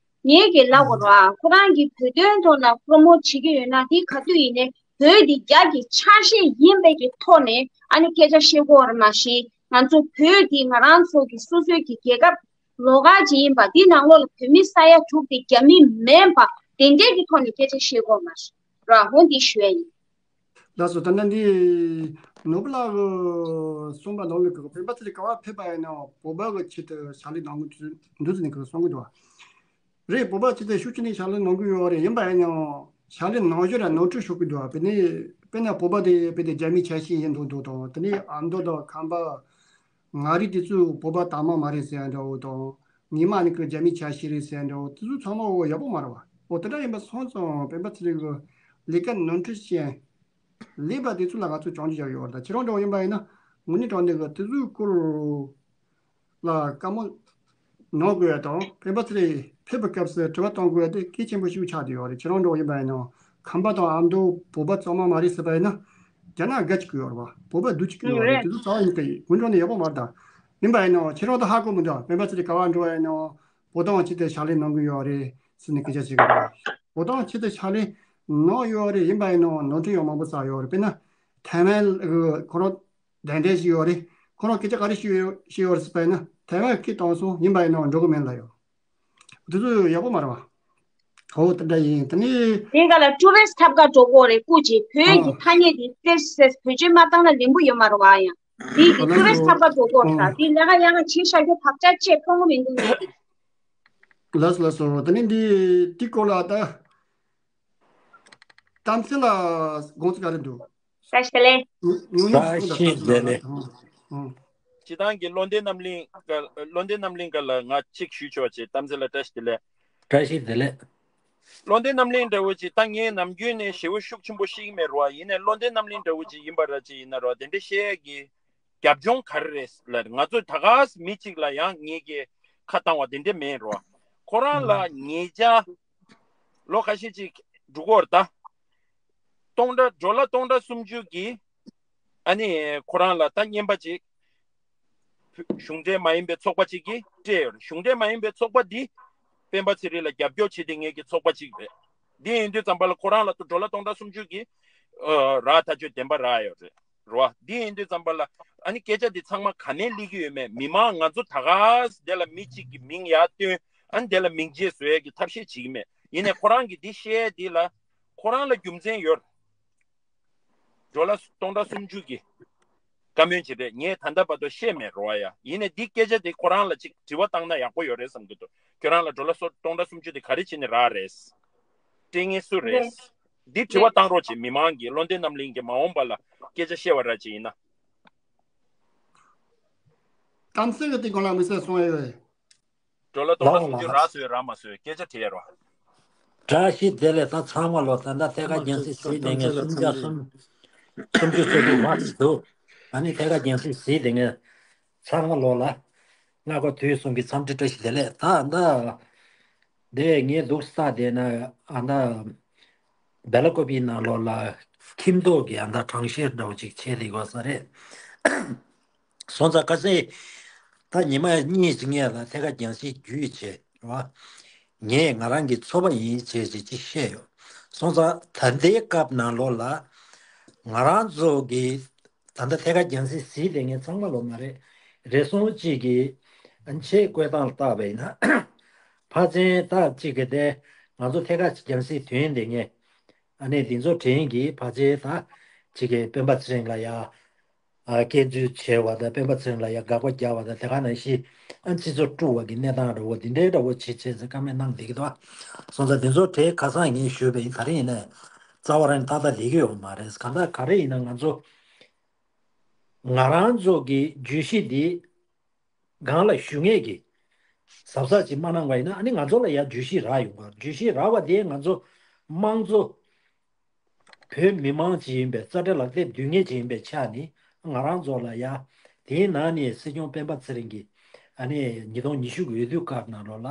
ངས་ཀྱི་ལབ་དགོས་ར་ཁོ་རང་གི་བོད་དོན་ཐོག་ལ་པོ་རོ་མོ་བྱེད་ཀྱི་ཡོད་ན་དེ་ག་དུས་ཡིན་ནའི་བོད་འདི་རྒྱ་གི་ཆ་ཤས་ཡིན་པའི་གི་ཐོག་ནས་ཨ་ནི་སྐད་ཆ་བཤད་དགོས་ར་མ་གཞི་ང་ཚོ་བོད་འདི་ང་རང་ཚོ་གི་སོ་སོའི་གི་རྒྱལ་ཁབ་ལོགས་ཀ་ཅིག་ཡིན་པ་འདི་ནང་ལོགས་ལ་བོད་མི་ས་ཡ་དྲུག་དེ་རྒྱ་མི་མིན་པ་དེ་འདྲའི་གི་ཐོག་ནས་སྐད་ཆ་བཤད་དགོས་མ་ར་འོ་འདི་ཞུ་ཡ་ཡིན། ལགས་སོ། ད་ནི་འདི་ནོར་བུ་ལགས་གསུངས་པ་ནང་ལ་གི་བོད་པ་ཚོ་ག་བ་ཕེབས་པ་ཡིན་ནའང་བོད་པ་གི་ཆེད་དུ་ཕྱག་ལས་གནང་གི་འདུག་ཟེར་ནས་གི་གསུང་གི་འདུག་བ། རེད། བོད་པ་ཆེད་དུ་ཤུགས་ཆེ་ནས་ཕྱག་ལས་གནང་གི་ཡོད་རེད། ཡིན་པ་ཡིན་ནའང་ཕྱག་ལས་གནང་ཞོར་ལ་ནོར་འཁྲུལ་ཤོར་གི་འདུག་བ། དཔེར་ན་དཔེར་ན་བོད་པ་དེ་དཔེ་དེ་རྒྱ་མིའི་ཆ་ཤས་ཡིན་མདོག་མདོག་དང་དེ་ནས་ཨ་མདོ་དང་ཁམས་པ། མངའ་རིས་དེ་ཚོས་བོད་པ་དྭངས་མ་མ་རེད་ཟེར་ཡ་འདྲ་བོ་དང་། ཉི་མ་ནི་ཀི་རྒྱ་མིའི་ཆ་ཤས་རེད་ཟེར་ཡ་འདྲ་བོ་དེ་ཚོ་ཚང་མ་འོ་ཡག་པོ་མ་རེད་བ། འོ་དེ་འདྲ་ཡིན་པ་སོང་ཙང་སྤེན་པ་ཚེ་རིང་གི་ལས་ཀ་ནོར་འཁྲུལ་ཅན་ལས་པ་དེ་ཚོ་ལ་ང་ཚོས་བྱང་ཆུབ་བྱ་ཡོད་རེད། ད་ཁྱེད་རང་འདྲ་བོ་ཡིན་པ་ཡིན་ན་དངོས་གནས་དྲང་གནས་གི་དེ་ཚོའི་སྐོར་ལ་བཀའ་མོལ་གནང་དགོས་ཡ་དང་སྤེན་པ་ཚེ་རིང་ཕེབས་པའི་སྐབས་སུ་དྲི་བ་གཏོང་དགོས་ཡ་དེ་གལ་ཆེན་པོ་ཞིག་ཆགས་བསྡད་ཡོད་རེད། ཁྱེད་རང་འདྲ་བོ་ཡིན་པ་ཡིན་ན་ཁམས་པ་དང་ཨ་མདོ་བོད་པ་གཙང་མ་མ་རེད་ཟེར་བ་ཡིན་ན་རྒྱ་ནག་དགའ་ཅིག་གི་ཡོད་རེད་བ། བོད་པ་སྡུག་ཅིག་གི་ཡོད་རེད། དེ་ཚོ་རྩ་བ་ཉིད་ཀྱི་ངོས་འགྲོ་ནས་ཡག་པོ་མ་རེད་ད། ཡིན་པ་ཡིན་ན་ཁྱེད་རང་ད་ཧ་གོ་མི་འདུག་སྤེན་པ་ཚེ་རིང་ག་བ་འགྲོ་བ་ཡིན་ན་བོད་དོན་ཆེད་དུ་ཕྱག་ལས་གནང་གི་ཡོད་རེད་ཟེར་ནས་སྐད་ཆ་བཤད་གི་རེད། བོད་དོན་ཆེད་དུ་ཕྱག་ལས་གནང་ཡོད་རེད། ཡིན་པ་ཡིན་ན་ནོར་འཁྲུལ་ཡང་མང་པོ་བསགས་ཡོད་རེད། དཔེར་ན་ཐའེ་ཝན་ཁོ་རང་གདན་འདྲེན་ཞིག་ཡོད་རེད། ཁོ་རང་སྐད་ཆ་ག་རེ་ཞུས་ཡོད་ཞུས་ཡོད་རེད་ཟེར་བ་ཡིན་ན་ཐའེ་ཝན་སྐད་བཏང་སོང་། ཡིན་པ་ཡིན་ན་འགྲོ་གི་མིན་ལབ་ཡོད། དེ་ཚོ་ཡག་པོ་མ་རེད་བ། ཨོ་དེ་འདྲ་ཡིན། དེ་ནི། དེ་ག་ལ་ཀྲུ་རེས་ཐབ་ཀ་འགྲོ་གོ་རེད་སྐུ་མཁྱེན། བོད་ཀྱི་ཐ་སྙད་དེ་ཏེ་སེ་བེད་སྤྱོད་མ་བཏང་ན་ལེན་པོ་ཡོད་མ་རེད་བ། ཡང་དེ་གི་ཀྲུ་རེས་ཐབ་ཀ་འགྲོ་གོ་རེད། དེ་ལས་ཀ་ཡག་ག་བྱེད་ཤ་རྒྱུ་བག་ཆགས་བཅས་ཕོང་གི་མི་འདུག་ངས་དེ། ལགས་ལགས་སོ། དེ་ནི་འདི་དེ་སྐོར་ལ་ད། གཏམ་ཚེ་ལ་དགོངས་ཚུལ་ག་རེ་འདུག་བཀྲ་ཤིས་བདེ་ལེགས། ཉུང་ཉུང་ཞིག་གསུངས་དང་། བཀྲ་ཤིས་བདེ་ལེགས། ཨང་། སྤྱིར་བཏང་གི་བློ་ལྡན་རྣམ་གླིང་ག་བློ་ལྡན་རྣམ་གླིང་ག་ལ་ང་གཅིག་ཞུས་ཆོག་ཅེས། གཏམ་ཚེ་ལ་བཀྲ་ཤིས་བདེ་ལེགས། བཀྲ་ཤིས་བདེ་ལེགས། བློ་ལྡན་རྣམ་གླིང་འདྲ་བོ་ཅིག་ད་ངས་ནམ་རྒྱུན་ནས་ཞེ་བོ་ཤུགས་ཆེན་པོ་བཤད་ཀྱི་མེད་རོ། ཡིན་ནའི་བློ་ལྡན་རྣམ་གླིང་འདྲ་བོ་ཅིག་ཡིན་པ་ར་ཅིག་ཡིན་ན་རོ། དེ་འདྲ་བཤད་ཀྱི་རྒྱབ་ལྗོངས་ག་རེ་རེད་ལ། ང་ཚོ་ད་ག་མི་གཅིག་ལ་ཡང་ངེད་ཀྱིས་ཁ་བཏང་བ་དེ་འདྲ་མེད་རོ། ཁོ་རང་ལ་ཉེ་ཆར་ལོ་ཁ་ཤས་ཅིག་འགྲོ་གི་ཡོད་རེད་ད། སྟོང་ཕྲག་ཌོ་ལར་སྟོང་ཕྲག་སུམ་ཅུ་གི་ཨ་ནི་ཁོ་རང་ལ་ད་རྔན་པ་ཅིག་གཞུང་འབྲེལ་མ་ཡིན་པའི་ཚོགས་པ་ཅིག་གིས་སྤྲད་ཡོད་རེད། གཞུང་འབྲེལ་མ་ཡིན་པའི་ཚོགས་པ་འདི་སྤེན་པ་ཚེ་རིང་ལ་རྒྱབ་སྐྱོར་བྱེད་དེ་ངེད་ཀྱི་ཚོགས་པ་ཅིག་རེད། འདི་ཡིན་དུས་ཙམ་པ་ལ་ཁོ་རང་ལ་ཌོ་ལར་སྟོང་ཕྲག་སུམ་ཅུ་གི་ཨ་རག་ཐག་གཅོད་བདེན་པ་རག་ཡོད་རེད། རེད་བ། འདི་ཡིན་དུས་ཙམ་པ་ལ་ཨ་ནི་སྐད་ཆ་འདི་ཚང་མ་ག་ནས་སླེབས་ཀྱི་ཡོད་མེད། མི་མང་ང་ཚོ་ད་ག་དེ་ལ་མི་གཅིག་གི་མིང་ཡར་བཏོན། ཨ་ནི་དེ་ལ་མིང་རྗེས་བཟོ་ཡས་ཀྱི་ཐབས་ཤེས་བྱེད་ཀྱི་མེད། ཡིན་ནའི་ཁོ་རང་གིས་འདི་བཤད་ཡས་འདི་ལ་ཁོ་རང་ལ་རྒྱུ་མཚན་ཡོད། ཌོ་ལར་སྟོང་ཕྲག་སུམ་ཅུ་གི་བཀའ་མོལ་ཅིག་རེད། ངས་ད་ལྟ་བར་དུ་བཤད་མེད་རོ་ཡ། ཡིན་ནའི་འདི་སྐད་ཆ་དེ་ཁོ་རང་ལ་ཅིག་དྲི་བ་བཏང་ན་ཡག་པོ་ཡོད་རེད་བསམ་གྱི་འདུག་ཁྱོད་རང་ལ་ཌོ་ལར་སོ་སྟོང་ཕྲག་སུམ་ཅུ་དེ་ག་རེ་བྱས་ནས་རག་རེད། སྤྲད་མཁན་སུ་རེད། རེད། འདི་དྲི་བ་རེད། བཏང་རོགས་བྱེད། མི་མང་གིས་བློ་ལྡན་རྣམ་གླིང་གིས་མ་འོངས་པ་ལ་སྐད་ཆ་བཤད་པ་ར་ཅིག་ཡིན་ན། གཏམ་ཚེ་གི་དེ་གོང་ལ་དམིགས་བསལ་གསུང་ཡོད། ཌོ་ལར་སྟོང་ཕྲག་སུམ་ཅུ་རག་སོང་རག་མ་སོང་སྐད་ཆ་དྲི་ཡ་རོ། བཀྲ་ཤིས་བདེ་ལེགས། ད་ཚང་མ་ལོ་ད་ལྟ་ཐད་ཀར་རྒྱང་སྲིང་གཟིགས་བསྡད་མཁན་སུམ་བརྒྱ་སུམ་སུམ་ཅུ་སོ་དྲུག་མ་ཟིན་འདུག་ཨ་ནི་ཐད་ཀར་རྒྱང་སྲིང་གཟིགས་བསྡད་མཁན་ཚང་མ་ལོ་ལ་སྔ་དགོང་དུས་གསུམ་གྱི་འཚམས་འདྲི་བཀྲ་ཤིས་བདེ་ལེགས། ད་ད་དེ་ངས་འདུག་ས་དེ་ན་ཨ་ད་སྦེ་ལ་ཀོ་པི་ནང་ལོགས་ལ་ ཁྱིམ་ཐོག་གི་ཨ་ད་གྲངས་བཤེར་འདྲ་བོ་ཅིག་བྱས་ཏེ་ཡོད་ས་རེད། སོང་ཙང་ཁ་སང་ད་ཉི་མ་གཉིས་ཅིག་སྔོན་ལ་ཐད་ཀར་རྒྱང་སྲིང་བརྒྱུད་བྱས་རེད་བ། ངས་ང་རང་གི་ཚོ་པ་ཡིན་བྱས་བྱས་ཅིག་བཤད་ཡོད། སོང་ཙང་ད་ལྟའི་སྐབས་ནང་ལོགས་ལ་ང་རང་ཚོ་གི་ད་ལྟ་ཐད་ཀར་རྒྱང་སྲིང་གཟིགས་བསྡད་མཁན་ཚང་མ་ལོ་མ་རེད། རེ་ཟུང་གཅིག་གིས་ཆེད་བཀོད་སྟངས་ལ་བལྟས་པ་ཡིན་ན། ཕལ་ཆེར་ད་གཅིག་གི་དེ་ང་ཚོ་ཐད་ཀར་རྒྱང་སྲིང་ཐོན་བསྡད་མཁན་ཨ་ནི་འདི་ཚོ་དྲན་གྱིས་ཕལ་ཆེར་ད་གཅིག་གི་སྤེན་པ་ཚེ་རིང་ལ་ཡ། ཨ། སྐྱོན་འཛུགས་བྱས་པ་དང་སྤེན་པ་ཚེ་རིང་ལ་ཡ་དགག་པ་རྒྱག་པ་དང་དེ་ག་ནང་བཞིན་ཨ་སྤྱི་ཚོགས་དཀྲུགས་པ་གི་གནས་སྟངས་འདྲ་བོ་འདི་འདྲའི་འདྲ་བོ་བྱེད་བྱེད་ཟེར་བཀའ་མོལ་གནང་བསྡད་ཀྱི་འདུག་སོང་ཙང་འདི་ཚོ་དེ་ཁ་སང་ངས་ཞུས་པ་ཡིན། ད་རེས་ཡིན་ན་རྩ་བ་རང་ཏག་ཏག་ལས་ཀྱི་ཡོད་མ་རེད། གང་ལྟར་ག་རེ་ཡིན་ན་ང་ཚོ་ང་རང་ཚོ་གི་བརྗོད་གཞི་འདི་སྒང་ལ་ཞུ་ངེས་ཀྱི་གཟབ་གཟབ་ཅིག་མ་གནང་བ་ཡིན་ན་ཨ་ནི་ང་ཚོ་ལ་ཡ་བརྗོད་གཞི་རག་ཡོང་གི་རེད། བརྗོད་གཞི་རག་པ་དེ་ང་ཚོ་དམངས་གཙོ་བོད་མི་མང་ཅིག་ཡིན་པའི་རྩ་ཁྲིམས་ལག་དེབ་བསྡུ་མཁན་ཅིག་ཡིན་པའི་ཆ་ནས་ང་རང་ཚོ་ལ་ཡ་དེའི་ནང་ནས་སྲིད་སྐྱོང་སྤེན་པ་ཚེ་རིང་གིས་ཨ་ནི་ཉིས་སྟོང་ཉི་ཤུ་གི་འོས་བསྡུ་སྐབས་ནང་ལོགས་ལ་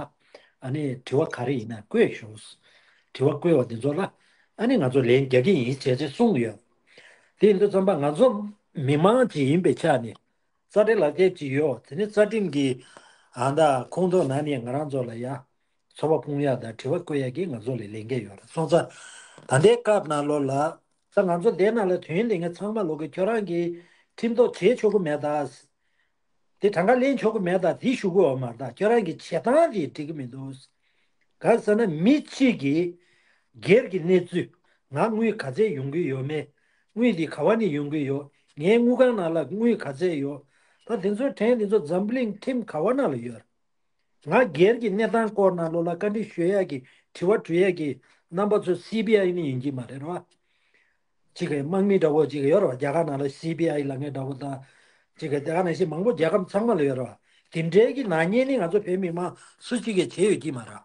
ཨ་ནི་དྲི་བ་ག་རེ་ཡིན་ན་བཀོད་ཤོག་དྲི་བ་བཀོད་པ་འདི་ཚོ་ལ་ཨ་ནི་ང་ཚོ་ལན་རྒྱག་གི་ཡིན་བྱས་ཚེ་གསུངས་ཡོད། དེ་ཡིན་དུས་ཙམ་པ་ང་ཚོ་མི་མང་ཅིག་ཡིན་པའི་ཆ་ནས་རྩ་ཁྲིམས་ལག་དེབ་ཅིག་ཡོད། དེ་ནི་རྩ་ཁྲིམས་ཀྱི་ཨ་ད་ཁོངས་གཏོགས་ནང་ནས་ང་རང་ཚོ་ལ་ཡ་ཚོགས་པ་སྐུང་ཡ་དང་དྲི་བ་བཀོད་ཡ་གི་ང་ཚོ་ལ་ལས་འགན་ཡོད་རེད། སོང་ཙང་ད་ལྟའི་སྐབས་ནང་ལོགས་ལ་ད་ང་ཚོ་འདི་ནང་ལ་ཐོན་ལས་ངན་ཚང་མ་ལོག་གི་ཁྱོད་རང་གིས་ཁྲིམས་ཐོག་བྱེད་ཆོག་གི་མེད་ད། དེ་གྲངས་ཀ་ལེན་ཆོག་གི་མེད་ད་དེ་ཞུ་གི་ཡོད་མ་རེད། ད་ཁྱོད་རང་གི་བྱེད་སྟངས་དེ་འགྲིག་གི་མི་འདུག་ག་རེ་ཟེར་ན་མི་གཅིག་གིས་སྒེར་གྱི་གནས་ཚུལ་ང་དངུལ་ག་ཚད་ཡོང་གི་ཡོད་མེད། དངུལ་འདི་ག་བ་ནས་ཡོང་གི་ཡོད། ངའི་དངུལ་ཁང་ནང་ལ་དངུལ་ག་ཚད་ཡོད། ད་དེ་ཚོའི་གྲས་དེ་ཚོ་འཛམ་བུ་གླིང་ཁྲིམས་ག་བ་ནང་ལ་ཡོད། ང་སྒེར་གྱི་གནས་སྟངས་སྐོར་ནང་ལོགས་ལ་བཀའ་འདྲི་ཞུ་ཡག་གི་དྲི་བ་དྲི་ཡག་གི་རྣམ་པ་ཚོ་སི་བི་ཨའི་ནས་ཡིན་གྱི་མ་རེད་རོ། གཅིག་གི་དམག་མི་འདྲ་བོ་གཅིག་ཡོད་རེད་བ། རྒྱ་གར་ནང་ལ་སི་བི་ཨའི་ལབ་མཁན་འདྲ་བོ་དང་། གཅིག་གི་དེ་ག་ནང་བཞིན་མང་པོ་རྒྱལ་ཁབ་ཚང་མ་ལ་ཡོད་རེད་བ། དེ་འདྲའི་གི་ནག་ཉེས་ནི་ང་ཚོ་བོད་མི་མང་སུ་གཅིག་གིས་བྱས་ཡོད་ཀྱི་མ་རེད།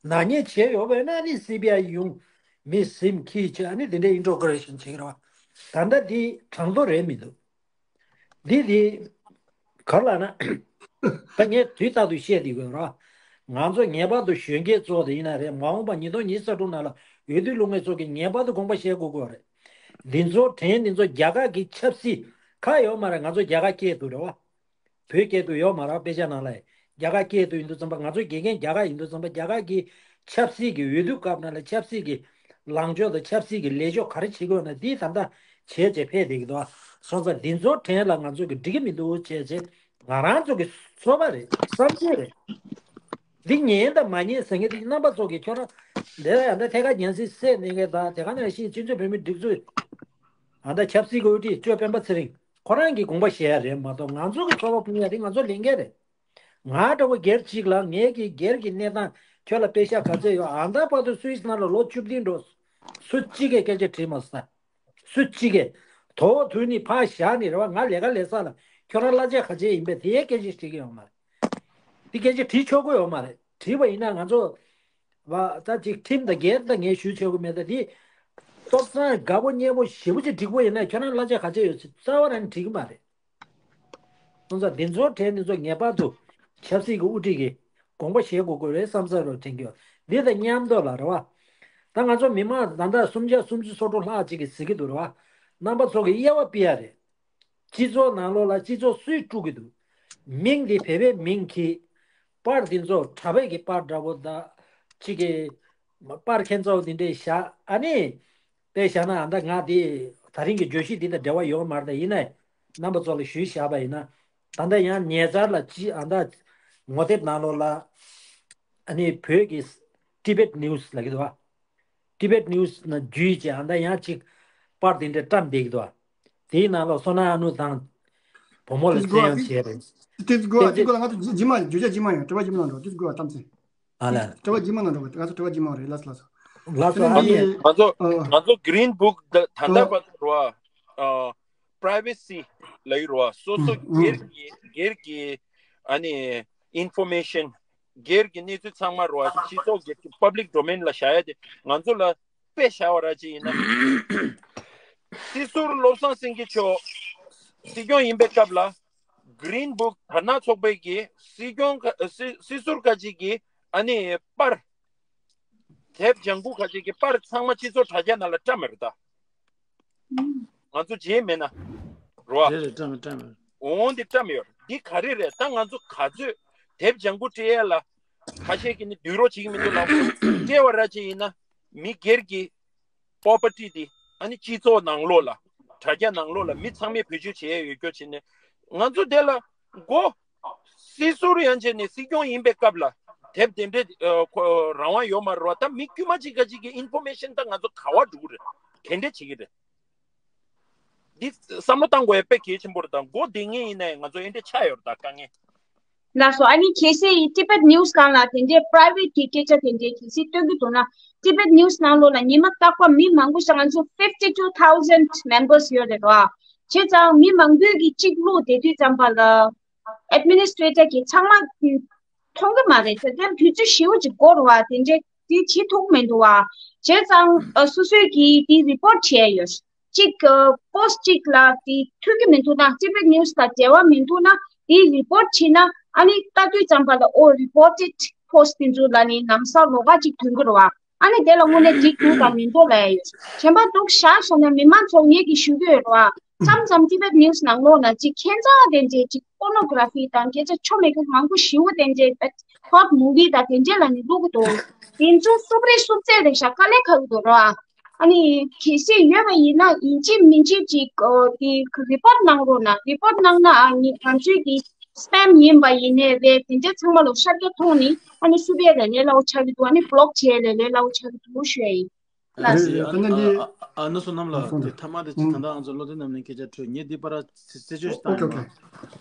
ནག་ཉེས་བྱས་ཡོད་པ་ཡིན་ན་ནི་སི་བི་ཨའི་ཡོང་མི་སིམ་ཁྱི་བྱས་ཨ་ནི་དེ་འདྲའི་ཨིན་ཊོ་ག་རེ་ཤན་བྱེད་ཀྱི་རེད་བ། ད་ལྟ་འདི་གྲངས་ཐོ་རེད་མི་འདུག་འདི་དེ་ག་རེ་ལབ་ན། ད་ངས་དུས་རྟག་ཏུ་བཤད་བསྡད་དགོས་ར། ང་ཚོ་ངེས་པར་དུ་གཞོན་སྐྱེས་ཚོ་དེ་ཡིན་ན་རེད། མ་འོངས་པ་ཉིས་སྟོང་ཉི་ཤུ་རྩ་དྲུག་ནང་ལ་འོས་བསྡུ་བླུག་མཁན་ཚོ་གིས་ངེས་པར་དུ་དགོངས་པ་བཞེས་དགོས་ཀྱི་རེད། འདི་ཚོ་དྲན་འདི་ཚོ་རྒྱ་གར་གྱི་ཆབ་སྲིད་ཁག་ཡོད་མ་རེད། ང་ཚོ་རྒྱ་གར་སྐད་དུ་རེད་བ། བོད་སྐད་དུ་ཡོད་མ་རེད་དཔེ་ཆ་ནང་ལ། རྒྱ་གར་སྐད་དུ་ཡིན་དུས་ཙམ་པ་ང་ཚོ་དགེ་རྒན་རྒྱ་གར་ཡིན་དུས་ཙམ་པ་རྒྱ་གར་གྱི་ཆབ་སྲིད་ཀྱི་འོས་བསྡུ་སྐབས་ནང་ལ་ཆབ་སྲིད་ཀྱི་ལངས་ཕྱོགས་དང་ཆབ་སྲིད་ཀྱི་ལས་ཕྱོགས་ག་རེ་བྱེད་དགོས་ན་འདི་ད་ལྟ་བྱས་བྱས་ཕེབས་བསྡད་ཀྱི་འདུག་སོང་ཙང་འདི་ཚོ་དྲན་ལ་ང་ཚོ་གི་འགྲིག་གི་མི་འདུག་བྱས་བྱས་ང་རང་ཚོ་གི་ཚོད་དཔག་རེད། བསམ་ཚུལ་རེད། འདི་ཉན་དང་མ་ཉན་ཟེར་མཁན་འདི་རྣམ་པ་ཚོ་གི་ཁྱོད་རང་འདི་ལ་ཡང་ད་ཐད་ཀར་རྒྱང་སྲིང་གསན་ནས་མཁན་དང་དེ་ག་ནང་བཞིན་སྤྱི་ཚོགས་བོད་མི་སྒྲིག་འཛུགས་ཨ་ད་ཆབ་སྲིད་ཀྱི་དབུ་ཁྲིད་གཙོས་སྤེན་པ་ཚེ་རིང་ཁོ་རང་གིས་དགོངས་པ་བཞེས་ཡ་རེད་མ་གཏོགས་ང་ཚོ་གི་ཚོད་དཔག་སྤུངས་ཡ་དེ་ང་ཚོ་ལས་འགན་རེད། ང་འདྲ་བོ་སྒེར་གཅིག་ལ་ངེད་ཀྱི་སྒེར་གྱི་གནས་སྟངས་ཁྱོད་ལ་དཔེ་ཤག་ག་ཚད་ཡོད། ཨ་ད་བར་དུ་སུད་སི་ནང་ལ་ལོ་བཅུ་བདུན་འགྲོ། སུ་གཅིག་གིས་སྐད་ཆ་དྲིས་མ་སོང་། སུ་གཅིག་གིས་དོ་དུས་ནི་ཕར་བཞག་ནི་རེད་བ། ང་ལས་ཀ་ལས་ས་ལ་ཁྱོད་རང་གླ་ཆ་ག་ཚད་ཡིན་པས་དེའི་སྐད་ཆ་དྲིས་ཀྱི་ཡོད་མ་རེད། དེ་སྐད་ཆ་དྲིས་ཆོག་གི་ཡོད་མ་རེད། དྲིས་པ་ཡིན་ན་ང་ཚོ་བ་ད་ཅིག་ཁྲིམས་དང་སྒེར་དང་ངས་ཞུ་ཆོག་གི་མེད། ད་དེ་སྟོབས་བཟང་དགའ་པོ་མཉེས་པོ་ཞེ་པོ་ཅིག་འགྲིག་པོ་ཡིན་ན་ཁྱོད་རང་གླ་ཆ་ག་ཚད་ཡོད་ཚེ་རྩ་བ་རང་དྲིས་གི་མ་རེད། སོང་ཙང་འདི་ཚོ་གྲས་འདི་ཚོ་ངེས་པར་དུ་ཆབ་སྲིད་ཀྱི་དབུ་ཁྲིད་ཀྱིས་དགོངས་པ་བཞེས་དགོས་དགོས་རེད་བསམ་ས་རུ་དྲན་གྱི་ཡོད། འདི་དང་མཉམ་དུ་ལ་རེད་བ། ད་ང་ཚོ་མི་མང་ད་ལྟ་སུམ་བརྒྱ་སུམ་ཅུ་སོ་དྲུག་ལྷག་ཅིག་གིས་གཟིགས་ཀྱི་འདུག་རེད་བ། རྣམ་པ་ཚོ་གིས་དབྱེ་བ་ཕྱེ་ཡ་རེད། སྤྱི་ཚོགས་ནང་ལོགས་ལ་སྤྱི་ཚོགས་སུས་དཀྲུག་གི་འདུག་མིང་འདི་བོད་པའི་མིང་གིས་པར་འདི་ཚོ་གྲྭ་པའི་གི་པར་འདྲ་པོ་དང་གཅིག་གི་པར་ཁྱེད་ཚོ་འདི་འདྲས་བཞག་ཨ་ནི། དཔེ་བཞག་ན་ཨ་ད་ང་དེ་ད་རིང་གི་བརྗོད་གཞི་འདི་དང་འབྲེལ་བ་ཡོད་མ་རེད། ད་ཡིན་ནའི་རྣམ་པ་ཚོ་ལ་ཞུས་བཞག་པ་ཡིན་ན། ད་ལྟ་ཡང་ཉེ་ཆར་ལ་ཅི་ཨ་ད་ངོ་དེབ་ནང་ལོགས་ལ་ཨ་ནི་བོད་ཀྱི་Tibet News ལབ་ཀྱི་འདུག་བ། Tibet News ནང་བརྒྱུད་བྱས་ཨ་ད་ཡང་ཅིག་པར་དེ་འདྲ་བཀྲམ་བསྡད་ཀྱི་འདུག་བ། དེའི་ནང་ལོགས་བསོད་ནམས་ཨ་ནུ་དང་བུ་མོ་ལ་བཙན་གཡེམ་བྱས་རེད། དེ་དགོས་བ་དེ་དགོས་ང་ཚོ་རྗེས་མ་བརྗོད་བྱ་རྗེས་མ་ཡོང་དྲི་བ་རྗེས་མ་ལ་འགྲོ་དེ་དགོས་བ་གཏམ་ཚེ། ཨ་ལ། དྲི་བ་རྗེས་མ་ནང་འགྲོ་དགོས། ང་ཚོ་དྲི་བ་རྗེས་མ་རེད། ལགས་སོ་ལགས་སོ། ལགས་སོ། ཨ་ནི། ང་ཚོ་ཨ། ང་ཚོ་Green Book ད་ད་ལྟ་བར་དུ་རོ། ཨ། Privacy ལ་ཡོད་རོ། སོ་སོ་ཨ། སྒེར་གྱི་སྒེར་གྱི་ཨ་ནི་Information སྒེར་གྱི་གནས་ཚུལ་ཚང་མ་རོ། སྤྱི་ཚོགས་ཀྱི་Public Domain ལ་བཞག་ཡ་དེ་ང་ཚོ་ལ་དཔེ་བཞག་པ་ར་ཅིག་ཡིན་ན། སྲིད་ཟུར་བློ་བཟང་སེང་གེ་མཆོག་སྲིད་སྐྱོང་ཡིན་པའི་སྐབས་ལ་Green Book དར་ནག་ཚོགས་པའི་གི་སྲིད་སྐྱོང་ཁ་སྲིད་སྲིད་ཟུར་ཁ་ཅིག་གི་ཨ་ནི་པར། དེབ་ལྗང་ཁུ་ཁ་ཅིག་གི་པར་ཚང་མ་སྤྱི་ཚོགས་དྲ་རྒྱ་ནང་ལ་བཀྲམ་མེད་རེད་ད། ང་ཚོ་བརྗེད་མེད་ན་རོ། རེད་རེད། བཀྲམ་མེད་བཀྲམ་མེད། འོང་འདི་བཀྲམ་ཡོད། འདི་ག་རེ་རེད། ད་ང་ཚོ་ག་ཚོད་དེབ་ལྗང་གུ་སྤྲད་ཡས་ལ་ཁ་ཤས་ཀྱིས་ནི་སྡུད་རོགས་བྱེད་ཀྱི་མི་འདུག་ལབ། སྤྲད་པ་ར་ཅིག་ཡིན་ན་མི་སྒེར་གྱི་པོ་པར་ཊི་འདི་ཨ་ནི་སྤྱི་ཚོགས་ནང་ལོགས་ལ་དྲ་རྒྱ་ནང་ལོགས་ལ་མི་ཚང་མས་བེད་སྤྱོད་བྱེད་ཡས་ཡོད་རྒྱུ་བྱས་ནས་ང་ཚོ་དེ་ལ་མགོ་སྲིད་ཟུར་ཡན་ཆད་ནས་སྲིད་སྐྱོང་ཡིན་པའི་སྐབས་ལ་དེབ་དེ་འདྲའི་ཨ་ཁོ་རང་དབང་ཡོད་མ་རེད་བ། ད་མི་དཀྱུས་མ་གཅིག་ག་གཅིག་གི་ཨིན་ཕོར་མེ་ཤན་ད་ང་ཚོ་ག་བ་འགྲོ་གི་རེད། ག་འདྲ་བྱེད་ཀྱི་རེད། འདི་བསམ་བློ་བཏང་དགོས་ཡ་དཔེ་གལ་ཆེན་པོ་རེད། ད་མགོ་བདེ་ངེས་ཡིན་ནའི་ང་ཚོ་ཨེ་འདྲ་ཆགས་ཡོད་རེད། ད་དཀའ་ངལ། ལགས་སོ། ཨ་ནི་གལ་སྲིད་Tibet News སྒང་ལ་དེ་འདྲའི་private གི་སྐད་ཆ་དེ་འདྲའི་གལ་སྲིད་སྟོན་གྱི་འདུག་ན། Tibet News ནང་ལོགས་ལ་ཉི་མ་རྟག་པར་མི་མང་པོ་ཞིག་ང་ཚོ་fifty two thousand members ཡོད་རེད་བ། བྱས་ཙང་མི་མང་པོས་ཀྱི་གཅིག་བླུགས་བསྡད་དུས་ཙམ་པ་ལ་administrator གི་ཚང་མ་མཐོང་གི་མ་རེད། དེ་ལྟར་དུས་ཚོད་ཞེ་པོ་ཅིག་འགོར་བ་དེ་འདྲའི་དེ་བྱེད་ཐུབ་མི་འདུག་བ། བྱས་ཙང་ཨ་སོ་སོས་ཀྱིས་དེ་report བྱས་ཡོད། གཅིག་post གཅིག་ལ་དེ་མཐུན་གྱི་མི་འདུག་ན། Tibet News དང་འབྲེལ་བ་མི་འདུག་ན་དེ་report བྱས་ན་ཨ་ནི་ལྟ་དུས་ཙམ་པ་ལ་ཨོ་reported post དེ་ཚོ་ལ་ནི་ལམ་སང་ལོགས་ཀ་གཅིག་ཐོན་གྱི་རེད་བ། ཨ་ནི་དེ་ལ་དངོས་གནས་འགྲིག་འདུག་དང་མི་འདུག་ལབ་ཡ་ཡོད། གཞན་པ་འདུག་བཞག་སོང་ན་མི་མང་ཚོ་ངེད་ཀྱིས་ཞུ་གི་ཡོད་རེད་བ། མཚམས་མཚམས་Tibet News ནང་ལོགས་ན་ཅིག་ཁྱད་མཚར་ལྡན་ཅིག་ཅིག་pornography དང་སྐད་ཆ་ཆོ་མེད་ཀྱི་མང་པོ་ཞེ་པོ་དེ་འདྲའི་short movie དང་དེ་འདྲའི་ལ་ནི་བླུག་གི་འདུག་དེ་ཚོ་སུབ་རེ་སུབ་རྩེ་རེད་ཤག་དཀའ་ལས་ཁག་གི་འདུག་ར། ཨ་ནི་གལ་སྲིད་ཡོད་པ་ཡིན་ན་ཡིན་གཅིག་མིན་གཅིག་ཅིག་དེ་report གནང་རོགས་གནང་། report གནང་ན་ཨ་ནི་ང་ཚོའི་གི་spam ཡིན་པ་ཡིན་ནའི་རེད། དེ་འདྲའི་ཚང་མ་ལ་ཤར་རྒྱག་མཐོང་ནི་ཨ་ནི་སུབ་ཡས་ལས་སླ་པོ་ཆགས་ཀྱི་འདུག་ཨ་ནི་block བྱས་ལས་སླ་པོ་ཆགས་ཀྱི་འདུག་ཞུ་ཡ་ཡིན། ལགས་སོ། རེད་རེད། ད་ནི་འདི་ཨ་ཨ་ཨ་ནུ་བསོད་ནམས་ལགས། འདི་ཐ་མ་དེ་ཅིག་ད་ལྟ་ང་ཚོ་བློ་བདེ་རྣམ་གླིང་སྐད་ཆ་འཕྲོས། ངས་འདི་པར་རྩད་གཅོད་ཞིག་བཏང་ཡོད།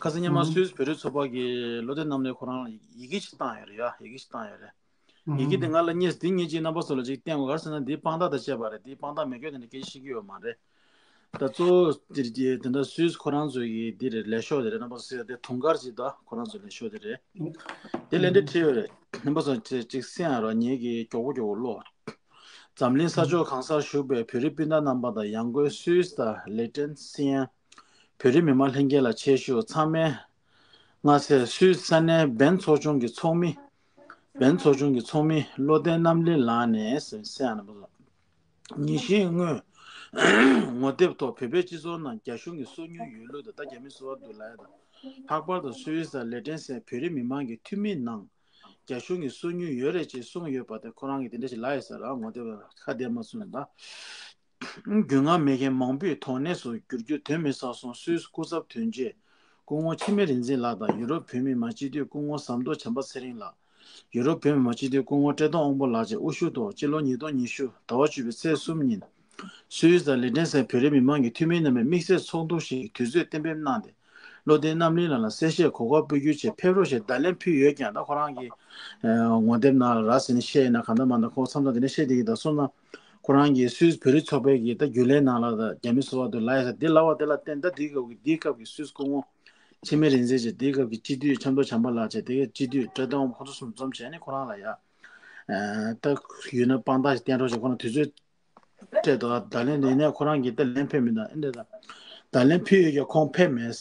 ཁ་སང་སྔོན་མ་སུད་སི་བོད་རིགས་ཚོགས་པ་གིས་བློ་བདེ་རྣམ་གླིང་ཁོ་རང་ལ་ཡི་གེ་ཞིག་བཏང་ཡོད་རེད་ཡ། ཡི་གེ་ཞིག་བཏང་ཡོད་རེད། ཡི་གེ་དེ་ང་ལ་སྙིང་འདི་ངེད་ཀྱིས་རྣམ་པ་ཚོ་ལ་ཅིག་བསྟན་དགོས། ག་རེ་ཟེར་ན་འདི་དཔང་རྟགས་དང་བཅས་པ་རེད། འདི་དཔང་རྟགས་མེད་སྐྱོན་དེ་འདྲ་སྐད་ཆ་བཤད་ཀྱི་ཡོད་མ་རེད། ད་གཙོ་བོ་དེ་དེ་འདྲ་སུད་སི་ཁོ་རང་ཚོ་གི་འདི་རེད། ལས་ཤོག་དེ་རེད། རྣམ་པ་ཚོ་གཟིགས་དེ་དུང་དཀར་ཅིག་ད་ཁོ་རང་ཚོའི་ལས་ཤོག་དེ་རེད། དེ་ལས་འདི་བྲིས་ཡོད་རེད། རྣམ་པ་ཚོ་ཅིག་ཅིག་གསན་ཨ་རོ། ངེད་ཀྱིས་མགྱོགས་པོ་མགྱོགས་པོ་ཀློག་འཛམ་གླིང་ས་ཕྱོགས་གང་སར་བཞུགས་པའི་བོད་རིགས་སྤུན་ཟླ་རྣམ་པ་དང་ཡང་སྒོས་སུད་སི་དང་ལེག་ཏེན་སི་ཡན་བོད་རིགས་མི་མང་ལྷན་རྒྱས་ལ་ཆེད་ཞུ། ཚང་མས་སྔ་ཚེ་སུད་སི་ས་གནས་བན་ཚོགས་ཆུང་གི་ཚོགས་མི་བན་ཚོགས་ཆུང་གི་ཚོགས་མི་བློ་བདེ་རྣམ་གླིང་ལགས་ནས་གསན་ཨ་ནི་ཉིན་ཤས་སྔོན་ངོ་དེབ་ཐོག་བོད་པའི་སྤྱི་ཚོགས་ནང་རྒྱ་གཞུང་གིས་སོ་ཉུལ་ཡོད་ལུགས་དང་། ད་རྒྱ་མི་སོ་བ་དུ་ལ་ཡ་དང་། ལྷག་པར་དུ་སུད་སི་དང་ལེག་ཏེན་སི་ཡན་བོད་རིགས་མི་མང་གི་འཐུས་མི་ནང་རྒྱ་གཞུང་གིས་སོ་ཉུལ་ཡོད་རེད་ཅེས་གསུངས་ཡོད་པ་དེ་ཁོ་རང་གིས་དེ་འདྲ་ཞིག་ལབ་ཡོད་ས་རེད། ངོ་དེབ་ཁ་བརྡས་མ་སོང་ཡོད་ད། རྒྱུས་མངའ་མེད་མཁན་མང་པོས་དོགས་གནས་སུ་གྱུར་རྒྱུ་དོན་མེད་ས་སོང་། སུད་སི་སྐུ་ཚབ་དོན་གཅོད་སྐུ་ངོ་འཆི་མེད་རིག་འཛིན་ལགས་དང་ཡུ་རོབ་བོད་མི་མང་སྤྱི་འཐུས་སྐུ་ངོ་ཟམ་གདོང་བྱམས་པ་ཚེ་རིང་ལགས། ཡུ་རོབ་བོད་མི་མང་སྤྱི་འཐུས་སྐུ་ངོ་བཀྲས་མཐོང་དབང་པོ་ལགས་བཅས་དབུ་བཞུགས་ཐོག་སྤྱི་ལོ་ཉིས་སྟོང་ཉི་ཤུ་ཟླ་བ་བཅུ་པའི་ཚེས་གསུམ་ཉིན། སུད་སི་དང་ལེག་ཏེན་སི་ཡན་བོད་རིགས་མི་མང་གི་འཐུས་མིའི་རྣམ་པས་དམིགས་བསལ་ཚོགས་འདུ་ཞིག་གི་དུས་ཚོད་གཏན་འབེབས་གནང་སྟེ། བློ་བདེ་རྣམ་གླིང་ལགས་ལ་གསལ་བཤད་གོ་སྐབས་སྤྲོད་རྒྱུའི་ཆེད་ཕེབས་རོགས་ཞེས་བརྡ་ལན་ཕུལ་ཡོད་ཀྱང་། ད་ཁོ་རང་གིས་ངོ་དེབ་ནང་ལ་ར་ཟེར་ནས་བཤད་ཡིན་ན་གང་ལྟར་མ་ལྟར་ཁོ་མཚམས་མཚམས་དེ་འདྲ་བཤད་བསྡད་ཀྱི་འདུག་སོང་ཙང་ཁོ་རང་གིས་སུད་སི་བོད་རིགས་ཚོགས་པའི་གི་ད་རྒྱུན་ལས་ནང་ལ་ད་རྒྱ་མི་སོ་བ་དུ་ལ་ཡ་ས་འདི་ལབ་པ་དེ་ལ་བརྟེན། ད་འདིའི་སྐབས་ཀྱི་འདིའི་སྐབས་ཀྱི་སུད་སི་སྐུ་ངོ་འཆི་མེད་རིག་འཛིན་བཅས་འདིའི་སྐབས་ཀྱི་སྤྱི་འཐུས་ཆབ་མདོ་བྱམས་པ་ལགས་བཅས་དེ་གའི་སྤྱི་འཐུས་བཀྲས་མཐོང་ཁོ་ཚོ་གསུམ་འཛོམས་བྱས་ནས་ཁོ་རང་ལ་ཡ་ད་ཡོད་ན་དཔང་རྟགས་ཤིག་བསྟན་རོགས་ཞེས་ཁོ་རང་དུས་ཚོད་སྤྲད་འདུག་ད་ལན་དེ་ནས་ཁོ་རང་གིས་ད་ལན་ཕེབས་མེད་ད་ཨེ་འདྲ་ད། ད་ལན་ཕུལ་ཡོད་ཀྱང་ཁོང་ཕེབས་མེད།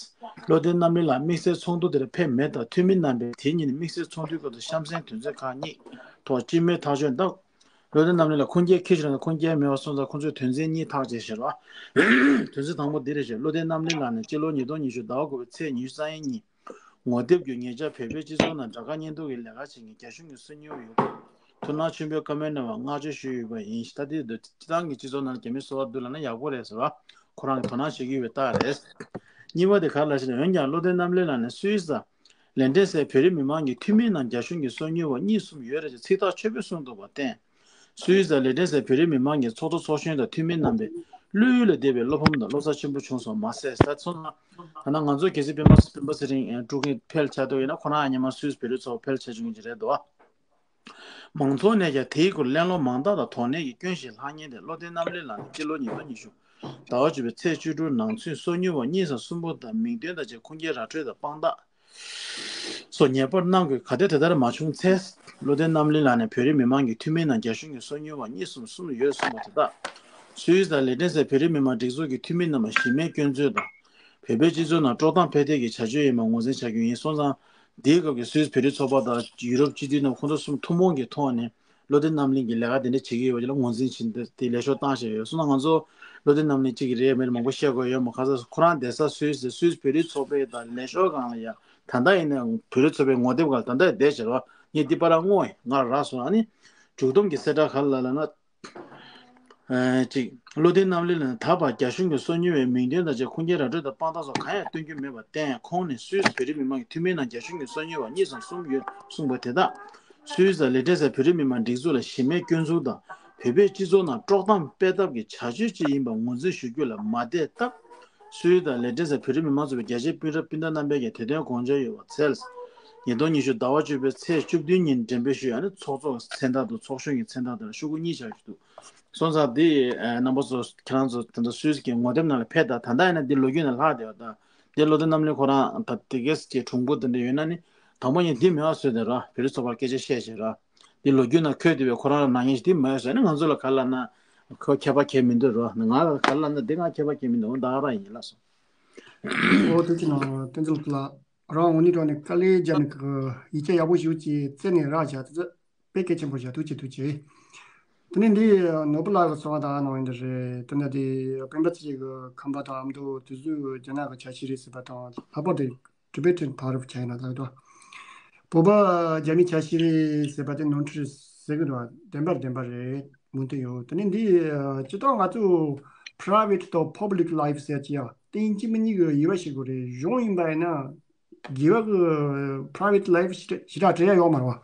བློ་བདེ་རྣམ་གླིང་ལགས་དམིགས་བསལ་ཚོགས་འདུ་དེར་ཕེབས་མེད་ད། འཐུས་མི་རྣམ་པས་དེའི་ཉིན་དམིགས་བསལ་ཚོགས་འདུའི་སྐབས་སུ་གཤམ་གསལ་དོན་ཚན་ཁག་གཉིས་ཐོག་སྤྱི་མོས་ཐག་གཅོད་གནང་། བློ་བདེ་རྣམ་གླིང་ལགས་ཁུངས་སྐྱེལ་ཁྱེད་ཞིག་ལ་ཁུངས་སྐྱེལ་མེད་པ་སོང་ཙང་ཁོང་ཚོས་དོན་ཚན་གཉིས་ཐག་བཅད་ཞེས་པ། དོན་ཚན་དང་པོ་འདི་རེད་ཞེས། བློ་བདེ་རྣམ་གླིང་ལགས་ནས་སྤྱི་ལོ་ཉིས་སྟོང་ཉི་ཤུ་ཟླ་བ་དགུ་པའི་ཚེས་ཉི་ཤུ་རྩ་གཉིས་ཉིན། ངོ་དེབ་བརྒྱུད་ཉེ་ཆར་བོད་པའི་སྤྱི་ཚོགས་ནང་དགྲ་དགའ་གཉེན་སྡུག་གི་ལས་ཀ་བྱེད་མཁན་རྒྱ་གཞུང་གི་སོ་ཉུལ་བ་ཡོད་སྐོར་ཐུགས་སྣང་ཆེན་པོས་བཀའ་མོལ་གནང་བར་བསྔགས་བརྗོད་ཞུས་ཡོད་པ་ཡིན། ད་ལྟའི་སྤྱི་བཏང་གི་སྤྱི་ཚོགས་ནང་རྒྱ་མི་སོ་བ་བསྡུ་ལ་ན་ཡག་པོ་རེད་ཟེར་བ་ཁོ་རང་གིས་དོ་སྣང་བྱེད་ཀྱི་ཡོད་པའི་རྟགས་རེད། གཉིས་པ་དེ་ག་རེ་ལབ་ཞེ་ན། འོན་ཀྱང་བློ་བདེ་རྣམ་གླིང་ལགས་ནས་སུད་སི་དང་ལེག་ཏེན་སི་ཡན་བོད་རིགས་མི་མང་གི་འཐུས་མིའི་ནང་རྒྱ་གཞུང་གི་སོ་ཉུལ་བ་གཉིས་གསུམ་ཡོད་རེད་ཅེས་ཚིག་ཐག་ཆོད་པོས་གསུངས་འདུག་པར་བརྟེན། སུད་སི་དང་ལེག་ཏེན་སི་ཡན་བོད་རིགས་མི་མང་གི་ཚོགས་གཙོ་ཚོགས་གཞོན་དང་འཐུས་མི་རྣམ་པས་བློ་ཡུལ་ལས་འདས་པའི་བློ་ཕམ་དང་བློ་འཚབ་ཆེན་པོ་བྱུང་སོང་མ་ཟད། ད་ཚོ་ན་ད་ནང་ང་ཚོ་གལ་སྲིད་སྤེན་པ་སྤེན་པ་ཚེ་རིང་ཀྲུའུ་ཀྲིན་ཕེལ་ཆགས་འདུག་ཡིན་ན་ཁོ་རང་ཡང་སྔོན་མ་སུད་སི་བོད་རིགས་ཚོགས་པ་ཕེལ་ཆགས་བྱུང་གི་རེད་འདུག་མང་ཚོགས་ནས་ཀྱང་དེའི་སྐོར་གླེང་སློང་མང་དག་དང་དོགས་གནས་ཀྱི་སྐྱོན་ཞིག་ལྷག་ཉེན་དེ། བློ་བདེ་རྣམ་གླིང་ལགས་ནས་སྤྱི་ལོ་ཉིས་སྟོང་ཉི་ཤུ་ཟླ་བ་བཅུ་པའི་ཚེས་བཅུ་དྲུག་ནང་ཚུན་སོ་ཉུལ་བ་གཉིས་སམ་གསུམ་པོ་དང་མིང་འདོན་དང་བཅས་ཁུངས་སྐྱེལ་ར་སྤྲོད་དང་དཔང་རྟགས་སོགས་ངེས་པར་གནང་དགོས། གལ་ཏེ་དེ་ལྟར་མ་བྱུང་ཚེ། བློ་བདེ་རྣམ་གླིང་ལགས་ནས་བོད་རིགས་མི་མང་གི་འཐུས་མིའི་ནང་རྒྱ་གཞུང་གི་སོ་ཉུལ་བ་གཉིས་གསུམ་གསུམ་ཡོད་གསུངས་པ་དེ་དག་སུད་སི་དང་ལེག་ཏེན་སི་ཡན་བོད་རིགས་མི་མང་སྒྲིག་འཛུགས་ཀྱི་འཐུས་མི་རྣམས་གཞི་མེད་སྐྱོན་འཛུགས་དང་། བོད་པའི་སྤྱི་ཚོགས་ནང་དཀྲོག་གཏམ་འཕེལ་འདེད་ཀྱི་བྱ་སྤྱོད་ཡིན་པ་ངོས་འཛིན་བྱ་རྒྱུ་ཡིན་སོང་ཙང་། འདིའི་སྐབས་ཀྱི་སུད་སི་བོད་རིགས་ཚོགས་པ་དང་ཡུ་རོབ་སྤྱི་འཐུས་རྣམས་ཁོང་ཚོ་གསུམ་ཐུན་མོང་གི་ཐོག་ནས་ བློ་ལྡན་རྣམ་གླིང་གི་ལས་ཀ་དེ་འདྲ་བྱེད་ཀྱི་ཡོད་པ་ཅིག་ལ་ངོས་འཛིན་བྱེད་འདི་དེ་ལས་ཤོག་བཏང་བཞག་ཡོད་སོང་ན། ང་ཚོ་བློ་ལྡན་རྣམ་གླིང་གཅིག་གི་རེད་མེད་མང་པོ་བཤད་དགོས་ཡོད་མ། ཁ་སང་ཁོ་རང་བསྡད་ས་སུད་སི་སུད་སི་བོད་རིགས་ཚོགས་པའི་དང་ལས་ཤོག་སྒང་ལ་ཡ། ད་ལྟ་ཡིན་ན་བོད་རིགས་ཚོགས་པའི་ངོ་དེབ་སྒང་ལ་ད་ལྟ་ཡ་བསྡད་བཞག་རོགས། ངས་འདི་པར་ར་བསྔོགས་ཡིན། ང་རག་སོང་། ཨ་ནི་མཇུག་སྡོམ་གྱི་གསལ་བསྒྲགས་ག་རེ་ལབ་ལབ་ན། ཨ་གཅིག་བློ་ལྡན་རྣམ་གླིང་ལ་ད་བར་རྒྱ་གཞུང་གིས་སོ་ཉུལ་བའི་མིང་འདོན་དང་བཅས་ཁུངས་སྐྱེལ་ར་སྤྲོད་དང་དཔང་རྟགས་སོགས་གང་ཡང་སྟོན་རྒྱུ་མེད་པར་བརྟེན། ཁོང་ནས་སུད་སི་བོད་རིགས་མི་མང་གི་འཐུས་མིའི་ནང་རྒྱ་གཞུང་གིས་སོ་ཉུལ་བ་གཉིས་ཙམ་གསུམ་ཡོད་གསུངས་པ་དེ་དག་སུད་སི་དང་ལི་ཏེ་སའི་བོད་རིགས་མི་མང་སྒྲིག་འཛུགས་ལ་གཞི་མེད་སྐྱོན་འཛུགས་དང་། བོད་པའི་སྤྱི་ཚོགས་ནང་དཀྲོག་གཏམ་སྤེལ་ཐབས་ཀྱི་བྱ་སྤྱོད་ཅིག་ཡིན་པ་ངོས་འཛིན་ཞུ་རྒྱུ་ལ་མ་བལྟས་སྟབས། སུད་སི་དང་ལི་ཏེ་སའི་བོད་རིགས་མི་མང་ཚོགས་པའི་རྒྱ་ཆེའི་སྤུན་རབས་སྤུན་ཟླ་རྣམ་པས་ཀྱང་དེ་དོན་དགོངས་འཇགས་ཡོད་པར་འཚལ། ཉིས་སྟོང་ཉི་ཤུ་ཟླ་བ་བཅུ་པའི་ཚེས་བཅུ་བདུན་ཉིན་འགྲེམས་སྤེལ་ཞུས། ཨ་ནི་ཚོགས་གཙོ་མཚན་རྟགས་དང་ཚོགས་གཞོན་གྱི་མཚན་རྟགས་དེ་ལ་ཤོག་གུ་གཉིས་བཞག་ཡོད་འདུག་སོང་ཙང་འདི་ཨ་རྣམ་པ་ཚོ་ཁྱེད་རང་ཚོ་དེ་འདྲ་སུད་སི་གི་ངོ་དེབ་ནང་ལ་ཕེབས་དང་། ད་ལྟ་ཡིན་ན་འདི་ལོ་རྒྱུས་ནང་ལྷག་བསྡད་པ་དང་། འདི་བློ་ལྡན་རྣམ་གླིང་ཁོ་རང་ད་དེ་གས་ཀྱི་གྲུང་པོ་དེ་འདྲ་ཡོད་ན་ནི་དང་པོ་ཉིད་འདི་མེད་པ་བཟོས་ཏེ་ར་བོད་རིགས་ཚོགས་པར་སྐད་ཆ་བཤད་བྱས་ར། འདི་ལོ་རྒྱུས་ནང་འཁོད་བསྡད་པའི་ཁོ་རང་ལ་ནག་ཉེས་ཤིག་འདི་མེད་པ་བཟོས་ན་ང་ཚོ་ལ་ག་རེ་ལབ་ན་ཁོ་ཁྱད་པར་གང་ཡང་མི་འདུག་ར། ང་ལ་ག་རེ་ལབ་ན་འདི་ང་ཁྱད་པར་གང་ཡང་མི་འདུག་འོ་ད་ག་རང་ཡིན་ལགས་སོ། ཨོ་དེ་ཅི་ན་བསྟན་འཛིན་ལགས། རང་དངོས་གནས་དྲང་གནས་དཀའ་ལས་བརྒྱབ་ནས་ཀྱི་ཡིག་ཆ་ཡག་པོ་ཞིག་ཅིག་བཙལ་ནས་རག་བཞག་དེ་ཚོ་དཔེ་གལ་ཆེན་པོ་བཞག་ཐུགས་རྗེ་ཆེ་ཐུགས་རྗེ་ཆེ། དེ་ནས་འདི་ནོར་བུ་ལགས་ཀྱི་གསུང་བ་དག་གནང་ཡིན་འདི་རེད། དེ་འདྲ་དེ་སྤེན་པ་ཚེ་རིང་གི་ཁམས་པ་དང་ཨ་མདོ་དེ་ཚོས་རྒྱ་ནག་གི་ཆ་ཤས་རེད་ཟེར་བ་དང་ལྷག་པར་དུ་ཊི་བེ་ཊན་ཕ་རུབ་བྱ་ཡིན་ན་ལགས་དོ། བོད་པ་རྒྱ་མིའི་ཆ་ཤས་རེད་ཟེར་བ་དེ་ནོར་འཁྲུལ་ཟེར་གི་འདུག་བདེན་པར་བདེན་པ་རེད། མུ་མཐུད་ཡོད། དེ་ནས་འདི་སྤྱིར་བཏང་ང་ཚོ་private་དང་public life་ཟེར་གྱི་ཡ་དེ་ཡིན་གཅིག་མིན་གཉིས་ཀྱི་དབྱེ་བ་ཕྱེ་དགོས་རེད། གཞུང་ཡིན་པ་ཡིན་ན། དགེ་བ་གི་private life་ཞེ་དྲག་ཞེ་དྲག་བྲལ་ཡ་ཡོད་མ་རེད་བ།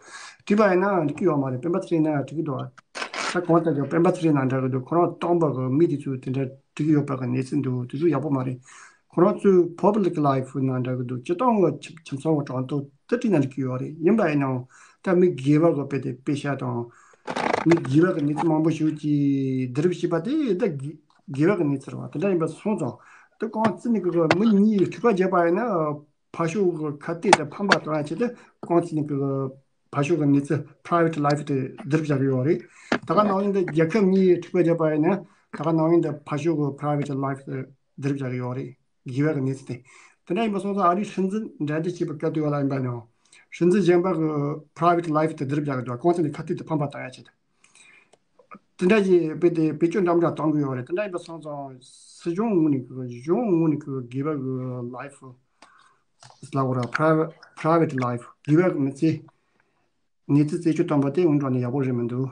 བྲིས་པ་ཡིན་ན་འགྲིག་གི་ཡོད་མ་རེད། སྤེན་པ་ཚེ་རིང་ན་འགྲིག་གི་འདུག་བ། ད་གང་ལྟར་ཀྱང་སྤེན་པ་ཚེ་རིང་ན་འདྲ་གི་འདུག་ཁོ་རང་སྟོང་པ་གི་མི་དེ་ཚོ་དེ་འདྲ་འགྲིག་གི་ཡོད་པ་གི་གནས་ཚུལ་འདུག་དེ་ཚོ་ཡག་པོ་མ་རེད། ཁོ་རང་ཚོའི་public life་ན་འདྲ་གི་འདུག་སྤྱིར་བཏང་གི་ཁྱིམ་ཁྱིམ་ཚང་གི་གྲངས་ཐོ་དེ་བྲིས་ན་འགྲིག་གི་ཡོད་རེད། ཡིན་པ་ཡིན་ནའང་ད་མི་དགེ་བ་གི་དཔེ་དེ་དཔེ་ཤ་དང་། མི་དགེ་བ་གི་གནས་ཚུལ་མང་པོ་ཞིག་གིས་བསྡུ་རུབ་བྱས་པ་དེ་ད་དགེ་དགེ་བ་གི་གནས་ཚུལ་རེད་བ། དེ་འདྲ་ཡིན་པ་སོང་ཙང་དེ་གང་བརྩིས་ནས་གི་མི་གཉིས་འཁྲུག་པ་བརྒྱབ་པ་ཡིན་ན། ཕར་ཕྱོགས་ཀྱི་ཁ་གཏད་དེ་ཕམ་པ་གཏོང་ཡ་ཆེད་དུ་གང་བྱས་ནས་ཀྱི་ཕར་ཕྱོགས་ཀྱི་གནས་ཚུལ་private life་དེ་བསྡུ་རུབ་བྱ་གི་ཡོད་རེད། ད་ག་ནང་བཞིན་དུ་རྒྱལ་ཁབ་གཉིས་འཁྲུག་པ་བརྒྱབ་པ་ཡིན་ན་ད་ག་ནང་བཞིན་དུ་ཕར་ཕྱོགས་ཀྱི་private life་དེ་བསྡུ་རུབ་བྱ་གི་ཡོད་རེད། དགེ་བའི་གནས་ཚུལ་དེ། དེ་འདྲ་ཡིན་པ་སོང་ཙང་ཨ་རིའི་སྲིད་འཛིན་འགྲན་བསྡུར་བྱེད་པའི་སྐབས་དུས་ལ་ཡིན་པ་ནའང་སྲིད་འཛིན་གཞན་པ་གི་private life་དེ་བསྡུ་རུབ་བྱ་གི་འདུག་གང་ཚེ་ནས་ཁ་གཏད་དེ་ཕམ་པ་བཏང་ཡ་ཆེད་དུ། དེ་འདྲ་ཞིག་དཔེ་དེ་བེད་སྤྱོད་འདྲ་མི་འདྲ་གཏོང་གི་ཡོད་རེད། དེ་འདྲ་ཡིན་པ་སོང་ཙང་སྲིད་གཞུང་ངོས་ནས་ཀྱི་གཞུང་ངོས་ནས་ཀྱི་དགེ་བ་གི་life་ལ་འོ་ར་private private life་དགེ་བ་གི་མི་ཚེ་གནས་ཚུལ་རྩད་གཅོད་གཏོང་པ་དེ་འོན་ཀྱང་ནི་ཡག་པོ་རེད་མི་འདུག